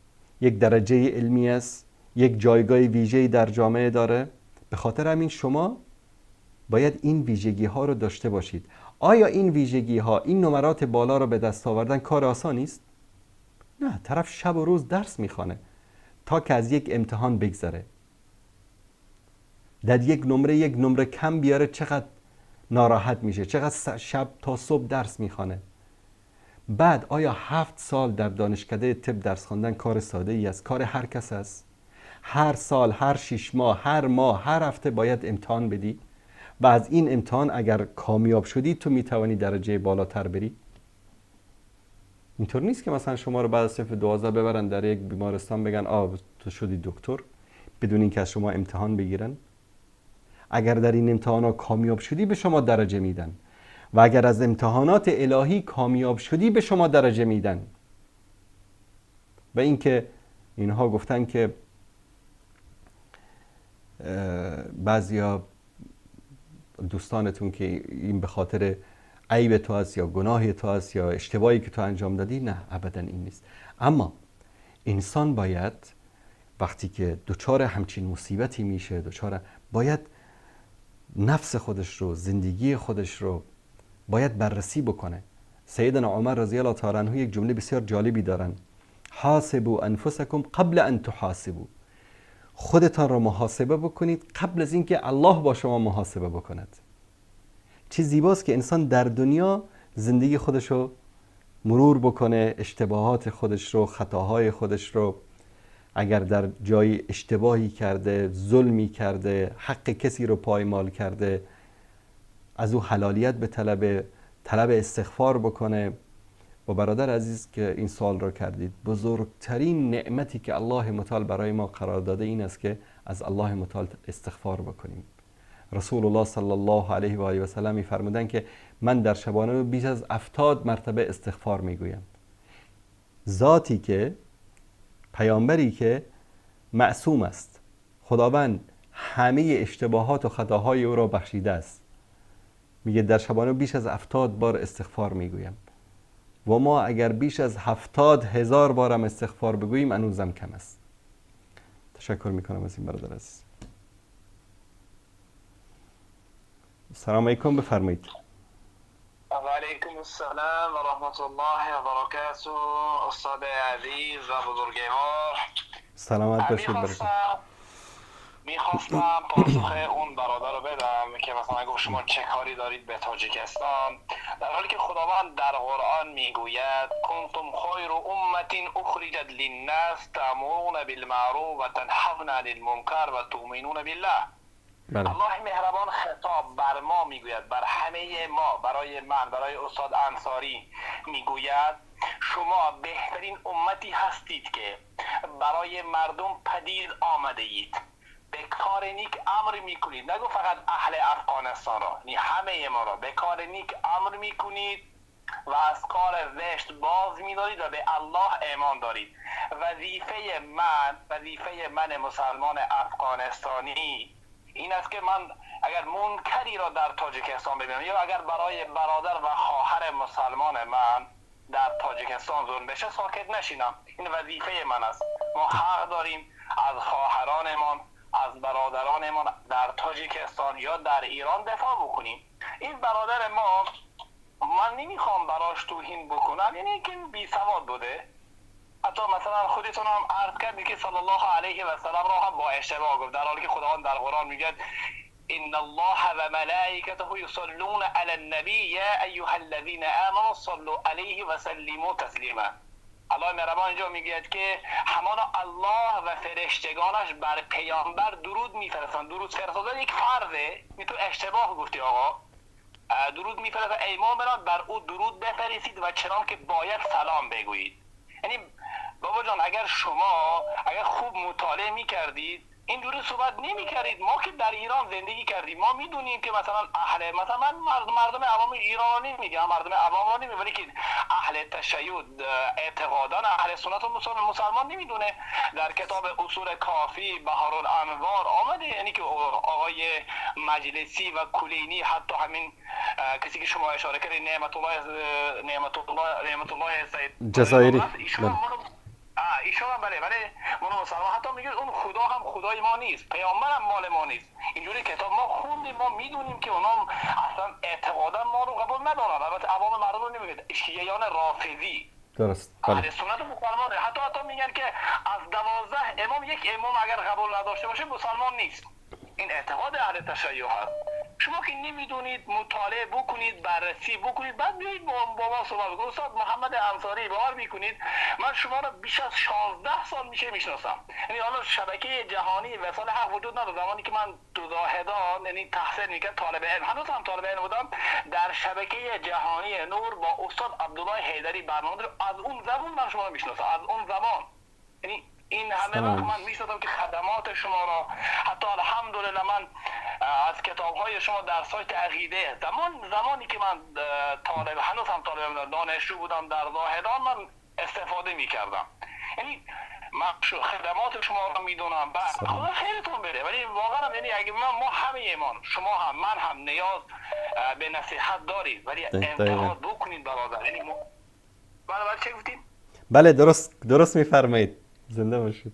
یک درجه علمی است، یک جایگاه ویژه‌ای در جامعه داره. به خاطر همین شما باید این ویژگی ها رو داشته باشید. آیا این ویژگی ها، این نمرات بالا رو به دست آوردن کار آسانی است؟ نه، طرف شب و روز درس میخوانه تا که از یک امتحان بگذره. در یک نمره، یک نمره کم بیاره چقدر ناراحت میشه، چقدر شب تا صبح درس میخوانه. بعد آیا 7 سال در دانشکده طب درس خواندن کار ساده ای است؟ کار هر کس است؟ هر سال، هر 6 ماه، هر ماه، هر هفته باید امتحان بدی و از این امتحان اگر کامیاب شدی تو میتوانی درجه بالاتر بری. اینطور نیست که مثلا شما رو بعد از صنف 12 ببرن در یک بیمارستان بگن آ تو شدی دکتر، بدون اینکه از شما امتحان بگیرن. اگر در این امتحانات کامیاب شدی به شما درجه میدن و اگر از امتحانات الهی کامیاب شدی به شما درجه میدن. و اینکه اینها گفتن که بعضیا دوستانتون که این به خاطر عیب تو است یا گناه تو است یا اشتباهی که تو انجام دادی، نه، ابدا این نیست. اما انسان باید وقتی که دچار همچین مصیبتی میشه، دچار، باید نفس خودش رو، زندگی خودش رو باید بررسی بکنه. سیدنا عمر رضی الله تعالی عنه یک جمله بسیار جالبی دارن: حاسبوا انفسکم قبل ان تحاسبوا. خودتان را محاسبه بکنید قبل از اینکه الله با شما محاسبه بکند. چه زیباست که انسان در دنیا زندگی خودش رو مرور بکنه، اشتباهات خودش رو، خطاهای خودش رو، اگر در جایی اشتباهی کرده، ظلمی کرده، حق کسی رو پایمال کرده، از او حلالیت به طلب استغفار بکنه. و برادر عزیز که این سوال رو کردید، بزرگترین نعمتی که الله متعال برای ما قرار داده این است که از الله متعال استغفار بکنیم. رسول الله صلی الله علیه و آله و سلم می‌فرمودند که من در شبانه بیش از 70 مرتبه استغفار میگویم. ذاتی که، پیامبری که معصوم است، خداوند همه اشتباهات و خطاهای او را بخشیده است، میگه در شبانه بیش از 70 بار استغفار میگویم و ما اگر بیش از 70,000 بارم استغفار بگوییم هنوزم کم است. تشکر میکنم از این برادر عزیز. السلام علیکم، بفرمایید. و علیکم السلام و رحمت الله و برکاته. استاد عزیز و بزرگوار، سلامت باشید. برکت. میخواستم پاسخ اون برادر رو بدم که مثلا گفت شما چه کاری دارید به تاجیکستان، در حالی که خداوند در قرآن میگوید کنتم خیر امت اخرجت للناس تأمرون بالمعروف و تنهون عن المنکر و تؤمنون بالله. بله. الله مهربان خطاب بر ما میگوید، بر همه ما، برای من، برای استاد انصاری میگوید شما بهترین امتی هستید که برای مردم پدید آمده اید، به کار نیک امر میکنید. نگو فقط اهل افغانستان را، یعنی همه ما را به کار نیک امر میکنید و از کار زشت باز میدارید و به الله ایمان دارید. وظیفه من مسلمان افغانستانی این است که من اگر منکری را در تاجیکستان ببینم یا اگر برای برادر و خواهر مسلمان من در تاجیکستان ظلم بشه ساکت نشینم. این وظیفه من است. ما حق داریم از خواهرانمان، از برادرانمان در تاجیکستان یا در ایران دفاع بکنیم. این برادر ما، من نمیخوام براش توهین بکنم، یعنی که بی سواد بوده. حتی مثلا خودتون هم عرض کردید که صلی الله علیه و سلم را هم با اشتباه گفت، در حالی که خداوند در قرآن میگه ان الله و ملائکته یصلون علی النبی یا ایها الذین آمنوا صلوا علیه و سلموا تسلیما. الله مهربان اینجا میگه که همانا الله و فرشتگانش بر پیامبر درود میفرستند. درود فرستادن یک فرضه، تو اشتباه گفتی آقا. درود میفرستند، ای مؤمنان بر او درود بفرستید و چنان که باید سلام بگویید. یعنی بابا جان اگر شما خوب مطالعه میکردید اینجوری صحبت نمی‌کردید. ما که در ایران زندگی کردیم ما میدونیم که مثلا اهل، مثلا من مردم عوام ایرانی میگم، مردم عوام نمیگم، ولی که اهل تشیع اعتقادان اهل سنت و مسلمان نمیدونه. در کتاب اصول کافی بحار الانوار آمده، یعنی که آقای مجلسی و کلینی، حتی همین کسی که شما اشاره کردید نعمت الله سید جزایری، ایشون هم بله ما مسلمان، حتی میگه اون خدا هم خدای ما نیست، پیامبر هم مال ما نیست. اینجوری کتاب ما خوندیم، ما میدونیم که اونا اصلا اعتقادا ما رو قبول ندارن. البته عوام مردم رو نمیگه، شیعیان رافضی درست، اهل سنت مسلمانه. حتی میگن که از 12 امام یک امام اگر قبول نداشته باشه مسلمان نیست. این اعتقاد اهل تشیع هست. شما که نمیدونید مطالعه بکنید، بررسی بکنید، بعد بیایید با ما صحبت بکنید. استاد محمد انصاری باور میکنید من شما رو بیش از 16 سال میشه میشناسم. یعنی حالا شبکه جهانی وصال حق وجود نداره. زمانی که من تو زاهدان یعنی تحصیل میکردم، طالب علم، هنوز هم طالب علم بودم، در شبکه جهانی نور با استاد عبدالله حیدری برنامه داشت. از اون زمان من شما رو میشناسم، از اون زمان. یعنی این همه وقت من میشناسم که خدمات شما را، حتی الحمدلله من از کتاب‌های شما در سایت عقیده، زمانی که من طالب، هنوز هم طالب بودم، دانشجو بودم در زاهدان، من استفاده میکردم. یعنی من خدمات شما را میدونم، بعد خدا خیرتون بده. ولی واقعا یعنی اگه ما همه ایمان، شما هم من هم نیاز به نصیحت دارید، ولی انتقاد بکنید برادر. یعنی بله چه گفتید؟ بله درست میفرمایید، زنده باشید.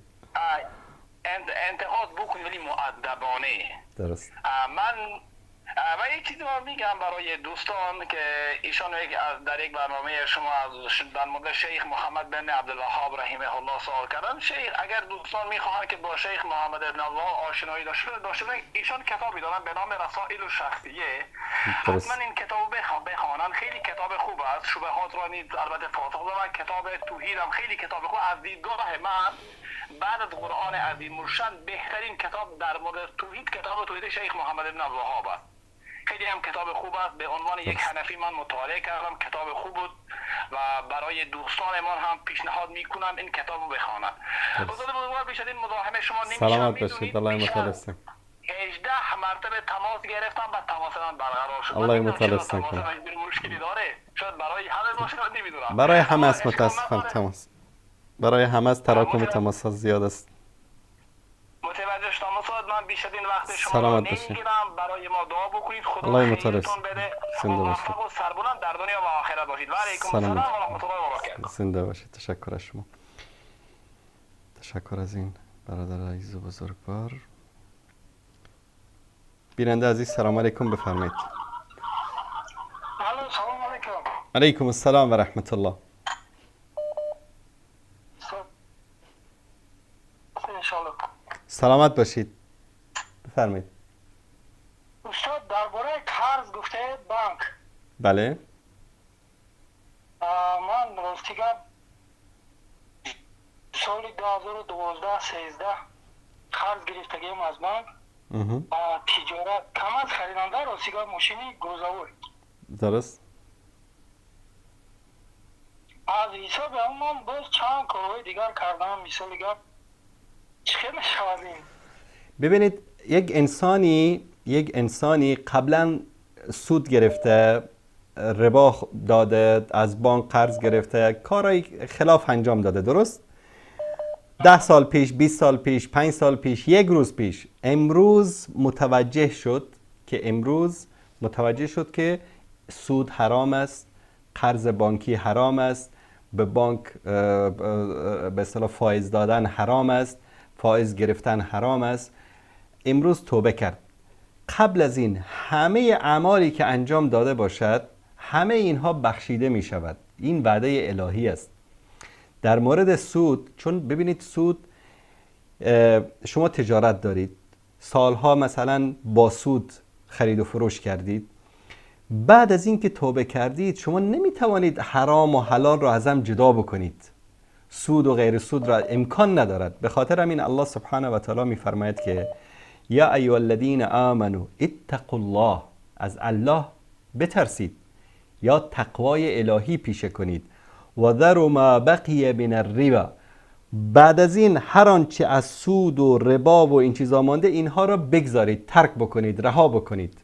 انتقاد بکنید ولی مؤدبانه. درست. من و یک چیزی من میگم برای دوستان که ایشان در یک برنامه شما در مورد شیخ محمد بن عبدالوهاب رحمه الله سوال کردن. شیخ، اگر دوستان میخواهند که با شیخ محمد بن عبدالوهاب آشنایی داشته ایشان کتابی دارن به نام رسائل الشخصیه. حتما این کتابو بخوانن، خیلی کتاب خوب است. شبهات را نیز البته پاسخ دادن. کتاب توحید هم خیلی کتاب خوب از دیدگاه من بعد از قرآن عظیم الشان بهترین کتاب در مورد توحید کتاب توحید شیخ محمد بن عبدالوهاب است. خیلی هم کتاب خوب است. به عنوان یک حنفی من مطالعه کردم، کتاب خوب بود و برای دوستان من هم پیشنهاد میکنم این کتاب رو بخوانند. استاد بزرگوار بیش از این مزاحم شما نمیشم. سلامت باشید. الله متعال. 18 مرتبه تماس گرفتم و تماس من برقرار شد. الله متعال کنه. مشکلی داره شاید برای همه باشه، نمیدونم. برای همه است متاسفانه تماس. برای همه است، تراکم تماس ها زیاد است. متوجه شدم استاد. من بیش از این وقت شما رو نمیگیرم. برای ما دعا بکنید، خدا خیرتون بده، موفق و سربلند در دنیا و آخرت باشید. و علیکم السلام و رحمت الله و برکاته. زنده باشید. تشکر از شما. تشکر از این برادر عزیز و بزرگوار. بیننده عزیز سلام علیکم، بفرمایید. سلام علیکم. علیکم السلام و رحمت الله. سلامت باشید، بفرمایید. استاد درباره قرض گفته بانک. بله. من راستی گپ سال 2012-13 قرض گرفتگیم از بانک. تجارت کم از خریدنده راستی گپ ماشینی گروزاوی. درست. از حساب من باز چند کارهای دیگر کردم، مثال گپ چه می‌شود؟ ببینید یک انسانی قبلا سود گرفته، ربا داده، از بانک قرض گرفته، کارهای خلاف انجام داده، درست؟ 10 سال پیش، 20 سال پیش، 5 سال پیش، یک روز پیش، امروز متوجه شد که سود حرام است، قرض بانکی حرام است، به بانک به اصطلاح فایز دادن حرام است، فایز گرفتن حرام است. امروز توبه کرد. قبل از این همه اعمالی که انجام داده باشد، همه اینها بخشیده می شود. این وعده الهی است. در مورد سود، چون ببینید سود، شما تجارت دارید، سالها مثلا با سود خرید و فروش کردید، بعد از اینکه توبه کردید شما نمیتوانید حرام و حلال را از هم جدا بکنید، سود و غیر سود را امکان ندارد. به خاطر همین الله سبحانه و تعالی میفرماید که یا ایها الذین آمنوا اتقوا الله، از الله بترسید یا تقوای الهی پیشه کنید، و ذروا ما بقی من الربا، بعد از این هر آنچه از سود و ربا و این چیزا مانده اینها را بگذارید، ترک بکنید، رها بکنید.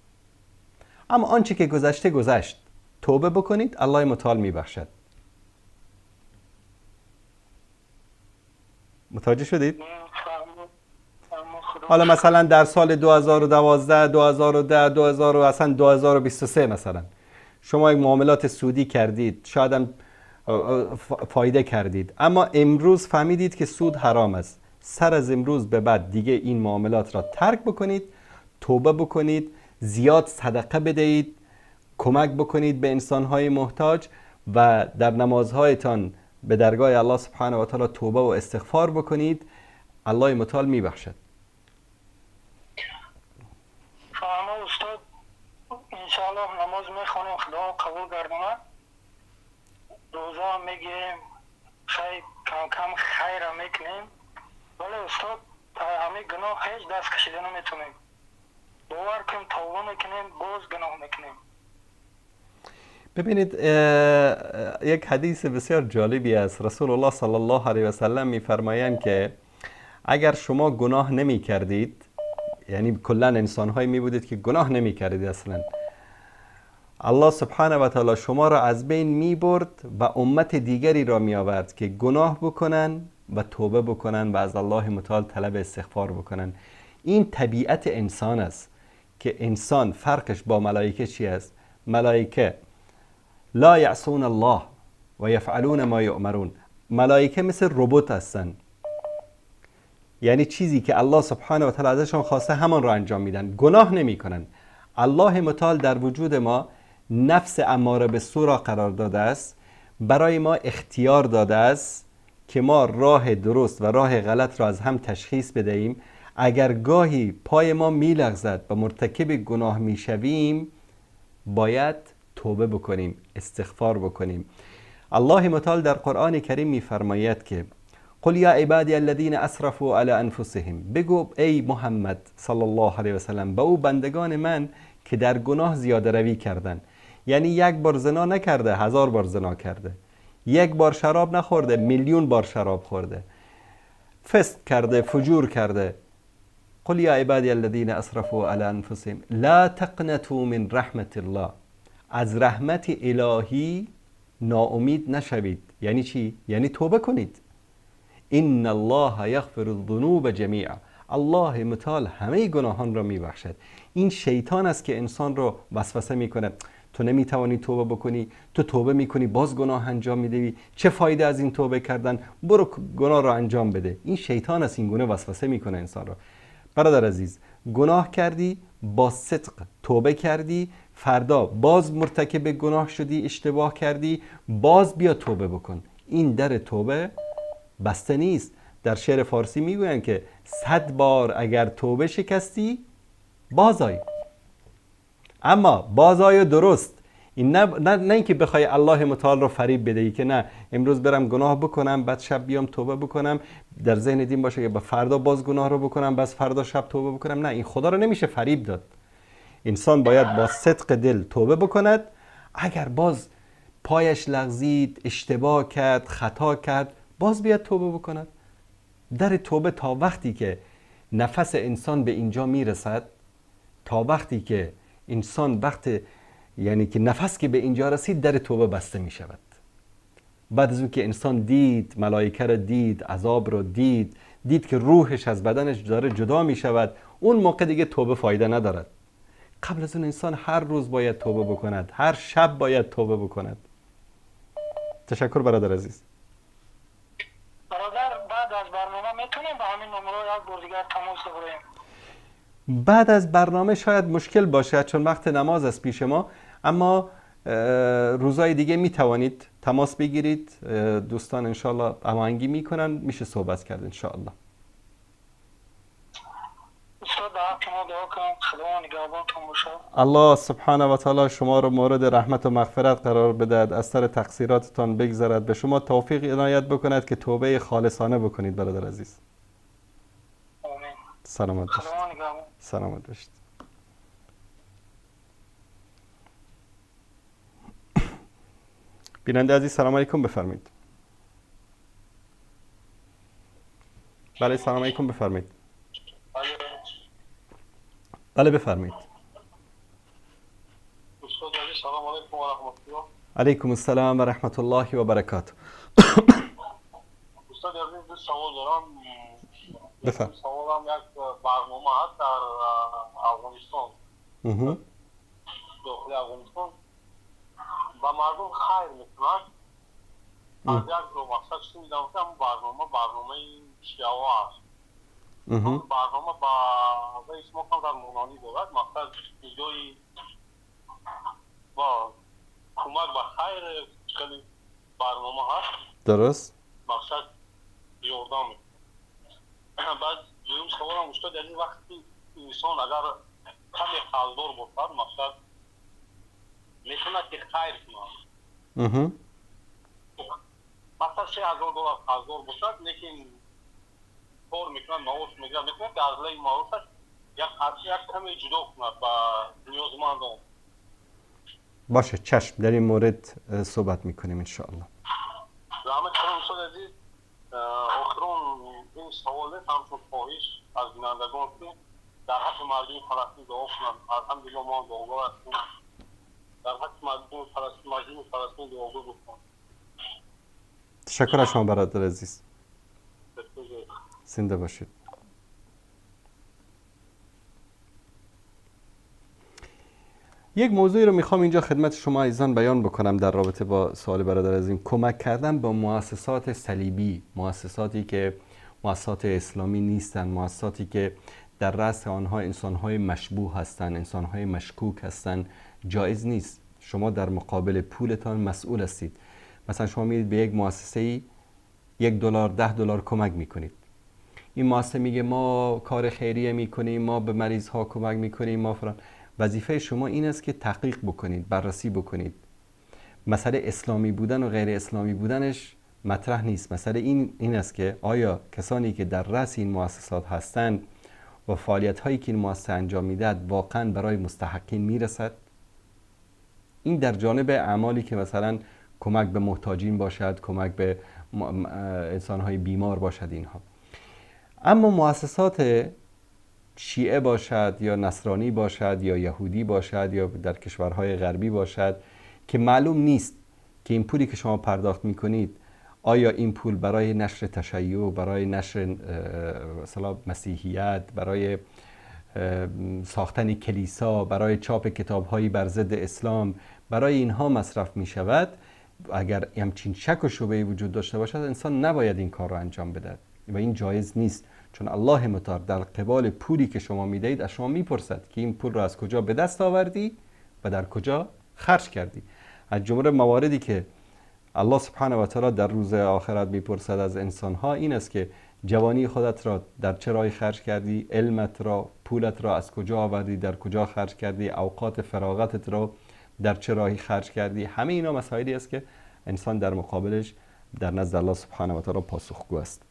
اما آنچه که گذشته گذشت، توبه بکنید، الله متعال میبخشد. متوجه شدید؟ حالا مثلا در سال 2012، 2010، 2000 اصلا 2023 مثلا شما یک معاملات سودی کردید، شاید هم فایده کردید، اما امروز فهمیدید که سود حرام است. سر از امروز به بعد دیگه این معاملات را ترک بکنید، توبه بکنید، زیاد صدقه بدهید، کمک بکنید به انسانهای محتاج و در نمازهایتان به درگاه الله سبحانه و تعالی توبه و استغفار بکنید، الله متعال میبخشد. فهمه استاد، انشاءالله نماز میخوانیم، خدا قبول گردونه، روزه میگیریم، خیر کم کم خیر میکنیم، ولی استاد تا همه گناه هیچ دست کشیده نمیتونیم. باور کنیم توبه میکنیم باز گناه میکنیم. ببینید یک حدیث بسیار جالبی است. رسول الله صلی الله علیه و سلم میفرمایند که اگر شما گناه نمی کردید، یعنی کلا انسانهایی می بودید که گناه نمی کردید اصلا، الله سبحانه و تعالی شما را از بین می برد و امت دیگری را می آورد که گناه بکنن و توبه بکنن و از الله متعال طلب استغفار بکنن. این طبیعت انسان است که انسان فرقش با ملائکه چی است؟ ملائکه لا یعصون الله و یفعلون ما یؤمرون. ملائکه مثل ربات هستند، یعنی چیزی که الله سبحانه و تعالی ازشان خواسته همان را انجام میدن، گناه نمیکنن. الله متعال در وجود ما نفس اماره به سو را قرار داده است، برای ما اختیار داده است که ما راه درست و راه غلط را از هم تشخیص بدهیم. اگر گاهی پای ما میلغزد و مرتکب گناه میشویم، باید توبه بکنیم، استغفار بکنیم. الله متعال در قرآن کریم میفرماید که قل یا عبادی الذین اسرفوا علی انفسهم، بگو ای محمد صلی الله علیه و سلم به او بندگان من که در گناه زیاده روی کردن، یعنی یک بار زنا نکرده، 1000 بار زنا کرده، یک بار شراب نخورده، 1,000,000 بار شراب خورده، فسق کرده، فجور کرده. قل یا عبادی الذین اسرفوا علی انفسهم لا تقنطوا من رحمت الله، از رحمت الهی ناامید نشوید. یعنی چی؟ یعنی توبه کنید. ان الله یغفر الذنوب جمیعا، الله متعال همه گناهان را میبخشد. این شیطان است که انسان را وسوسه میکنه، تو نمیتوانی توبه بکنی، تو توبه میکنی باز گناه انجام میدهی، چه فایده از این توبه کردن، برو گناه را انجام بده. این شیطان است این گونه وسوسه میکنه انسان را. برادر عزیز، گناه کردی، با صدق توبه کردی، فردا باز مرتکب گناه شدی، اشتباه کردی، باز بیا توبه بکن. این در توبه بسته نیست. در شعر فارسی میگویند که 100 بار اگر توبه شکستی باز آی، اما باز آی درست. این نه اینکه بخوای الله متعال رو فریب بدهی که نه امروز برم گناه بکنم بعد شب بیام توبه بکنم، در ذهن دین باشه که با فردا باز گناه رو بکنم بس فردا شب توبه بکنم. نه، این خدا رو نمیشه فریب داد. انسان باید با صدق دل توبه بکند. اگر باز پایش لغزید، اشتباه کرد، خطا کرد، باز بیاد توبه بکند. در توبه تا وقتی که نفس انسان به اینجا میرسد، تا وقتی که انسان وقت یعنی که نفس که به اینجا رسید، در توبه بسته می شود. بعد از اون که انسان دید، ملائکه را دید، عذاب را دید، دید که روحش از بدنش داره جدا می شود، اون موقع دیگه توبه فایده ندارد. قبل از اون انسان هر روز باید توبه بکند، هر شب باید توبه بکند. تشکر برادر عزیز. برادر بعد از برنامه میتونیم با همین نمره یک بار دیگر تماس بگیریم؟ بعد از برنامه شاید مشکل باشه چون وقت نماز است پیش ما، اما روزای دیگه میتوانید تماس بگیرید، دوستان انشالله هماهنگی میکنن، میشه صحبت کرد انشالله. الله سبحانه و تعالی شما رو مورد رحمت و مغفرت قرار بدهد، از سر تقصیراتتان بگذرد، به شما توفیق عنایت بکند که توبه خالصانه بکنید برادر عزیز. آمین. سلامت باشید. سلامت باشید. بیننده عزیز سلام علیکم، بفرمایید. بله سلام علیکم، بفرمایید. بله بفرمایید. استاد عزیز سلام علیکم و رحمت الله. علیکم السلام و رحمت الله و برکاته. استاد عزیز دو سوال دارم. بفرمایید. سوالم یک برنامه هست در افغانستان. داخل افغانستان با مردم خیر میکنند. از یک دو مقصد شنیدم که برنامه شیعه است. برنامه با رئیس ما در مونانی دارد، مقصد ایجای با کمک به خیر خیلی برنامه هست. درست. مقصد یاردم. بعد دوم سوالم استاد، یعنی وقتی انسان اگر کمی قرضدار باشد مقصد میتونه که خیر کنه. مقصد 3000 دلار قرضدار باشد، لیکن کار میکنه، معاش میگیره، میتونه که از لای معاشش یک کمی جدا کنه با نیازمندان. باشه چشم، در این مورد صحبت میکنیم انشاءالله. رحمت کنم استاد عزیز. آخرون این سوال همچون خواهش از بینندگان که در حق مردم فلسطین دعا کنند. الحمدلله ما دعاگو هستیم. در حق مردم فلسطین دعاگو بکنند. تشکر از شما برادر عزیز. زنده باشید. یک موضوعی رو میخوام اینجا خدمت شما عزیزان بیان بکنم در رابطه با سوال برادر عزیزم. کمک کردن با مؤسسات صلیبی، مؤسساتی که مؤسسات اسلامی نیستن، مؤسساتی که در رأس آنها انسانهای مشبوه هستند، انسانهای مشکوک هستند، جایز نیست. شما در مقابل پولتان مسئول هستید. مثلا شما میرید به یک مؤسسه‌ای $1 $10 کمک میکنید. این مؤسسه میگه ما کار خیریه میکنیم، ما به مریض ها کمک میکنیم، ما فلان. وظیفه شما این است که تحقیق بکنید، بررسی بکنید. مسئله اسلامی بودن و غیر اسلامی بودنش مطرح نیست. مسئله این است که آیا کسانی که در رأس این مؤسسات هستند و فعالیت هایی که این مؤسسه انجام میدهد واقعا برای مستحقین میرسد؟ این در جانب اعمالی که مثلا کمک به محتاجین باشد، کمک به انسانهای بیمار باشد، اینها. اما مؤسسات شیعه باشد یا نصرانی باشد یا یهودی باشد یا در کشورهای غربی باشد که معلوم نیست که این پولی که شما پرداخت میکنید آیا این پول برای نشر تشیع، برای نشر مثلا مسیحیت، برای ساختن کلیسا، برای چاپ کتابهایی بر ضد اسلام، برای اینها مصرف میشود. اگر همچین شک و شبهه‌ای وجود داشته باشد انسان نباید این کار را انجام بدهد و این جایز نیست، چون الله متعال در قبال پولی که شما میدهید از شما میپرسد که این پول را از کجا به دست آوردی و در کجا خرج کردی. از جمله مواردی که الله سبحانه و تعالی در روز آخرت میپرسد از انسانها این است که جوانی خودت را در چه راهی خرج کردی، علمت را، پولت را از کجا آوردی، در کجا خرج کردی، اوقات فراغتت را در چه راهی خرج کردی. همه اینا مسائلی است که انسان در مقابلش در نزد الله سبحانه و تعالی پاسخگو است.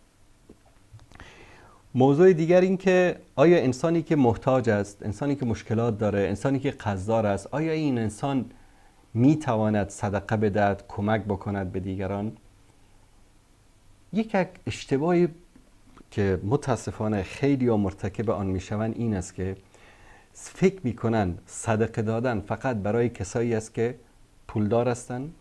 موضوع دیگر این که آیا انسانی که محتاج است، انسانی که مشکلات داره، انسانی که قرضدار است، آیا این انسان میتواند صدقه بدهد، کمک بکند به دیگران؟ یک اشتباهی که متاسفانه خیلی ها مرتکب آن میشوند این است که فکر میکنن صدقه دادن فقط برای کسایی است که پولدار هستند،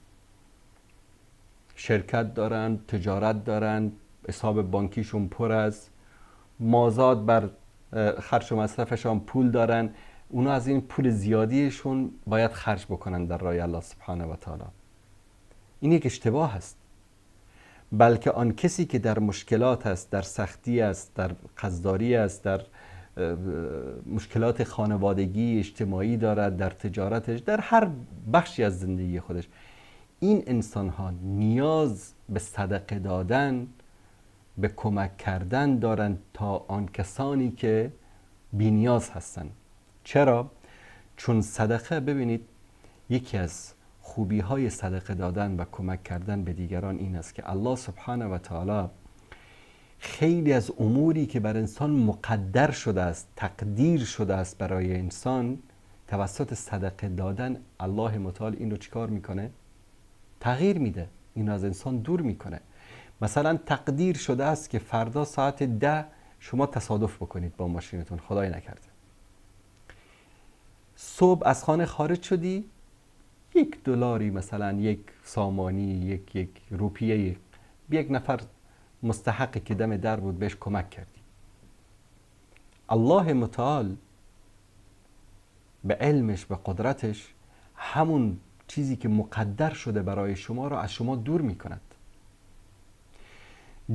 شرکت دارن، تجارت دارن، حساب بانکیشون پر است، مازاد بر خرج و مصرفشان پول دارن، اونا از این پول زیادیشون باید خرج بکنن در راه الله سبحانه و تعالی. این یک اشتباه است. بلکه آن کسی که در مشکلات است، در سختی است، در قرضداری است، در مشکلات خانوادگی، اجتماعی دارد، در تجارتش، در هر بخشی از زندگی خودش. این انسان ها نیاز به صدقه دادن، به کمک کردن دارند تا آن کسانی که بی نیاز هستند. چرا؟ چون صدقه، ببینید، یکی از خوبی های صدقه دادن و کمک کردن به دیگران این است که الله سبحانه و تعالی خیلی از اموری که بر انسان مقدر شده است، تقدیر شده است برای انسان، توسط صدقه دادن الله متعال این رو چیکار میکنه؟ تغییر میده، این رو از انسان دور میکنه. مثلا تقدیر شده است که فردا ساعت 10 شما تصادف بکنید با ماشینتون، خدای نکرده. صبح از خانه خارج شدی، $1 مثلا، یک سامانی، یک روپیه، یک نفر مستحقی که دم در بود بهش کمک کردی. الله متعال به علمش، به قدرتش، همون چیزی که مقدر شده برای شما را از شما دور میکند.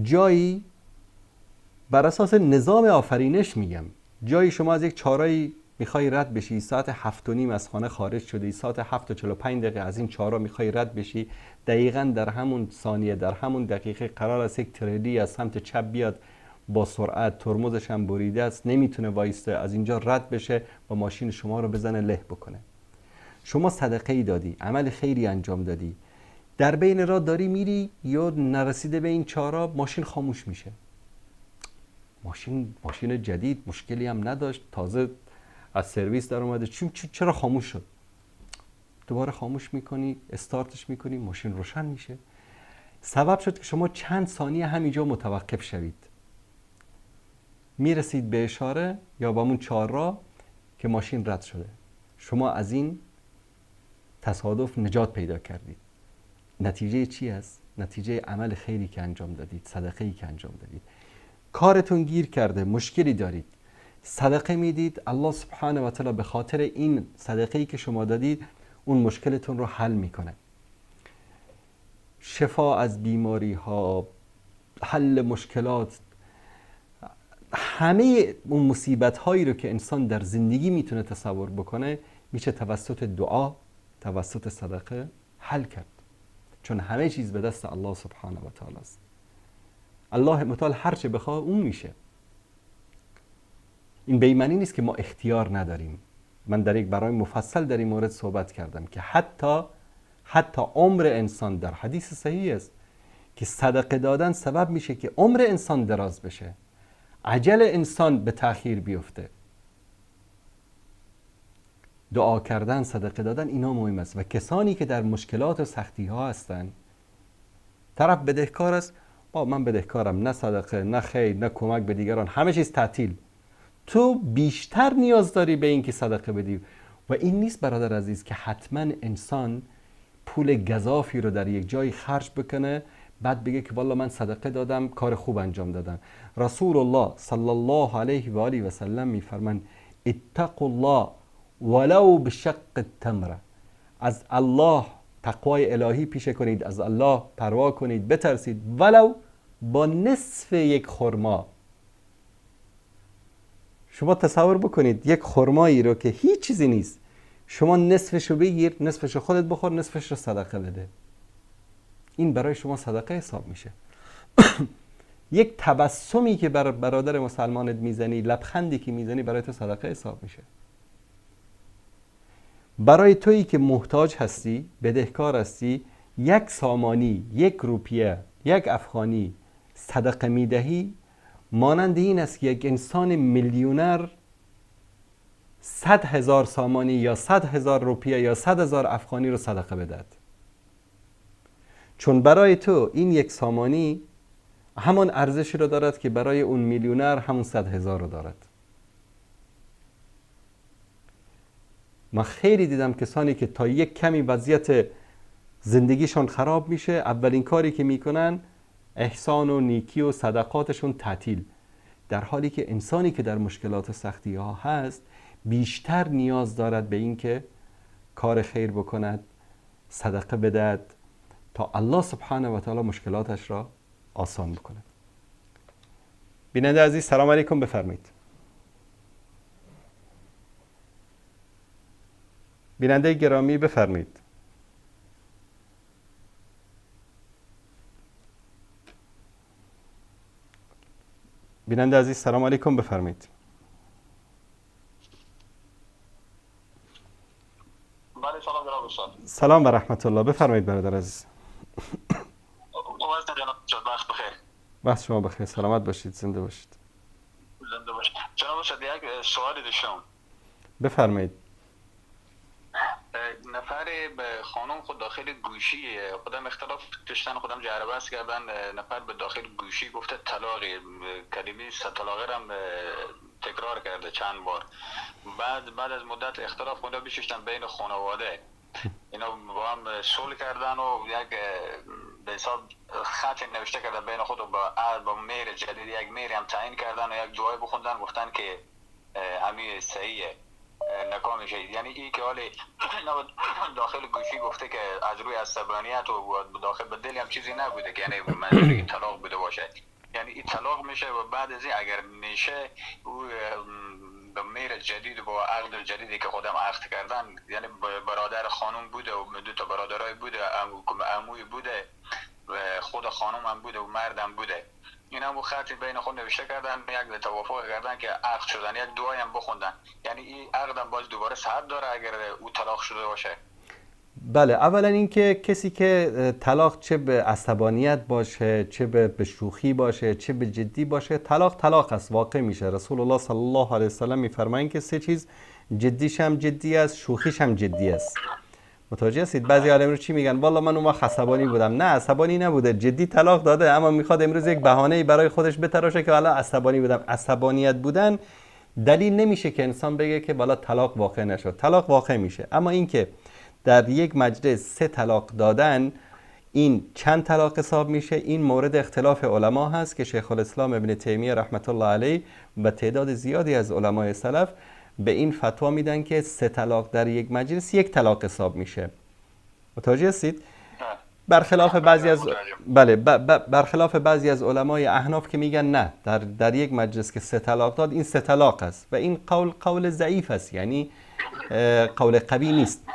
جایی بر اساس نظام آفرینش میگم، جایی شما از یک چارایی میخوای رد بشی، ساعت 7:30 از خانه خارج شدی، ساعت 7:45 از این چهارراه میخوای رد بشی، دقیقاً در همون ثانیه، در همون دقیقه قرار است یک تریلی از سمت چپ بیاد با سرعت، ترمزش هم بریده است، نمیتونه وایسته، از اینجا رد بشه و ماشین شما رو بزنه له بکنه. شما صدقه ای دادی، عمل خیری انجام دادی، در بین راه داری میری یا نرسیده به این چهارراه ماشین خاموش میشه. ماشین جدید، مشکلی هم نداشت، تازه از سرویس در اومده، چرا خاموش شد؟ دوباره خاموش میکنی، استارتش میکنی، ماشین روشن میشه. سبب شد که شما چند ثانیه همینجا متوقف شوید. میرسید به اشاره یا با همون چهارراه که ماشین رد شده. شما از این تصادف نجات پیدا کردید. نتیجه چی است؟ نتیجه عمل خیری که انجام دادید، صدقه‌ای که انجام دادید. کارتون گیر کرده، مشکلی دارید، صدقه میدید، الله سبحانه و تعالی به خاطر این صدقه‌ای که شما دادید اون مشکلتون رو حل میکنه. شفا از بیماری ها، حل مشکلات، همه اون مصیبت هایی رو که انسان در زندگی میتونه تصور بکنه میشه توسط دعا، توسط صدقه حل کرد. چون همه چیز به دست الله سبحانه و تعالی است. الله متعال هر چه بخواه اون میشه. این به معنی نیست که ما اختیار نداریم. من در یک برای مفصل در این مورد صحبت کردم که حتی عمر انسان، در حدیث صحیح است که صدقه دادن سبب میشه که عمر انسان دراز بشه، عجل انسان به تأخیر بیفته. دعا کردن، صدقه دادن، اینا مهم است. و کسانی که در مشکلات و سختی ها هستند، طرف بدهکار است، با من بدهکارم، نه صدقه، نه خیر، نه کمک به دیگران، همه چیز تعطیل. تو بیشتر نیاز داری به اینکه صدقه بدی. و این نیست برادر عزیز که حتما انسان پول گزافی رو در یک جایی خرج بکنه بعد بگه که والله من صدقه دادم، کار خوب انجام دادم. رسول الله صلی الله علیه و آله و سلم میفرمند اتقوا الله ولو بشق التمره. از الله تقوای الهی پیشه کنید، از الله پروا کنید، بترسید، ولو با نصف یک خرما. شما تصور بکنید یک خرمایی رو که هیچ چیزی نیست، شما نصفش رو بگیر، نصفش رو خودت بخور، نصفش رو صدقه بده. این برای شما صدقه حساب میشه. یک تبسمی که بر برادر مسلمانت میزنی، لبخندی که میزنی، برای تو صدقه حساب میشه. برای تویی که محتاج هستی، بدهکار هستی، یک سامانی، یک روپیه، یک افغانی صدقه میدهی، مانند این است که یک انسان میلیونر 100,000 سامانی یا 100,000 روپیه یا 100,000 افغانی رو صدقه بدهد. چون برای تو این یک سامانی همان ارزشی رو دارد که برای اون میلیونر همون 100,000 رو دارد. من خیلی دیدم کسانی که تا یک کمی وضعیت زندگیشان خراب میشه، اولین کاری که میکنن احسان و نیکی و صدقاتشون تعطیل، در حالی که انسانی که در مشکلات و سختی ها هست بیشتر نیاز دارد به اینکه کار خیر بکند، صدقه بدهد تا الله سبحانه و تعالی مشکلاتش را آسان بکند. بیننده عزیز سلام علیکم، بفرمایید. بیننده گرامی بفرمایید. بیننده عزیز سلام علیکم، بفرمایید. بله سلام جناب استاد. سلام و رحمت الله، بفرمایید برادر عزیز. وقت بخیر. وقت شما بخیر، سلامت باشید، زنده باشید. زنده باشید. جناب استاد یک سوالی داشتم. بفرمایید. نفر به خانم خود داخل گوشی خودم اختلاف داشتن، خودم جربست کردن، نفر به داخل گوشی گفته طلاقی، کلمه سه طلاقه هم تکرار کرده چند بار. بعد از مدت اختلاف خدا بششتن بین خانواده، اینا با هم صلح کردن و یک به حساب خط نوشته کردن بین خود و با میر جدید، یک میر هم تعیین کردن و یک دعای بخوندن، گفتن که همین صحیحه نکا میشه. یعنی این که حالی داخل گوشی گفته که از روی عصبانیت و داخل به دلی هم چیزی نبوده که یعنی منظور این طلاق بوده باشه، یعنی این طلاق میشه و بعد از این اگر میشه او به میر جدید با عقد جدیدی که خودم عقد کردن، یعنی برادر خانم بوده و دو تا برادرای بوده، عموی بوده و خود خانم هم بوده و مردم بوده، این هم خطی بین خود نوشته کردن، یک توافق کردن که عقد شدن، یک دعای هم بخوندن، یعنی این عقد هم باز دوباره صحت داره اگر او طلاق شده باشه. بله، اولا اینکه کسی که طلاق چه به عصبانیت باشه، چه به شوخی باشه، چه به جدی باشه، طلاق طلاق است، واقع میشه. رسول الله صلی الله علیه وسلم میفرمایند که سه چیز جدیش هم جدی است، شوخیش هم جدی است. متوجه هستید؟ بعضی امروز چی میگن؟ والا من اون وقت عصبانی بودم. نه، عصبانی نبوده، جدی طلاق داده، اما میخواد امروز یک بهانه‌ای برای خودش بتراشه که والا عصبانی بودم. عصبانیت بودن دلیل نمیشه که انسان بگه که والا طلاق واقع نشد. طلاق واقع میشه. اما اینکه در یک مجلس سه طلاق دادن، این چند طلاق حساب میشه؟ این مورد اختلاف علما هست که شیخ الاسلام ابن تیمیه رحمت الله علیه و تعداد زیادی از علمای سلف به این فتوا میدن که سه طلاق در یک مجلس یک طلاق حساب میشه. متوجه هستید؟ برخلاف بعضی از بله برخلاف بعضی از علمای احناف که میگن نه، در یک مجلس که سه طلاق داد این سه طلاق است و این قول قول ضعیف است، یعنی قول قوی نیست.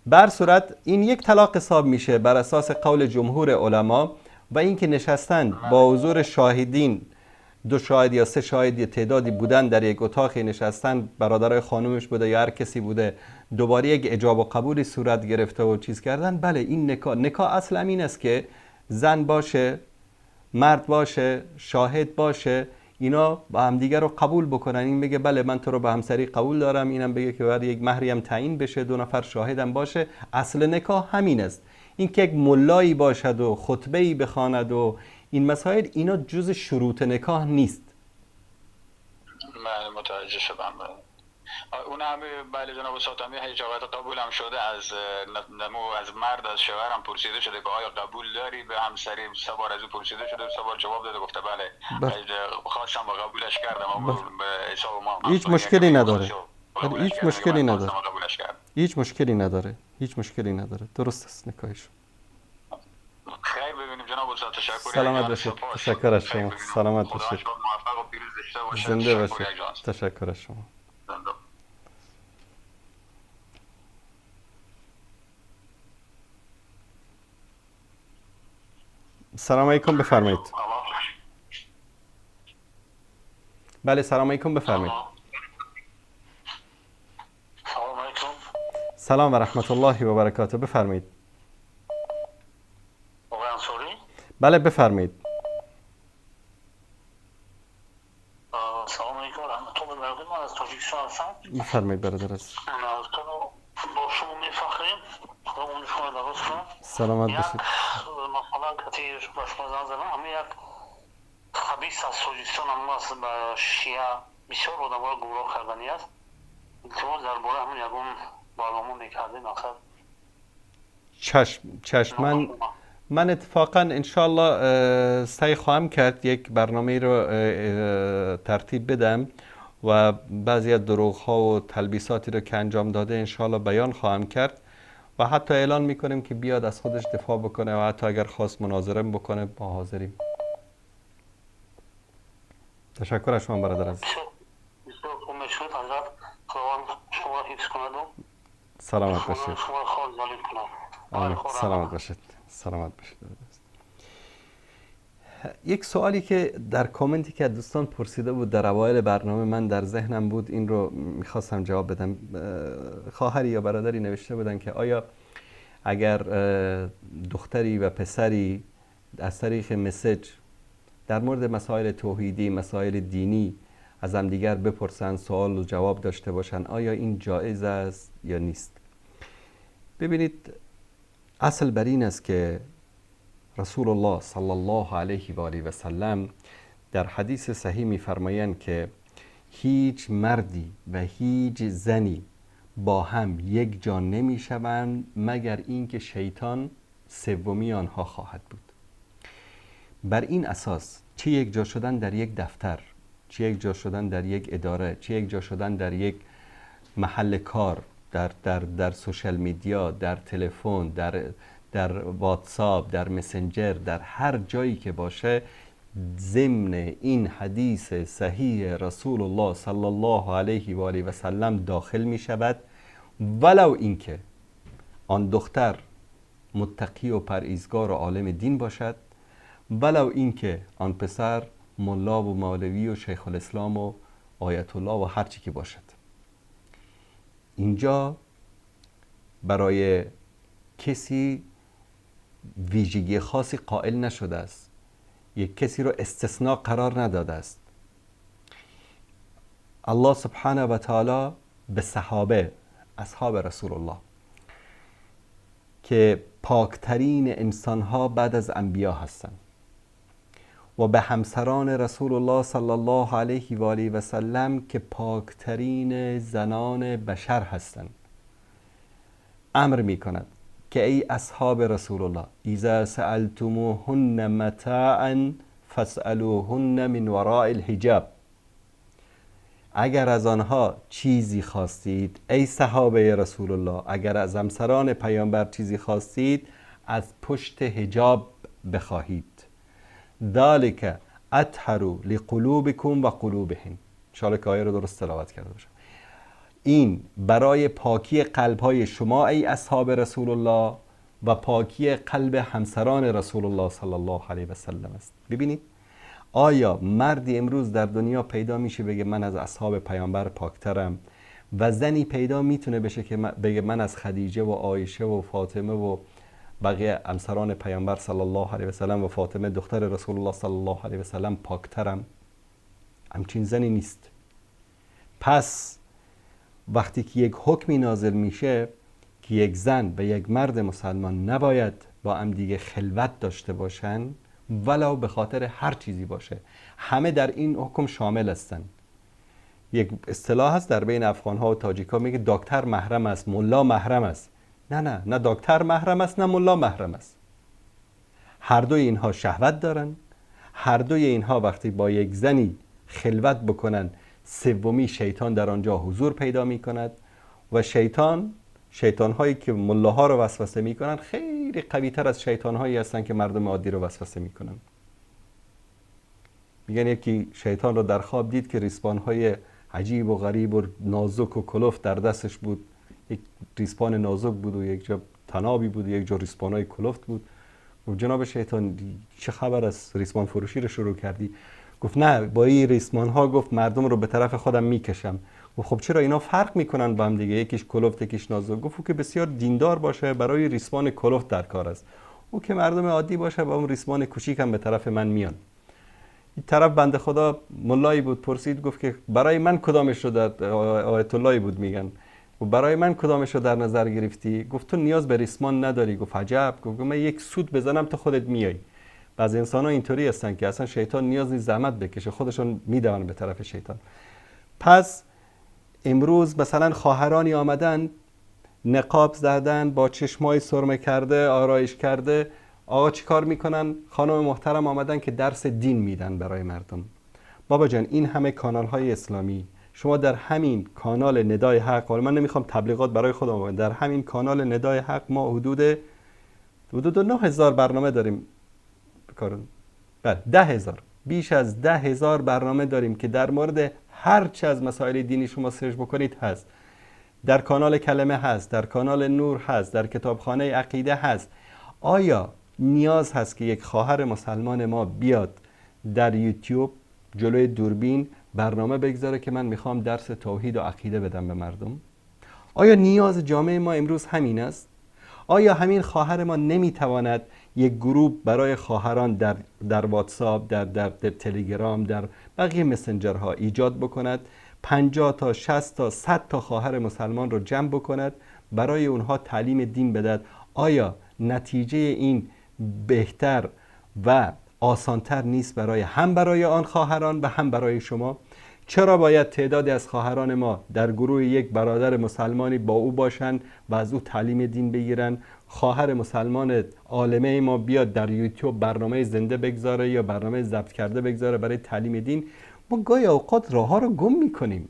بر صورت این یک طلاق حساب میشه بر اساس قول جمهور علما و اینکه نشستن با حضور شاهدین، دو شاهد یا سه شاهد یا تعدادی بودن در یک اتاقی نشستن، برادرای خانومش بوده یا هر کسی بوده، دوباره یک اجاب و قبولی صورت گرفته و چیز کردن، بله این نکاح اصل این است که زن باشه، مرد باشه، شاهد باشه، اینا با همدیگه رو قبول بکنن. این بگه بله من تو رو به همسری قبول دارم، اینم بگه که باید یک مهری هم تعیین بشه، دو نفر شاهدم باشه. اصل نکاح همین است. این که یک ملایی باشد و خطبه‌ای بخواند و این مسائل، اینا جز شروط نکاح نیست. من متوجه شدم. اون هم بله جناب استاد، هم اجابت قبول هم شده از مرد، از شوهرم پرسیده شده که آیا قبول داری به همسری؟ سه بار از او پرسیده شده، سه بار جواب داده، گفته بله خواستم و قبولش کردم. به حساب ما هیچ مشکلی نداره. هیچ مشکلی نداره. هیچ مشکلی نداره. هیچ مشکلی نداره. درست است نکاحشون. خیر ببینیم جناب استاد، تشکر. سلامت باشید. تشکر از شما. سلامت باشید. زنده باشید. تشکر از شما. سلام علیکم، بفرمایید. بله سلام علیکم، بفرمایید. سلام علیکم. سلام و رحمت الله و برکاته، بفرمایید. آقای انصاری؟ بله بفرمایید. سلام علیکم و رحمت الله و برکاته، من از تاجیکستان هستم. بفرمایید برادر عزیز. با شما میفخریم، خدا عمر شما دراز کنه. سلامت باشید. مثلا کتی با شما زنگ زدم، همه یک خبیث از تاجیکستان هم است به شیعه بسیار آدم‌ها را گمراه کردنی است. التماس درباره همون یگون برنامه میکردیم مقصد. چشم من اتفاقا انشالله سعی خواهم کرد یک برنامه رو ترتیب بدم و بعضی از دروغ ها و تلبیساتی رو که انجام داده انشالله بیان خواهم کرد و حتی اعلان میکنیم که بیاد از خودش دفاع بکنه و حتی اگر خواست مناظره بکنه ما حاضریم. تشکر از شما برادر عزیز. سلامت باشید. سلامت باشید. سلامت باشید. یک سوالی که در کامنتی که دوستان پرسیده بود در اوایل برنامه من در ذهنم بود، این رو میخواستم جواب بدم. خواهری یا برادری نوشته بودن که آیا اگر دختری و پسری از طریق مسیج در مورد مسائل توحیدی، مسائل دینی از هم دیگر بپرسن، سوال و جواب داشته باشن، آیا این جایز است یا نیست؟ ببینید، اصل بر این است که رسول الله صلی الله علیه و آله و سلم در حدیث صحیح می‌فرمایند که هیچ مردی و هیچ زنی با هم یک جا نمی‌شوند مگر اینکه شیطان سومی آنها خواهد بود. بر این اساس چه یک جا شدن در یک دفتر، چه یک جا شدن در یک اداره، چه یک جا شدن در یک محل کار، در social media، در تلفن، در واتساپ، در مسنجر، در هر جایی که باشه، ضمن این حدیث صحیح رسول الله صلی الله علیه و آله و سلم داخل می شود، ولو اینکه آن دختر متقی و پرهیزگار و عالم دین باشد، ولو اینکه آن پسر ملا و مولوی و شیخ الاسلام و آیت الله و هر چی که باشد. اینجا برای کسی ویژگی خاصی قائل نشده است، یک کسی رو استثناء قرار نداده است. الله سبحانه و تعالی به صحابه، اصحاب رسول الله که پاکترین انسانها بعد از انبیا هستند، و به همسران رسول الله صلی الله علیه و آله و سلم که پاکترین زنان بشر هستند، امر می کند که ای اصحاب رسول الله، اذا سألتموهن متاعا فاسألوهن من وراء الحجاب. اگر از آنها چیزی خواستید ای صحابه رسول الله، اگر از همسران پیامبر چیزی خواستید، از پشت حجاب بخواهید. ذالک اطهر لقلوبکم و قلوبهن. انشاءالله که آیه رو درست تلاوت کرده باشم. این برای پاکی قلب‌های شما ای اصحاب رسول الله و پاکی قلب همسران رسول الله صلی الله علیه و سلم است. ببینید، آیا مردی امروز در دنیا پیدا میشه بگه من از اصحاب پیامبر پاکترم، و زنی پیدا میتونه بشه که بگه من از خدیجه و عایشه و فاطمه و بقیه همسران پیامبر صلی الله علیه و سلم و فاطمه دختر رسول الله صلی الله علیه و سلم پاکترم؟ همچین زنی نیست. پس وقتی که یک حکمی نازل میشه که یک زن و یک مرد مسلمان نباید با هم دیگه خلوت داشته باشن، ولو به خاطر هر چیزی باشه، همه در این حکم شامل هستن. یک اصطلاح هست در بین افغان ها و تاجیک ها، میگه دکتر محرم است، ملا محرم است. نه نه نه، دکتر محرم است نه ملا محرم است. هر دوی اینها شهوت دارن، هر دوی اینها وقتی با یک زنی خلوت بکنن، سومی شیطان در آنجا حضور پیدا می کند و شیطان هایی که ملاها رو وسوسه می کنن خیلی قوی تر از شیطان هایی هستن که مردم عادی رو وسوسه می کنن. میگن یکی شیطان رو در خواب دید که ریسمان های عجیب و غریب و نازک و کلفت در دستش بود. یک ریسمان نازک بود و یک جا تنابی بود و یک جا ریسمان های کلفت بود. گفت جناب شیطان چه خبر از ریسمان فروشی رو شروع کردی؟ گفت نه، با این ریسمان ها گفت مردم رو به طرف خودم میکشم. گفت خب چرا اینا فرق میکنن با هم دیگه، یکیش کلفت یکیش نازک؟ گفت او که بسیار دیندار باشه برای ریسمان کلفت در کار است، او که مردم عادی باشه با اون ریسمان کوچیک هم به طرف من میان. این طرف بنده خدا ملایی بود، پرسید گفت که برای من کدامش رو در آیت اللهی بود میگن، و برای من کدامش رو در نظر گرفتی؟ گفت تو نیاز به ریسمان نداری. گفت عجب. گفت من یک سود بزنم تو خودت میای. بعضی انسان ها اینطوری هستن که اصلا شیطان نیاز نیست زحمت بکشه، خودشون میدونن به طرف شیطان. پس امروز مثلا خواهرانی آمدن نقاب زدن، با چشمای سرمه کرده، آرایش کرده، آقا چیکار میکنن؟ خانم محترم آمدن که درس دین میدن برای مردم. بابا جان این همه کانال های اسلامی، شما در همین کانال ندای حق، من نمیخوام تبلیغات برای خودم بکنم، در همین کانال ندای حق ما حدود 9000 برنامه داریم. بله 10000، بیش از 10000 برنامه داریم که در مورد هر چه از مسائل دینی شما سرچ بکنید هست. در کانال کلمه هست، در کانال نور هست، در کتابخانه عقیده هست. آیا نیاز هست که یک خواهر مسلمان ما بیاد در یوتیوب جلوی دوربین برنامه بگذاره که من میخوام درس توحید و عقیده بدم به مردم؟ آیا نیاز جامعه ما امروز همین است؟ آیا همین خواهر ما نمیتواند یک گروه برای خواهران در واتساپ، در تلگرام، در بقیه مسنجرها ایجاد بکند، 50 تا 60 تا 100 تا خواهر مسلمان رو جمع بکند، برای اونها تعلیم دین بدهد؟ آیا نتیجه این بهتر و آسانتر نیست برای هم برای آن خواهران و هم برای شما؟ چرا باید تعدادی از خواهران ما در گروه یک برادر مسلمانی با او باشند و از او تعلیم دین بگیرن؟ خواهر مسلمان عالمه ما بیاد در یوتیوب برنامه زنده بگذاره یا برنامه ضبط کرده بگذاره برای تعلیم دین. ما گاهی اوقات راه ها رو گم میکنیم.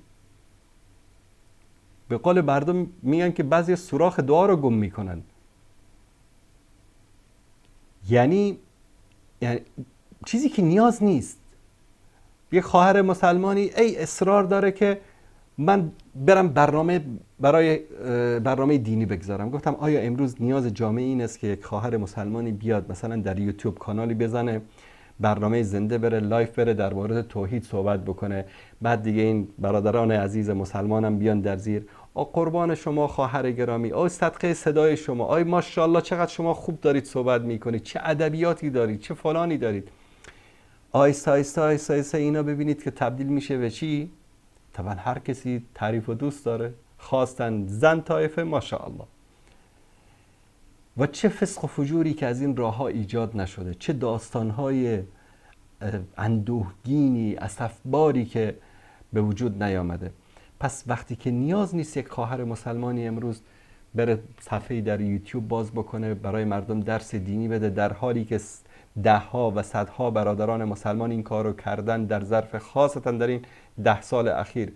به قول مردم میگن که بعضی سوراخ دعا رو گم میکنن. یعنی چیزی که نیاز نیست. یک خواهر مسلمانی ای اصرار داره که من برم برنامه برای برنامه دینی بگذارم. گفتم آیا امروز نیاز جامعه این است که یک خواهر مسلمانی بیاد مثلا در یوتیوب کانالی بزنه، برنامه زنده بره، live بره، در مورد توحید صحبت بکنه، بعد دیگه این برادران عزیز مسلمانم بیان در زیر، آ قربان شما خواهر گرامی، آ صدقه صدای شما، آی ماشاءالله چقدر شما خوب دارید صحبت میکنید، چه ادبیاتی دارید، چه فلانی دارید. آیسته آیسته آیسته آیسته اینا ببینید که تبدیل میشه به چی؟ طبعا هر کسی تعریف و دوست داره، خواستن زن طایفه ماشاءالله. و چه فسق و فجوری که از این راه ها ایجاد نشده، چه داستانهای اندوهگینی اسفباری که به وجود نیامده. پس وقتی که نیاز نیست یک خواهر مسلمانی امروز بره صفحه‌ای در یوتیوب باز بکنه برای مردم درس دینی بده، در حالی که ده ها و صدها برادران مسلمان این کارو کردن در ظرف خاصتا در این 10 سال اخیر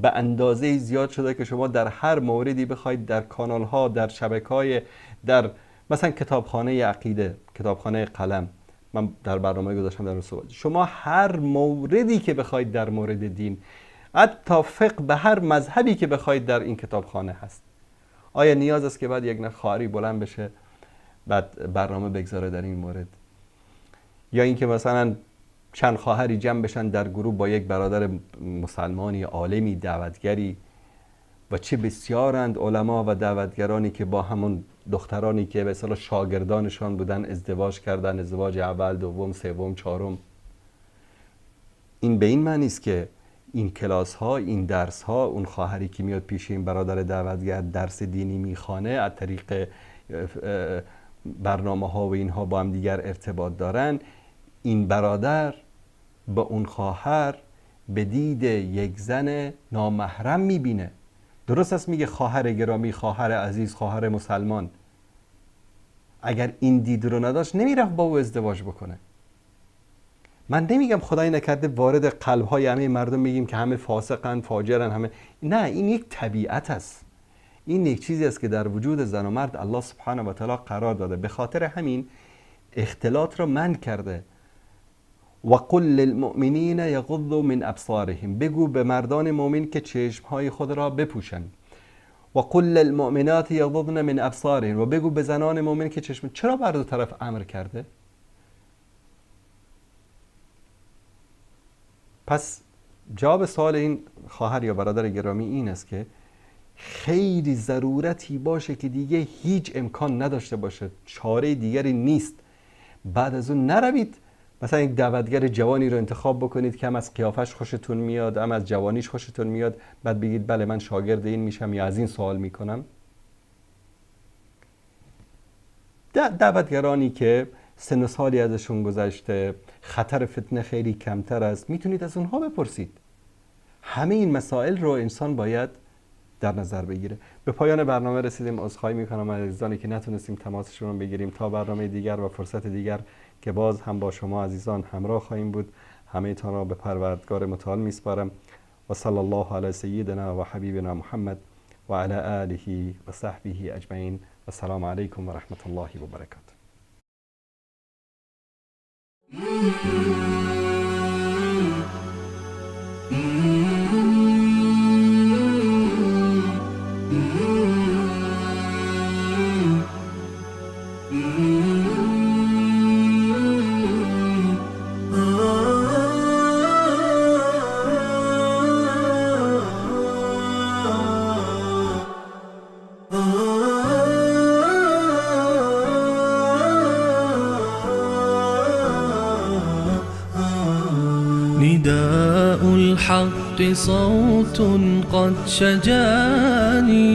به اندازه زیاد شده که شما در هر موردی بخواید در کانال ها، در شبکه‌های، در مثلا کتابخانه عقیده، کتابخانه قلم، من در برنامه گذاشتم در صحبت، شما هر موردی که بخواید در مورد دین، حتی فقه، به هر مذهبی که بخواید در این کتابخانه هست. آیا نیاز است که بعد یک خواهری بلند بشه بعد برنامه بگذاره در این مورد؟ یا اینکه مثلا چند خواهری جمع بشن در گروه با یک برادر مسلمانی عالمی دعوتگری، و چه بسیارند علما و دعوتگرانی که با همون دخترانی که به اصطلاح شاگردانشان بودن ازدواج کردن، ازدواج اول، دوم، سوم، چهارم. این به این معنی است که این کلاس ها، این درس ها، اون خواهری که میاد پیش این برادر دعوتگر درس دینی میخوانه، از طریق برنامه ها و اینها با هم دیگر ارتباط دارن، این برادر با اون خواهر به دید یک زن نامحرم میبینه. درست است میگه خواهر گرامی، خواهر عزیز، خواهر مسلمان. اگر این دید رو نداشت نمیرفت با او ازدواج بکنه. من نمیگم خدای نکرده وارد قلب های همه مردم میگیم که همه فاسقن، فاجرن، همه، نه، این یک طبیعت است. این یک چیزی است که در وجود زن و مرد الله سبحانه و تعالی قرار داده. به خاطر همین اختلاط را منع کرده. و قل للمؤمنین یغضوا من ابصارهم، بگو به مردان مؤمن که چشمهای خود را بپوشند. و قل للمؤمنات یغضضن من ابصارهن، و بگو به زنان مؤمن که چشم. چرا بر دو طرف امر کرده؟ پس جواب سوال این خواهر یا برادر گرامی این است که خیلی ضرورتی باشه که دیگه هیچ امکان نداشته باشه، چاره دیگری نیست، بعد از اون نروید مثلا یک دعوتگر جوانی رو انتخاب بکنید که هم از قیافش خوشتون میاد، هم از جوانیش خوشتون میاد، بعد بگید بله من شاگرد این میشم یا از این سوال میکنم. دعوتگرانی که سن و سالی ازشون گذشته، خطر فتنه خیلی کمتر است، میتونید از اونها بپرسید. همه این مسائل رو انسان باید در نظر بگیره. به پایان برنامه رسیدیم. عذرخواهی میکنم از عزیزانی که نتونستیم تماسشون رو بگیریم. تا برنامه دیگر و فرصت دیگر که باز هم با شما عزیزان همراه خواهیم بود، همه تان را به پروردگار متعال میسپارم. و صلی الله علی سیدنا و حبیبنا محمد و علی آله و صحبه اجمعین. و السلام علیکم و رحمت الله و برکاته. نداء الحق صوت قد شجاني.